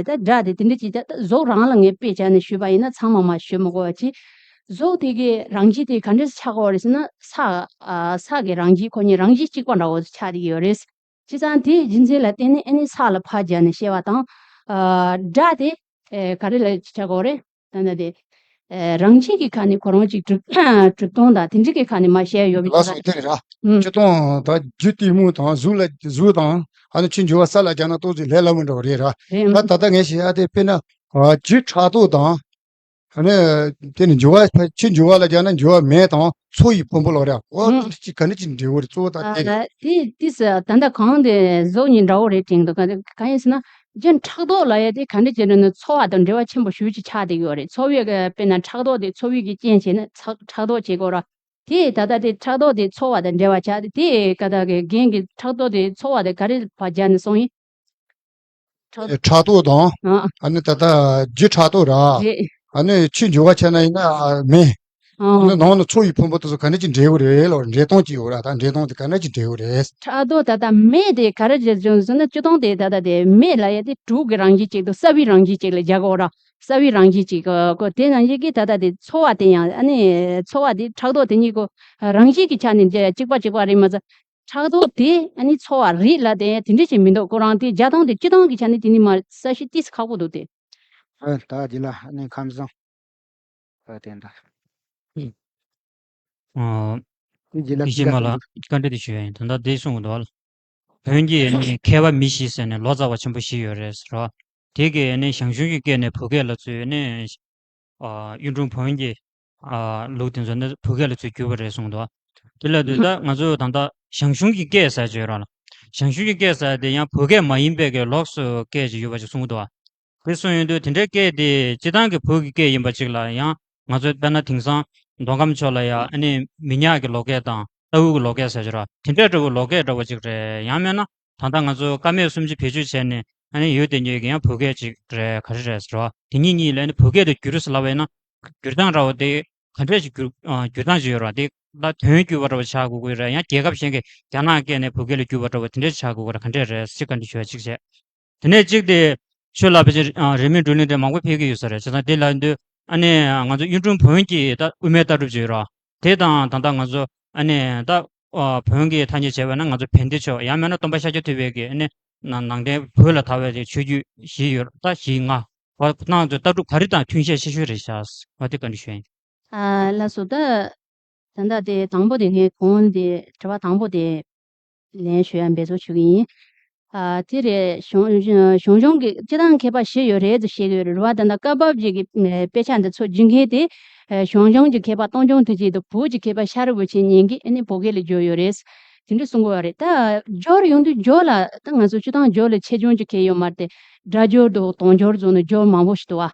ད་སྒྲ་དེ་དེ་འདྲ་ཅིག་ད་གཟུགས་རང་ལ་ངས་དཔེ་སྦྱར་ནས་ཞུས་པ་ཡིན་ན་ཚང་མ་མ་ཞུ་མི་དགོས་པ་ཅིག་གཟུགས་དེ་གི་རང་བཞིན་དེ་ག་འདྲ་ཆགས་ཀྱི་ཡོད་རེད་ཟེར་ན་ས་ཨ་ས་གི་རང་བཞིན་ཁོ་གཉིས་རང་བཞིན་གཅིག་པ་འདྲ་བོ་ཆགས་བསྡད་ཀྱི་ཡོད་རེད། བྱས་ཙང་དེའི་རྒྱུ་མཚན་ལ་བརྟེན་ནས་ཨ་ནི་ས་ལ་ཕར་སྦྱར་ནས་བཤད་པ་དང་། ཨ་སྒྲ་དེ་ཨེ་ག་རེ་ལ་ཆགས་ཀྱི་ཡོད་རེད། ད་ནི་དེ་ཨེ་རང་བཞིན་གྱི་ཁ་ནས་ཁོ་རང་ཅིག་གྲུབ་གྲུབ་སྟངས་དང་དེ་འདྲ་གི་ཁ་ནས་མར་བཤད་ཡོད་པའི་ལགས་སོ། དེ་རེད་ར། ཨུམ། སྤྱིར་བཏང་ད་རྒྱུ་གཏི་མུག་དང་གཟུགས་ལ་གཟུགས་དང་ཨ་ནི་ཆུ་འབྱུང་བ་ས་ལ་སྦྱར་ན་ཏོག་ཙམ་ལས་སླ་པོ་འདྲ་བོ་རེད་ར། རེད། ད་ད་ལྟ་ངས་བཤད་ཡ་དེ་དཔེར་ན་ཨ་རྒྱུ་ཕྲག་དོག་དང་། ཨ་ནི་དེ་ནི་འགྱུར་བ་ཕལ་ཆེར་འགྱུར་བ་ལ་སྦྱར་ན་འགྱུར་བ་མེ་དང་མཚོ་ཡི་ཕུང་པོ་ལོག་རེད། འོ་ཨང་། དེ་ཅི་ག་ནི་ཅི་འབྲས་བུ་རེད། གཙོ་བོ་ད་ཨ་དེ་རེད། དེ་དེ་ས་ད་ལྟ་གང་དེ་བཟོ་གཉིས་འདྲ་བོ་རེད་དྲན་འདུག་ག་གང་ཡིན་ཟེར་ན། རྒྱུན་ཕྲག་དོག་ལབ་ཡ་དེ་ག་འདྲ་བྱས་ན་ནི་ཚོར་བ་དང་འབྲེལ་བ་ཆེན་པོ་ཞེ་ཅིག་ཆགས་བསྡད་ཡོད་རེད། ཚོར་བའི་གི་དཔེར་ན་ཕྲག་དོག་དེ་ཚོར་བའི་གི་རྐྱེན་བྱས་ན་ཚ་ཕྲག་དོག་བྱེད་དགོས་ར། དེ་ད་ལྟ་དེ་ཕྲག་དོག་དེ་ཚོར་བ་དང་འབྲེལ་བ་ཆགས་ཏེ། དེ་ཀ་ད་གི་རྒན་གྱི་ཕྲག་དོག་དེ་ཚོར་བ་དེ་ག་རེ་བ་སྦྱར་ནས་གསུངས་ཡིན། ཕྲག་ཨེ་ཕྲག་དོག་དང་། ཨ། ཨ་ནི་ད་ལྟ་རྒྱུ་ཕྲག་དོག་ར། རེད། ཨ་ནི་ཆུ་འགྱུར་བ་ཆགས་ན་ཡིན་ན་ཨ་མེ། ཨ་ནི་ཨང་། ནང་ནས་མཚོ་ཡི་ཕུང་པོ་དེ་ཚོ་ག་འདྲ་ཅིག་འབྲས་བུ་རེད་ལོ། འབྲས་དང་ཅིག་ཡོད་ར། ད་འབྲས་དང་དེ་ག་འདྲ་ཅིག་འབྲས་བུ་རེད། ཕྲག་དོག་ད་ལྟ་མེ་དེ་ག་རེ་བྱས་བྱུང་ཟེར་ན། སྤྱིར་བཏང་དེ་ད་ལྟ་དེ་མེ་ལབ་ཡ་དེ་དྲོད་ཀྱི་རང་བཞིན་ཅིག་དང་སྲ་བའི་རང་བཞིན་ཅིག་ལ་སྦྱར་གོ་ར། སྲ་བའི་རང་བཞིན་ཅིག་གོ་གོ་དེ་ནང་བཞིན་གྱི་ད་ལྟ་དེ་ཚོར་བ་དེ་ཡང་ཨ་ནི་ཚོར་བ་དེ་ཕྲག་དོག་དེ་གཉིས་ཀོ་རང་བཞིན་གྱི་ཆ་ནས་གཅིག་པ་གཅིག་པ་རེད་མ་ཚད། ཕྲག་དོག་དེ་ཨ་ནི་ཚོར་བ་རེད་ལབ་དེ་དེ་འདྲ་ཞིག་མི་འདུག་ཁོ་རང་དེ་སྦྱར་སྟངས་དེ་སྤྱིར་བཏང་གི་ཆ་ནས་དེ་ནི་མ་གསལ་བཤད་ཏོག་ཙམ་ཁག་པོ་འདུག་སྟེ། ཨ་ད་རྗེས་ལ་ཨ་ནི་ཁམས་བཟང་། ཨ་དེ་འདྲ། ཨ། དེ་རྗེས་ལ་དེ་རྗེས་མ་ལ་བཀའ་འདྲི་དེ་ཞུ་ཡ་ཡིན། ད་ལྟ་དེ་གསུངས་འདུག་བ། བོན་གྱི་ཨ་ནི་མཁས་པ་མི་བཞི་ཟེར་ནས་ལོ་ཙཱ་བ་ཆེན་པོ་བཞི་ཡོད་རེད་ཟེར་བ། དེ་གས་ནི་ཞང་ཞུང་གི་སྐད་ནས་བོད་སྐད་ལ་ཚུར་ནི། ཨ། གཡུང་དྲུང་བོན་གྱི། ཨ། ལུགས་དེ་ཚོ་ནི་བོད་སྐད་ལ་ཚུར་བསྒྱུར་བ་རེད་གསུངས་འདུག་དེ་ལ་དུས་ད་ང་ཚོ་ད་ལྟ་ཞང་ཞུང་གི་སྐད་ཟེར་གྱི་ཡོད་ར་ལ། ཞང་ཞུང་གི་སྐད་ཟེར་དེ་ཡང་བོད་སྐད་མ་ཡིན་པའི་གི་ལོགས་སུ་སྐད་ཅིག་ཡོད་པ་ཅིག་གསུངས་འདུག་དེ་གསུངས་ཡོང་དུས་དེ་འདྲའི་སྐད་དེ་སྤྱིར་བཏང་གི་བོད་ཀྱི་སྐད་ཡིན་པ་ཅིག་ལ་ཡང་ང་ཚོ་དཔེར་ན་དེང་སང་མདོ་ཁམས་ཕྱོགས་ལ་ཡ་ཨ་ནི་མི་ཉག་གི་ལོ་སྐད་དང་རྟའུ་གི་ལོ་སྐད་ཟེར་གྱི་ར། དེ་འདྲའི་འདྲ་བོ་ལོ་སྐད་འདྲ་བོ་ཅིག་རེད། ཡང་མིན་ན་ད་ལྟ་ང་ཚོ་ཀ་མད་སུམ་ཅུ་བེད་སྤྱོད་བྱས་ནས་ཨ་ནི་ཡོད་དེ་ཉིད་ཀྱི་ཡང་བོད་སྐད་ཅིག་རེད། ག་རེ་རེད་ཟེར་བ། དེ་གཉིས་གཉིས་ལ་ནི་བོད་སྐད་དུ་བསྒྱུར་ཟེར་ལབ་པ་ཡིན་ན། བསྒྱུར་སྟངས་འདྲ་བོ་དེ་ག་འདྲས་ཞིག་བསྒྱུར་ཨ་བསྒྱུར་སྟངས་ཞིག་ཡོད་རེད་བ། དེ་ལ་དོན་བསྒྱུར་བ་འདྲ་བོ་ཆགས་དགོས་ཀྱི་རེད། ཡང་རྒྱལ་ཁབ་གཞན་གྱི་རྒྱ་ནག་སྐད་ནས་བོད་སྐད་ལ་བསྒྱུར་བ་འདྲ་བོ་དེ་འདྲས་ཆགས་དགོས་ཀྱི་རེད། ག་འདྲས་རེད། ཅིག་བཀའ་འདྲི་ཞུ་བ་གཅིག་བྱས། དེ་ནས་གཅིག་དེ་ཆོས་ལ་ཕལ་ཆེར་ཨ་རིས་མེད་བགྲོ་གླེང་དེ་མང་པོ་ཕེབས་ཀྱི་ཡོད་ས་རེད། བྱས་ཙང་དེ་ལ་འདོད་ཨ་ནི་ང་ཚོ་གཡུང་དྲུང་བོན་གྱི་ད་དབུ་མའི་ལྟ་གྲུབ་ཅིག་ཡོད་རེད་བ། དེ་དང་ད་ལྟ་ང་ཚོ་ཨ་ནི་ད་ཨ་བོན་གྱི་ཐ་སྙད་བྱས་པ་ན་ང་ཚོ་བན་དེ་ཆོས། ཡང་མིན་ན་སྟོན་པ་ཤཱཀྱ་ཐུབ་པའི་གི་ཨ་ནི་ནང་ནང་བསྟན་བོད་ལ་དར་བའི་ཆོས་བརྒྱུད་བཞི་ཡོད། ད་བཞི་ལྔ་བ་ནང་དུ་ལྟ་གྲུབ་ག་རེ་དང་མཐུན་ཤས་ཆེ་ཤོས་རེད་ཤག་བ་དེ་བཀའ་འདྲི་ཞུ་ཡིན། ཨ་ལགས་སོ། ད་ད་ལྟ་དེ་དང་པོ་དེ་ངས་གོང་དེ་དྲི་བ་དང་པོ་དེ་ལན་ཞུ་ཡ་འབད་རྩོལ་ཞུ་གི་ཡིན། ཨ་དེ་རེད། ཞང་ཞང་ཞང་ཞུང་གི་སྤྱིར་བཏང་མཁས་པ་བཞི་ཡོད་རེད་ཟེར་བཤད་ཀྱི་ཡོད་རེད་བ། ད་ལྟ་བཀའ་བབས་ཀྱི་དཔེ་ཆ་འདི་ཚོ་སྒྱུར་མཁན་དེ་ཞང་ཞུང་གི་མཁས་པ་སྟོང་རྐྱང་དེ་ཅིག་དང་བོད་ཀྱི་མཁས་པ་ཤ་རི་བུ་ཆེན་གཉིས་ཀྱིས་ཨ་ནི་བོད་སྐད་ལ་བསྒྱུར་ཡོད་རེད། དེ་འདྲ་གསུང་གི་ཡོད་རེད། ད་སྦྱོར་ཡོང་དུས་སྦྱོར་ལ་ད་ང་ཚོ་སྤྱིར་བཏང་སྦྱོར་ལ་ཆེ་ཆུང་ཅིག་ཁེལ་ཡོད་མ་རེད་དེ། སྒྲ་སྦྱོར་དང་དོན་སྦྱོར་བཟོ་ནས་སྦྱོར་མང་པོ་ཞིག་འདུག་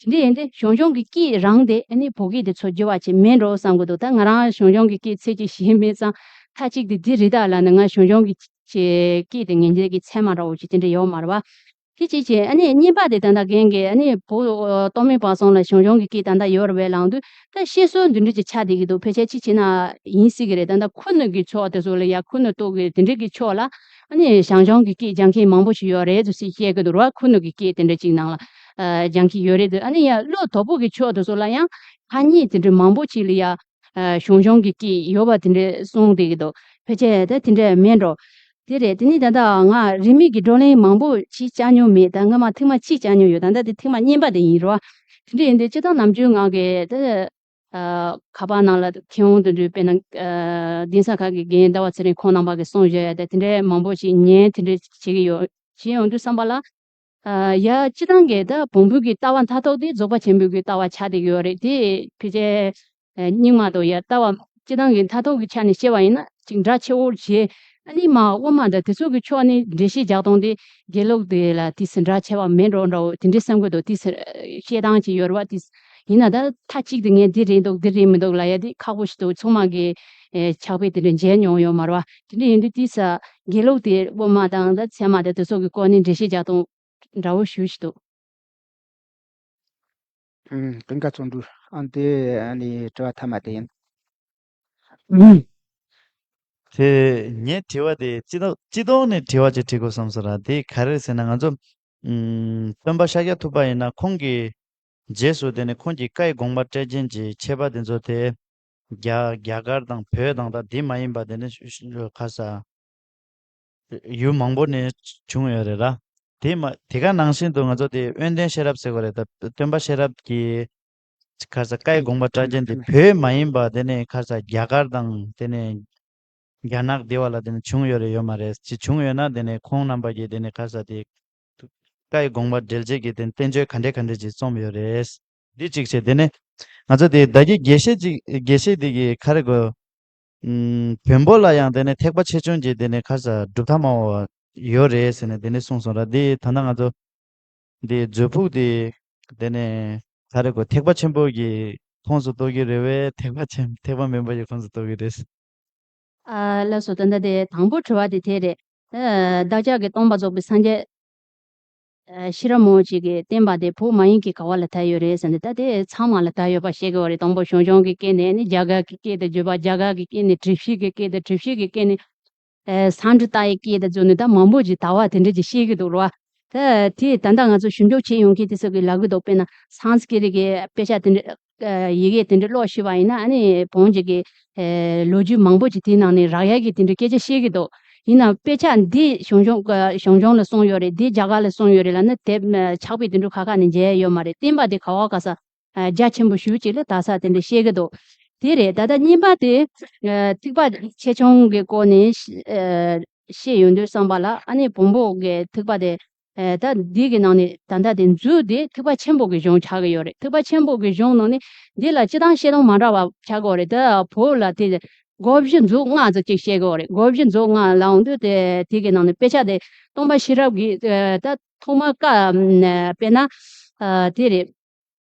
བ། དེ་འདྲ་ཡིན་དུས་ཞང་ཞུང་གི་སྐད་རང་དེ་ཨ་ནི་བོད་སྐད་དེ་ཚོ་བསྒྱུར་བ་བྱས་མེད་འགྲོ་བསམ་གི་འདུག་ད་ང་རང་ཞང་ཞུང་གི་སྐད་ཚད་ཅིག་ཤེས་མེད་ཙང་། མཐའ་གཅིག་ཏུ་འདི་རེད་ད་ལབ་ནས་ང་ཞང་ཞུང་གི་སྐད་དེ་ངེས་འབྱེད་ཀྱི་ཚད་མ་འདྲ་བོ་ཅིག་དེ་འདྲ་ཡོད་མ་རེད་བ། དེ་གཅིག་བྱས། ཨ་ནི་གཉིས་པ་དེ་ད་ལྟ་རྒན་གྱིས་ཨ་ནི་བོད་གཏོ་མེད་བར་གསུམ་ལ་ཞང་ཞུང་གི་སྐད་ད་ལྟ་ཡོད་རེད་པས་ལབ་དུས། ད་བཤད་སྲོལ་འདི་འདྲ་ཅིག་ཆགས་བསྡད་ཀྱི་འདུག་ཕལ་ཆེར་ཅི་བྱས་ན་ཡིན་སྲིད་ཀྱི་རེད། ད་ལྟ་ཁུ་ནུ་གི་ཕྱོགས་དེ་ཚོ་ལ་ཡ། ཁུ་ནུ་སྟོད་ཀྱི་དེ་འདྲ་གི་ཕྱོགས་ལ་ཨ་ནི་ཞང་ཞུང་གི་སྐད་སྦྱང་མཁན་མང་པོ་ཞིག་ཡོད་རེད་ཟེར་བཤད་ཀྱི་འདུག་ར། ཁུ་ནུ་གི་སྐད་དེ་འདྲ་ཅིག་ནང་ལ་ཨ་སྦྱང་མཁན་ཡོད་རེད་འདུག་ཨ་ནི་ཡ་ཀློ་དོག་པོ་གི་ཕྱོགས་དེ་ཚོ་ལ་ཡང་ཐ་སྙད་དེ་འདྲ་མང་པོ་ཅིག་ལ་ཡ་ཨ་ཞང་ཞུང་གི་སྐད་ཡོད་པ་དེ་འདྲ་གསུངས་བསྡད་ཀྱི་འདུག་ཕལ་ཆེར་ད་དེ་འདྲ་མེད་འགྲོ། དེ་རེད། དེ་ནི་ད་ལྟ་ང་རིས་མེད་ཀྱི་བགྲོ་གླེང་མང་པོ་ཅིག་བཅར་མྱོང་མེད། ད་སྔ་མ་ཐེངས་མ་གཅིག་བཅར་མྱོང་ཡོད། ད་ལྟ་དེ་ཐེངས་མ་གཉིས་པ་དེ་ཡིན་རོ། དེ་འདྲ་ཡིན་དུས་སྤྱིར་བཏང་ནམ་རྒྱུན་ང་གི་དེ་ཨ་ཁ་པར་ནང་ལ་མཁས་དབང་དེ་འདྲ། དཔེར་ན་ཨ་གདན་ས་ཁག་གི་རྒན་ཟླ་བ་ཚེ་རིང་ཁོང་རྣམ་པ་གིས་གསུངས་བཞག་ཡ་དེ་དེ་འདྲའི་མང་པོ་ཞིག་ཉན། དེ་འདྲ་བྱེད་ཀྱི་ཡོད། བྱེད་ཡོང་དུས་བསམ་པ་ལ། ཨ་ཡ་སྤྱིར་བཏང་གི་ད་བོན་པོའི་གི་ལྟ་བ་མཐར་ཐུག་དེ་རྫོགས་པ་ཆེན་པོའི་གི་ལྟ་བ་ཆགས་བསྡད་ཀྱི་ཡོད་རེད་དེ། ཕལ་ཆེར་ཨ་རྙིང་མ་དང་ཡ་ལྟ་བ་སྤྱིར་བཏང་གི་མཐར་ཐུག་གི་ཆ་ནས་བཤད་པ་ཡིན་ན་ཅིག་འདྲ་ཆེ་བོ་བྱས། ཨ་ནི་མ་དབུ་མ་དང་དེ་ཚོ་གི་ཕྱོགས་ནས་འགྲེལ་བཤད་རྒྱག་སྟངས་དེ་དགེ་ལུགས་དེ་ལ་དེ་ཚོ་འདྲ་ཆེ་བ་མེད་འགྲོ་འདྲ་བོ་དེ་འདྲའི་བསམ་གྱི་འདུག་དེ་ཚོ་བཤད་སྟངས་ཅིག་ཡོད་རེད་བ། དེ་ཡིན་ན་ད་མཐའ་གཅིག་ཏུ་ངས་འདི་རེད་འདུག་འདི་རེད་མི་འདུག་ལབ་ཡ་དེ་ཁག་པོ་ཞིག་འདུག་ཚང་མ་གི་ཨེ་ཕྱག་དཔེ་དེ་འདྲ་མཇལ་མྱོང་ཡོད་མ་རེད་བ། དེ་འདྲ་ཡིན་དུས་དེ་ས་དགེ་ལུགས་དེ་དབུ་མ་དང་ད་ཚད་མ་དང་དེ་ཚོ་གི་སྐོར་ནས་འགྲེལ་བཤད་རྒྱག་སྟངས་འདྲ་བོ་ཞེ་ཅིག་འདུག་ཨུམ། ཀུན་དགའ་བརྩོན་འགྲུས། ཨ་ནི་དེ་ཨ་ནི་དྲི་བ་མཐའ་མ་དེ་ཡིན། ཨུམ། དེ་ངའི་དྲི་བ་དེ་སྤྱི་ལྡོག་སྤྱི་ལྡོག་ནས་དྲི་བ་ཅིག་དྲི་དགོས་བསམ་སོང་ར། དེ་ག་རེ་ཟེར་ན་ང་ཚོ་ཨུམ་སྟོན་པ་ཤཱཀྱ་ཐུབ་པ་ཡིན་ན་ཁོང་གི་རྗེས་སུ་དེ་ནས་ཁོང་གི་བཀའི་དགོངས་པ་སྤྲད་མཁན་གྱི་མཆེད་པ་དེ་ཚོ་དེ་རྒྱ་རྒྱ་གར་དང་བོད་དང་ད་དེ་མ་ཡིན་པ་དེ་ནས་ག་ས་ཡུལ་མང་པོ་ནས་བྱུང་ཡོད་རེད་ར། དེ་མ་དེ་ག་ནང་བཞིན་དུ་ང་ཚོ་དེ་དབོན་ལྡན་ཤེས་རབ་ཟེར་དགོས་རེད། ད་སྟོན་པ་ཤེས་རབ་ཀྱི་ཁ་ས་བཀའི་དགོངས་པ་སྤྲད་མཁན་དེ་བོད་མ་ཡིན་པ་དེ་ནས་ཁ་ས་རྒྱ་གར་དང་དེ་ནས་རྒྱ་ནག་དེ་བ་ལ་དེ་ནས་བྱུང་ཡོད་རེད་ཡོད་མ་རེད། ཅི་བྱུང་ཡོད་ན་དེ་ནས་ཁོང་རྣམ་པ་གིས་དེ་ནས་ཁ་ས་དེ་བཀའི་དགོངས་པ་འགྲེལ་བྱེད་ཀྱི་དེ་བསྟན་བཅོས་ག་འདྲས་ག་འདྲས་ཅིག་རྩོམ་ཡོད་རེད། འདི་གཅིག་བྱས། དེ་ནས་ང་ཚོ་དེ་ད་གི་དགེ་བཤེས་ཅིག་དགེ་བཤེས་དེ་གི་ག་རེ་གོ་ཨུམ། བོན་པོ་ལ་ཡང་དེ་ནས་ཐེག་པ་ཆེ་ཆུང་གི་དེ་ནས་ཁ་ས་གྲུབ་མཐའ་མང་བོ་ཡོད་རེད་ཟེར་ནས་དེ་ནས་གསུངས་སོང་ར། དེ་ད་ལྟ་ང་ཚོ་དེ་མཛོད་ཕུག་དེ་དེ་ནས་ག་རེ་གོ་ཐེག་པ་ཆེན་པོ་གི་ཁོངས་སུ་གཏོགས་ཀྱི་རེད་བས། ཐེག་པ་ཆེན་ཐེག་པ་དམན་པ་གི་ཁོངས་སུ་གཏོགས་ཀྱི་རེད། ཨ་ལགས་སོ། ད་ལྟ་དེ་དང་པོ་དྲི་བ་དེ་དེ་རེད། ཨ་བདག་ཅག་གི་སྟོང་པ་རྫོགས་པའི་སངས་རྒྱས་ཨ་ཤེས་རབ་མང་པོ་ཅིག་གིས་བསྟན་པ་དེ་བོད་མ་ཡིན་གྱི་ག་བ་ལ་དར་ཡོད་རེད་ཟེར་ནས། ད་དེ་ཚང་མ་ལ་དར་ཡོད་པ་ཤེས་དགོས་པ་རེད། དང་པོ་ཞང་ཞུང་གི་སྐད་ནས་ནི་རྒྱ་གར་གྱི་སྐད་དུ་བརྗོད་པ། རྒྱ་གར་གྱི་སྐད་ནས་གྲུ་བཞི་གི་སྐད་དུ། གྲུ་བཞི་གི་སྐད་ནས་ཨ་སཾ་སྐྲྀ་ཏ་ཡི་སྐད་དུ་བརྗོད་ནས། ད་མང་པོ་ཅིག་དར་བ་དེ་འདྲ་ཅིག་ཤེས་ཀྱི་འདུག་ར། ད་དེ་ད་ལྟ་ང་ཚོ་ཞིབ་འཇུག་བྱེད་ཡོང་མཁན་དེ་ཚོ་གིས་ལབ་ཀྱི་འདུག་དཔེར་ན་སཾ་སྐྲྀ་ཏ་གི་དཔེ་ཆ་དེ་འདྲ་ཨ་ཡི་གེ་དེ་འདྲ་ཀློག་ཤེས་པ་ཡིན་ན། ཨ་ནི་བོན་གྱི་གི་ཨ་ལོ་རྒྱུས་མང་པོ་ཅིག་དེའི་ནང་ནས་རག་ཡག་གི་དེ་འདྲ་སྐད་ཆ་བཤད་ཀྱི་འདུག་ཡིན་ནའང་དཔེ་ཆ་འདི་ཞང་ཞུང་ཞང་ཞུང་ལ་གསུངས་ཡོད་རེད། འདི་རྒྱ་གར་ལ་གསུངས་ཡོད་རེད་ལབ་ན། དེབ་ཕྱག་དཔེ་དེ་འདྲ་ཁ་ཁ་ནས་མཇལ་ཡོད་མ་རེད། བསྟན་པ་དེ་ག་བ་ག་ས་ཨ་རྒྱ་ཆེན་པོ་ཞེ་ཅིག་ལ་དར་ས་དེ་འདྲ་བཤད་ཀྱི་འདུག་དེ་རེད། ད་ལྟ་གཉིས་པ་དེ་ཨ་ཐེག་པ་ཆེ་ཆུང་གི་སྐོར་ནས་ཨ་བཤད་ཡོང་དུས་ཙམ་པ་ལ། ཨ་ནི་བོན་པོ་གི་ཐེག་པ་དེ་ཨ་ད་འདི་གི་ནང་ནས་ད་ལྟ་དེ་མཛོད་དེ་ཐེག་པ་ཆེན་པོ་གི་གཞུང་ཆགས་ཀྱི་ཡོད་རེད། ཐེག་པ་ཆེན་པོ་གི་གཞུང་ནང་ནས་འདི་ལ་སྤྱིར་བཏང་བཤད་སྟངས་མ་འདྲ་བ་ཆགས་ཀྱི་ཡོད་རེད། ད་བོད་ལ་དེ་སྒོ་བཞི་མཛོད་ལྔ་ཙམ་ཅིག་བཤད་ཀྱི་ཡོད་རེད། སྒོ་བཞི་མཛོད་ལྔ་ལབ་ཡོང་དུས་དེ་དེ་གི་ནང་ནས་དཔེ་ཆ་དེ་སྟོན་པ་ཤེས་རབ་ཀྱིས་ཨ་ད་ཐོག་མར་བཀའ་ཨ་དཔེར་ན་ཨ་དེ་རེད།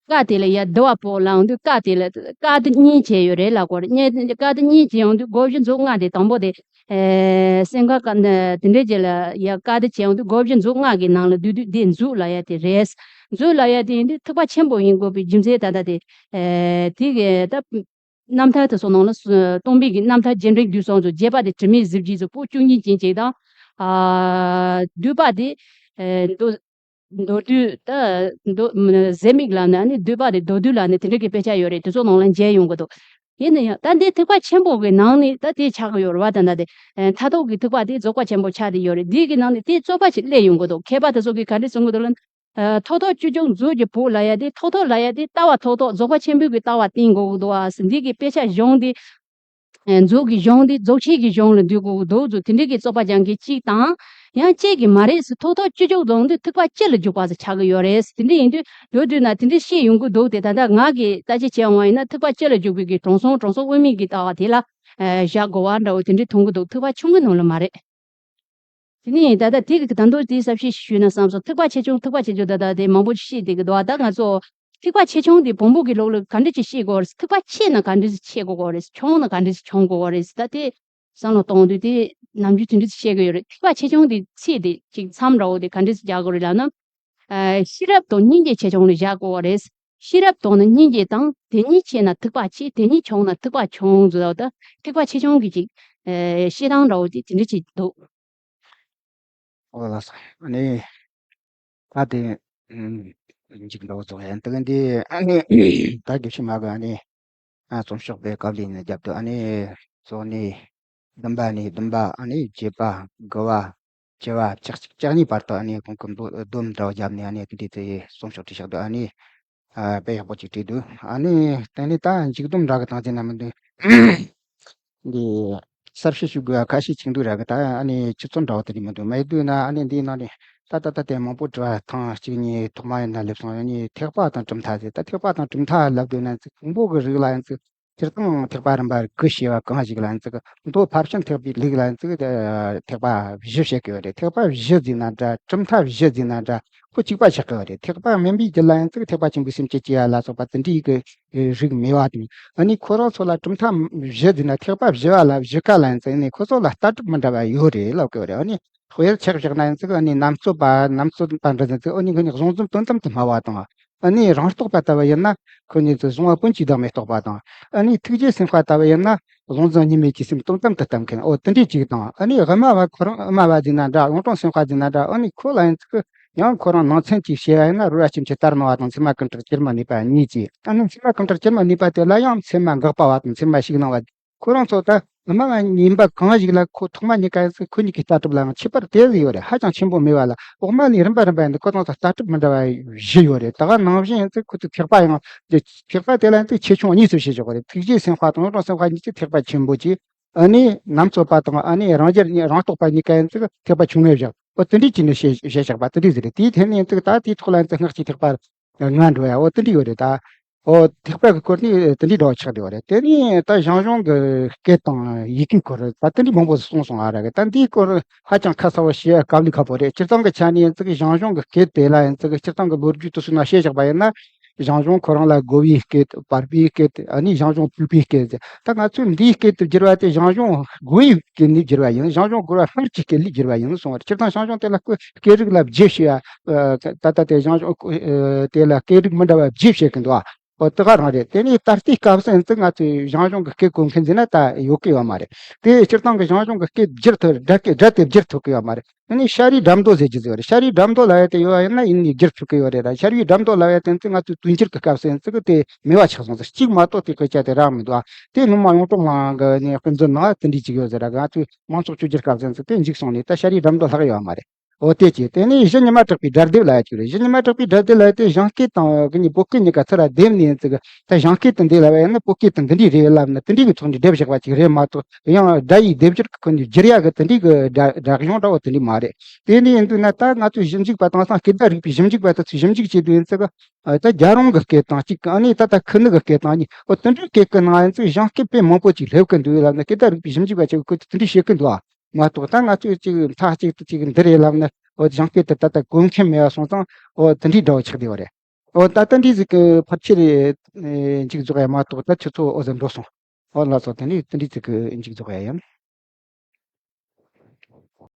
བཀའ་དེ་ལ་ཡ་འདུལ་བ་པོ་ལབ་ཡོང་དུས། བཀའ་དེ་ལ་བཀའ་དེ་གཉིས་བྱས་ཡོད་རེད་ལབ་ཀྱི་ཡོད་རེད། བཀའ་དེ་གཉིས་བྱས་ཡོང་དུས་སྒོ་བཞི་མཛོད་ལྔ་དེ་དང་པོ་དེ་ཨེ་སེམས་ཁམས་ཀ་དེ་འདྲའི་རྗེས་ལ་ཡ་བཀའ་དེ་བྱས་ཡོང་དུས་སྒོ་བཞི་མཛོད་ལྔ་གི་ནང་ལ་བསྡུས་དུས་དེ་མཛོད་ལབ་ཡ་དེ་རེད། མཛོད་ལབ་ཡ་དེ་ཡིན་དུས་ཐེག་པ་ཆེན་པོ་ཡིན་དགོས་པའི་རྒྱུ་མཚན་ད་ལྟ་དེ་ཨེ་དེ་གི་ད་རྣམ་ཐར་དེ་ཚོ་ནང་ལ་སྟོན་པའི་གི་རྣམ་ཐར་རྒྱས་འབྲིང་བསྡུས་གསུམ་ཚོ། རྒྱས་པ་དེ་དྲི་མེད་གཟི་བརྗིད་ཚོ་པོད་བཅུ་གཉིས་ཅན་ཅིག་དང་། ཨ་བསྡུས་པ་དེ་ཨེ་མདོ་མདོ་བསྡུས་ད་མདོ་ཟད་མེད་ལབ་ན། ཨ་ནི་བསྡུས་པ་དེ་མདོ་བསྡུས་ལབ་ནས་དེ་འདྲ་གི་དཔེ་ཆ་ཡོད་རེད། དེ་ཚོ་ནང་ལ་མཇལ་ཡོང་གི་འདུག་ཡིན་ན་ཡང་ད་འདི་ཐེག་པ་ཆེན་པོ་གི་ནང་ནས་ད་དེ་ཆགས་ཀྱི་ཡོད་རེད་བ། ད་ད་དེ་ཨེ་མཐར་ཐུག་གི་ཐེག་པ་དེ་རྫོགས་པ་ཆེན་པོ་ཆགས་བསྡད་ཡོད་རེད། འདི་གི་ནང་ནས་དེ་རྩོད་པ་ཞིག་སླེབས་ཡོང་གི་འདུག་མཁས་པ་དེ་ཚོ་གིས་ག་འདྲས་གསུང་གི་འདུག་ལབ་ན། ཨ་ཐོག་ཐོག་བཅུ་དྲུག་མཛོད་ཀྱི་བོད་ལབ་ཡ་དེ། ཐོག་ཐོག་ལབ་ཡ་དེ་ལྟ་བ་ཐོག་ཐོག་རྫོགས་པ་ཆེན་པོའི་གི་ལྟ་བ་བསྟན་དགོས་ཀྱི་འདུག་ཨ་ཟེར། འདི་གི་དཔེ་ཆ་གཞུང་དེ་ཨ་མཛོད་ཀྱི་གཞུང་དེ་རྫོགས་ཆེན་གྱི་གཞུང་ལ་འདུས་དགོས་ཀྱི་འདུག་ཟེར། དེ་འདྲའི་གི་རྩོད་པ་རྒྱག་མཁན་གཅིག་དང་། ཡང་གཅིག་གིས་མ་རེད་ཟེར། ཐོག་ཐོག་བཅུ་དྲུག་ལབ་དུས་ཐེག་པ་སྤྱི་ལ་འཇུག་པ་ཟེར་ཆགས་ཀྱི་ཡོད་རེད་ཟེར། དེ་འདྲ་ཡིན་དུས་མདོར་བསྡུས་ན་དེ་འདྲ་བཤད་ཡོང་གི་འདུག་དེ་ད་ལྟ་ང་གིས་ལྟ་ཅི་བྱས་འོང་བ་ཡིན་ན། ཐེག་པ་སྤྱི་ལ་འཇུག་པའི་གི་དྲང་སྲོང་དྲང་སྲོང་དབུ་མའི་གི་ལྟ་བ་དེ་ལ་ཨ་བཞག་དགོས་པ་འདྲ་བོ་དེ་འདྲ་མཐོང་གི་འདུག་ཐེག་པ་ཆུང་ངུའི་ནང་ལ་མ་རེད། དེ་ནས་ད་ལྟ་དེ་གི་ད་དུང་དེའི་གསལ་བཤད་ཞུས་ན་བསམ་སོང་། ཐེག་པ་ཆེ་ཆུང་། ཐེག་པ་ཆེ་ཆུང་ད་ལྟ་དེ་མང་པོ་ཞིག་བཤད་བསྡད་ཀྱི་འདུག་ད་ང་ཚོ་ཐེག་པ་ཆེ་ཆུང་དེ་བོན་པོ་གི་ལུགས་ལ་ག་འདྲ་ཅིག་བཤད་དགོས་རེད། ཐེག་པ་ཆེ་ན་ག་འདྲ་ཅིག་ཆེ་དགོས་རེད། ཆུང་ན་ག་འདྲ་ཅིག་ཆུང་དགོས་རེད། ད་དེ་བསམ་བློ་གཏོང་དུས་དེ་ནམ་རྒྱུན་དེ་འདྲ་ཅིག་བཤད་ཀྱི་ཡོད་རེད། ཐེག་པ་ཆེ་ཆུང་དེ་ཚིག་དེ་ཅིག་མཚམས་འདྲ་བོ་དེ་ག་འདྲ་ཅིག་རྒྱག་དགོས་རེད་ལབ་ན། ཨ་ཤེས་རབ་དང་སྙིང་རྗེ་ཆེ་ཆུང་ལ་བཞག་དགོས་པ་རེད། ཤེས་རབ་དང་ནི་སྙིང་རྗེ་དང་། དེ་གཉིས་ཆེ་ན་ཐེག་པ་ཆེ། དེ་གཉིས་ཆུང་ན་ཐེག་པ་ཆུང་ཟེར་བ་དང་། ཐེག་པ་ཆེ་ཆུང་གི་ཅིག་ཨེ་བཤད་སྟངས་འདྲ་བོ་དེ་དེ་འདྲ་ཅིག་འདུག་འོ་ལགས་སོ། ཨ་ནི་ད་དེ་ཨུམ་འཇིགས་འདྲ་བོ་ཚོགས་ཡན་དུ་འདི་ཨ་ནི་ད་དགེ་བཤེས་མ་གི་ཨ་ནི་ཨ་རྩོམ་ཤོག་པའི་བཀའ་ལན་ནས་རྒྱབ་ཏུ། ཨ་ནི་གཙོ་ནས་བདུན་པ་ནས་བདུན་པ། ཨ་ནི་བརྒྱད་པ། དགུ་བ། བཅུ་བ། བཅུ་གཅིག་བཅུ་གཉིས་བར་དུ་ཨ་ནི་ཁོང་གི་མདོ་སྡོམ་འདྲ་བརྒྱབ་ནས། ཨ་ནི་དེ་འདྲའི་ཚེ་གསུང་ཕྱོགས་བྲིས་བཞག་འདུག་ཨ་ནི་ཨ་དཔེ་ཡག་པོ་ཅིག་བྲིས་འདུག་ཨ་ནི་དེ་ནས་ད་མཇུག་སྡོམ་འདྲ་གི་སྟངས་ཅིག་ན་མི་འདུག་འདི་གསར་བཤད་ཞུ་དགོས་ཁ་ཤས་ཅིག་འདུག་ར་གི། ད་ཨ་ནི་ཆུ་ཚོད་འདྲ་བོ་དེ་རིགས་མི་འདུག་མ་ཡི་འདུག་ན། ཨ་ནི་འདིའི་ནང་ནས་ད་ད་ད་དེ་མང་པོ་དྲི་བ་ཐེངས་གཅིག་གཉིས་ཐོག་མ་ཡིན་ན་སླེབས་སོང་། ཨ་ནི་ཐེག་པ་དང་གྲུབ་མཐའ་ཟེར། ད་ཐེག་པ་དང་གྲུབ་མཐའ་ལབ་འདུག་ན་ཚིག་ཕུང་པོ་གི་རིགས་ལ་ཡང་ཚིག་སྤྱིར་བཏང་ཐེག་པ་རིམ་པ་གི་ཞེས་པ་གང་ཞིག་ལ་ཡང་ཚིག་མདོ་ཕར་ཕྱིན་ཐེག་པའི་ལུགས་ལ་ཡང་ཚིག་ཐེག་པ་བཞི་བཤད་ཀྱི་ཡོད་རེད། ཐེག་པ་བཞི་ཟེར་ན་འདྲ། གྲུབ་མཐའ་བཞི་ཟེར་ན་འདྲ། ཁོ་གཅིག་པ་ཆགས་ཀྱི་ཡོད་རེད། ཐེག་པ་དམན་པའི་རྒྱུད་ལ་ཡང་ཚིག་ཐེག་པ་ཆེན་པོའི་སེམས་བསྐྱེད་ཀྱི་ལ་སོགས་པ་དེ་འདྲའི་གི་རིགས་མེད་པ་དང་། ཨ་ནི་ཁོ་རང་ཚོ་ལ་གྲུབ་མཐའ་བཞི་ཟེར་ན། ཐེག་པ་བཞི་པ་ལ་བཞི་ཀ་ལ་ཡང་ཚིག་ནི་ཁོ་ཚོ་ལ་ལྟ་གྲུབ་མི་འདྲ་བ་ཡོད་རེད་ལབ་ཀྱི་ཡོད་རེད། ཨ་ནི་དཔེར་ཆ་བཞག་ན་ཡང་ཚིག་ཨ་ནི་རྣམ་རྩོད་པ། རྣམ་རྩོད་པ་འདྲ་ཟེར་ཚིག་ཨ་ནི་ཁོ་གཉིས་གཞུང་འཛིན་དོན་ཙམ་དུ་སྨྲ་བ་དང་། ཨ་ནི་རང་རྟོག་པ་ལྟ་བུ་ཡིན་ན་ཁོ་གཉིས་ཚོ་གཞུང་བ་ཀུན་གྱིས་བདག་མེད་རྟོགས་པ་དང་། ཨ་ནི་ཐུགས་རྗེ་སེམས་དཔའ་ལྟ་བུ་ཡིན་ན་གཞུང་འཛིན་གཉིས་མེད་ཀྱི་སེམས་སྟོང་ཙམ་དུ་བལྟ་མཁན། འོ་དེ་འདྲའི་གཅིག་དང་། ཨ་ནི་དབུ་མ་བ་ཁོ་རང་དབུ་མ་བ་ཟེར་ན་འདྲ། གླང་ཀྲང་སེམས་དཔའ་ཟེར་ན་འདྲ། ཨ་ནི་ཁོ་ལ་ཡང་ཚིག་ཡང་ཁོ་རང་ནང་ཚན་གཅིག་བཤད་པ་ཡིན་ན་རོལ་པ་ཆེན་པོ་ལྟར་སྣང་བ་དང་མཚན་མ་ཀུན་བྲལ་སྐྱེ་མེད་གནས་པ་གཉིས་ཀྱིས། ཨ་ནི་མཚན་མ་ཀུན་བྲལ་སྐྱེ་མེད་གནས་པ་དེ་ལ་ཡང་མཚན་མ་འགག་པ་བ་དང་མཚན་མ་ཞིག་སྣང་བ། ཁོ་རང་ཚོ་ད་དབུ་མ་ཡིན་པ་གང་ཞིག་ལ་ཁོ་ཐོག་མ་གཉིས་ཀ་ཡིན་ཚེ་ཁོ་གཉིས་ཀྱི་ལྟ་གྲུབ་ལའང་ཁྱད་པར་དེ་ཟིག་ཡོད་རེད། ཧ་ཅང་ཆེན་པོ་མེད་པ་ལ། འོག་མ་ནས་རིམ་པ་རིམ་པ་ཡིན་དུས་ཁོ་རང་ཚོ་ལྟ་གྲུབ་མི་འདྲ་བ་བཞི་ཡོད་རེད། ད་ག་ནང་བཞིན་ཡིན་ཚེ་ཁོ་ཚོ་ཐེག་པ་ཡང་དེ་ཐེག་པ་དེ་ལ་ཡིན་ཚེ་ཆེ་ཆུང་གཉིས་སུ་ཕྱེ་ཆོག་གི་རེད། ཐུགས་རྗེ་སེམས་དཔའ་དང་གླང་ཀྲང་སེམས་དཔའ་གཉིས་ཀྱི་ཐེག་པ་ཆེན་པོ་གཅིག་ཨ་ནི་རྣམ་རྩོད་པ་དང་ཨ་ནི་རང་རྒྱལ་གཉིས་རང་རྟོགས་པ་གཉིས་ཀ་ཡིན་ཚེ་ཐེག་པ་ཆུང་ངུ་བཞག་འོ་དེ་འདྲའི་ཅིག་ནས་བཤད་བཤད་བཞག་པ་དེ་འདྲའི་ཟིག་རེད། དེའི་ཐད་ནས་ཡིན་ཚེ་ད་དེའི་ཐོག་ལ་ཡིན་ཚེ་སྔགས་ཀྱི་ཐེག་པ་ལྔ་འགྲོ་ཡ་འོ་དེ་འདྲ་ཡོད་རེད། ད་ ཨོ། ཐེག་པ་གི་སྐོར་ནི་དེ་འདྲའི་འདྲ་བ་ཆགས་བསྡད་པ་རེད། དེ་ནས་ད་ཞང་ཞུང་གི་སྐད་དང་ཡི་གེའི་སྐོར་ད་དེ་འདྲའི་མང་པོ་གསུངས་སོང་ཨ་ར་གི། ད་འདིའི་སྐོར་ཧ་ཅང་ཁ་གསལ་བོ་བཤད་དཀའ་ལས་ཁག་པོ་རེད། སྤྱིར་བཏང་གི་ཆ་ནས་ཡིན་ཙི་གི་ཞང་ཞུང་གི་སྐད་དེ་ལ་ཡིན་ཙི་གི་སྤྱིར་བཏང་གི་ལོ་རྒྱུས་དུ་སུ་ན་བཤད་བཞག་པ་ཡིན་ན། ཞང་ཞུང་ཁོ་རང་ལ་གོ་བའི་སྐད། བར་པའི་སྐད། ཨ་ནི་ཞང་ཞུང་ཕུག་པའི་སྐད་ཟེར། ད་ང་ཚོས་འདིའི་སྐད་དུ་བསྒྱུར་བ་དེ་ཞང་ཞུང་གོ་བའི་སྐད་ནས་བསྒྱུར་བ་ཡིན། ཞང་ཞུང་གོ་བ་ཧར་གྱི་སྐད་ལས་བསྒྱུར་བ་ཡིན་གསུངས་པ་རེད། སྤྱིར་བཏང་ཞང་ཞུང་དེ་ལ་སྐད་སྐད་རིགས་ལ་བརྗེ་བྱས་ཡ། ད་ལྟ་དེ་ཞང་ཞུང་དེ་ལ་སྐད་རིགས་མི་འདྲ་བ་བརྗེ་བྱེད་ཀྱི་འདུག་ཨ། ཨོ། དེ་ག་རང་རེད། དེ་ནས་ད་ལྟའི་སྐབས་སུ་ཡིན་ཙང་ང་ཚོས་ཞང་ཞུང་གི་སྐད་གོ་མཁན་ཟེར་ན་ད་ཡོད་ཀྱི་ཡོད་མ་རེད། དེ་སྤྱིར་བཏང་གི་ཞང་ཞུང་གི་སྐད་བསྒྱུར་ཐུབ། སྒྲ་སྐད་སྒྲ་དེ་བསྒྱུར་ཐུབ་ཀྱི་ཡོད་མ་རེད། དེ་ནས་ཤ་རུས་སྒྲ་མདོ་ཟེར་རྒྱུ་ཟེར་བ་རེད། ཤ་རུས་སྒྲ་མདོ་ལབ་ཡ་དེ་ཡོད་པ་ཡིན་ན་ཡིན་ནའི་བསྒྱུར་ཐུབ་ཀྱི་ཡོད་རེད་ལ། ཤ་རུས་སྒྲ་མདོ་ལབ་ཡ་དེ་ཚོ་ང་ཚོའི་དུས་འགྱུར་གྱི་སྐབས་སུ་ཡིན་ཙང་གི་དེ་མེད་པ་ཆགས་སོང་ཙང་གཅིག་མ་གཏོགས་དེ་སྐད་ཆ་དེ་རག་མི་འདུག་ཨ། དེ་སྔོན་མ་གཡུང་དྲུང་ལ་གི་ནས་དཔེ་མཛོད་ནང་དེ་འདྲ་ཅིག་ཡོད་ཟེར་ར། ང་ཚོའི་མང་ཚོགས་བཅོས་བསྒྱུར་སྐབས་སུ་ཡིན་ཙང་དེ་འཇིག་སོང་ནས་ད་ཤ་རུས་སྒྲ་མདོ་ལྷག་ཡོད་མ་རེད། འོ། དེ་ཅི། དེ་ནས་གཞི་ཉི་མ་གྲགས་པའི་སྒྲ་སྡེབ་ལབ་ཡ་ཅིག་རེད། གཞི་ཉི་མ་གྲགས་པའི་སྒྲ་སྡེབ་ལབ་ཡ་དེ་ཞང་སྐད་དང་གི་ནི་བོད་སྐད་གཉིས་ཀ་ཚུར་སྡེབ་ནས་ཡིན་ཙི་གི། ད་ཞང་སྐད་དུ་འདི་ལབ་ཡ་ཡིན་ན་བོད་སྐད་དུ་འདི་འདྲའི་རེད་ལབ་ན་དེ་འདྲའི་གི་ཐོག་ནས་སྡེབ་བཞག་པ་ཅིག་རེད་མ་གཏོགས། ཡང་སྒྲ་ཡི་སྡེབ་སྦྱོར་གི་ཁོ་ནས་བསྒྱུར་ཡ་གི་དེ་འདྲའི་གི་སྒྲ་སྒྲ་གཞུང་འདྲ་བོ་དེ་འདྲའི་མ་རེད། དེ་འདྲ་ཡིན་དུས་ན་ད་ང་ཚོའི་ཞིབ་འཇུག་པ་དེང་སང་སྐད་བརྡ་རིག་པའི་ཞིབ་འཇུག་པ་དེ་ཚོས་ཞིབ་འཇུག་བྱེད་དུས་ཡིན་ཙི་གི། ད་རྒྱལ་རོང་གི་སྐད་དང་གཅིག་ཨ་ནི་ད་ལྟ་ཁུ་ནུ་གི་སྐད་དང་གཉིས། འོ། དེ་འདྲའི་སྐད་ཀྱི་ནང་ཡིན་ཙི་ཞང་སྐད་དཔེ་མང་པོ་ཅིག་སླེབས་ཀྱི་འདུག་ལབ་ན། སྐད་བརྡ་རིག་པའི་ཞིབ་འཇུག་པ་ཅིག་གིས་དེ་འདྲའི་བཤད་ཀྱི་འདུག་ཨ། མ་གཏོགས་ད་ང་ཚོས་ཅིག་མཐའ་གཅིག་ཏུ་ཅིག་འདི་རེད་ལབ་ན། འོ། ཞང་སྐད་དེ་ད་ལྟ་གོ་མཁན་མེད་པ་སོང་ཙང་། འོ། དེ་འདྲའི་འདྲ་བོ་ཆགས་བསྡད་པ་རེད། འོ། ད་ལྟ་འདྲའི་ཟིག་གི་ཕལ་ཆེར་མཇུག་རྫོགས་ཡ་མ་གཏོགས་ད་ཁྱོད་ཚོ་འོ་ཟེར་འགྲོ་སོང་། འོ། ལགས་སོ། དེ་ནས་དེ་འདྲའི་ཟིག་གི་མཇུག་རྫོགས་ཡ་ཡིན།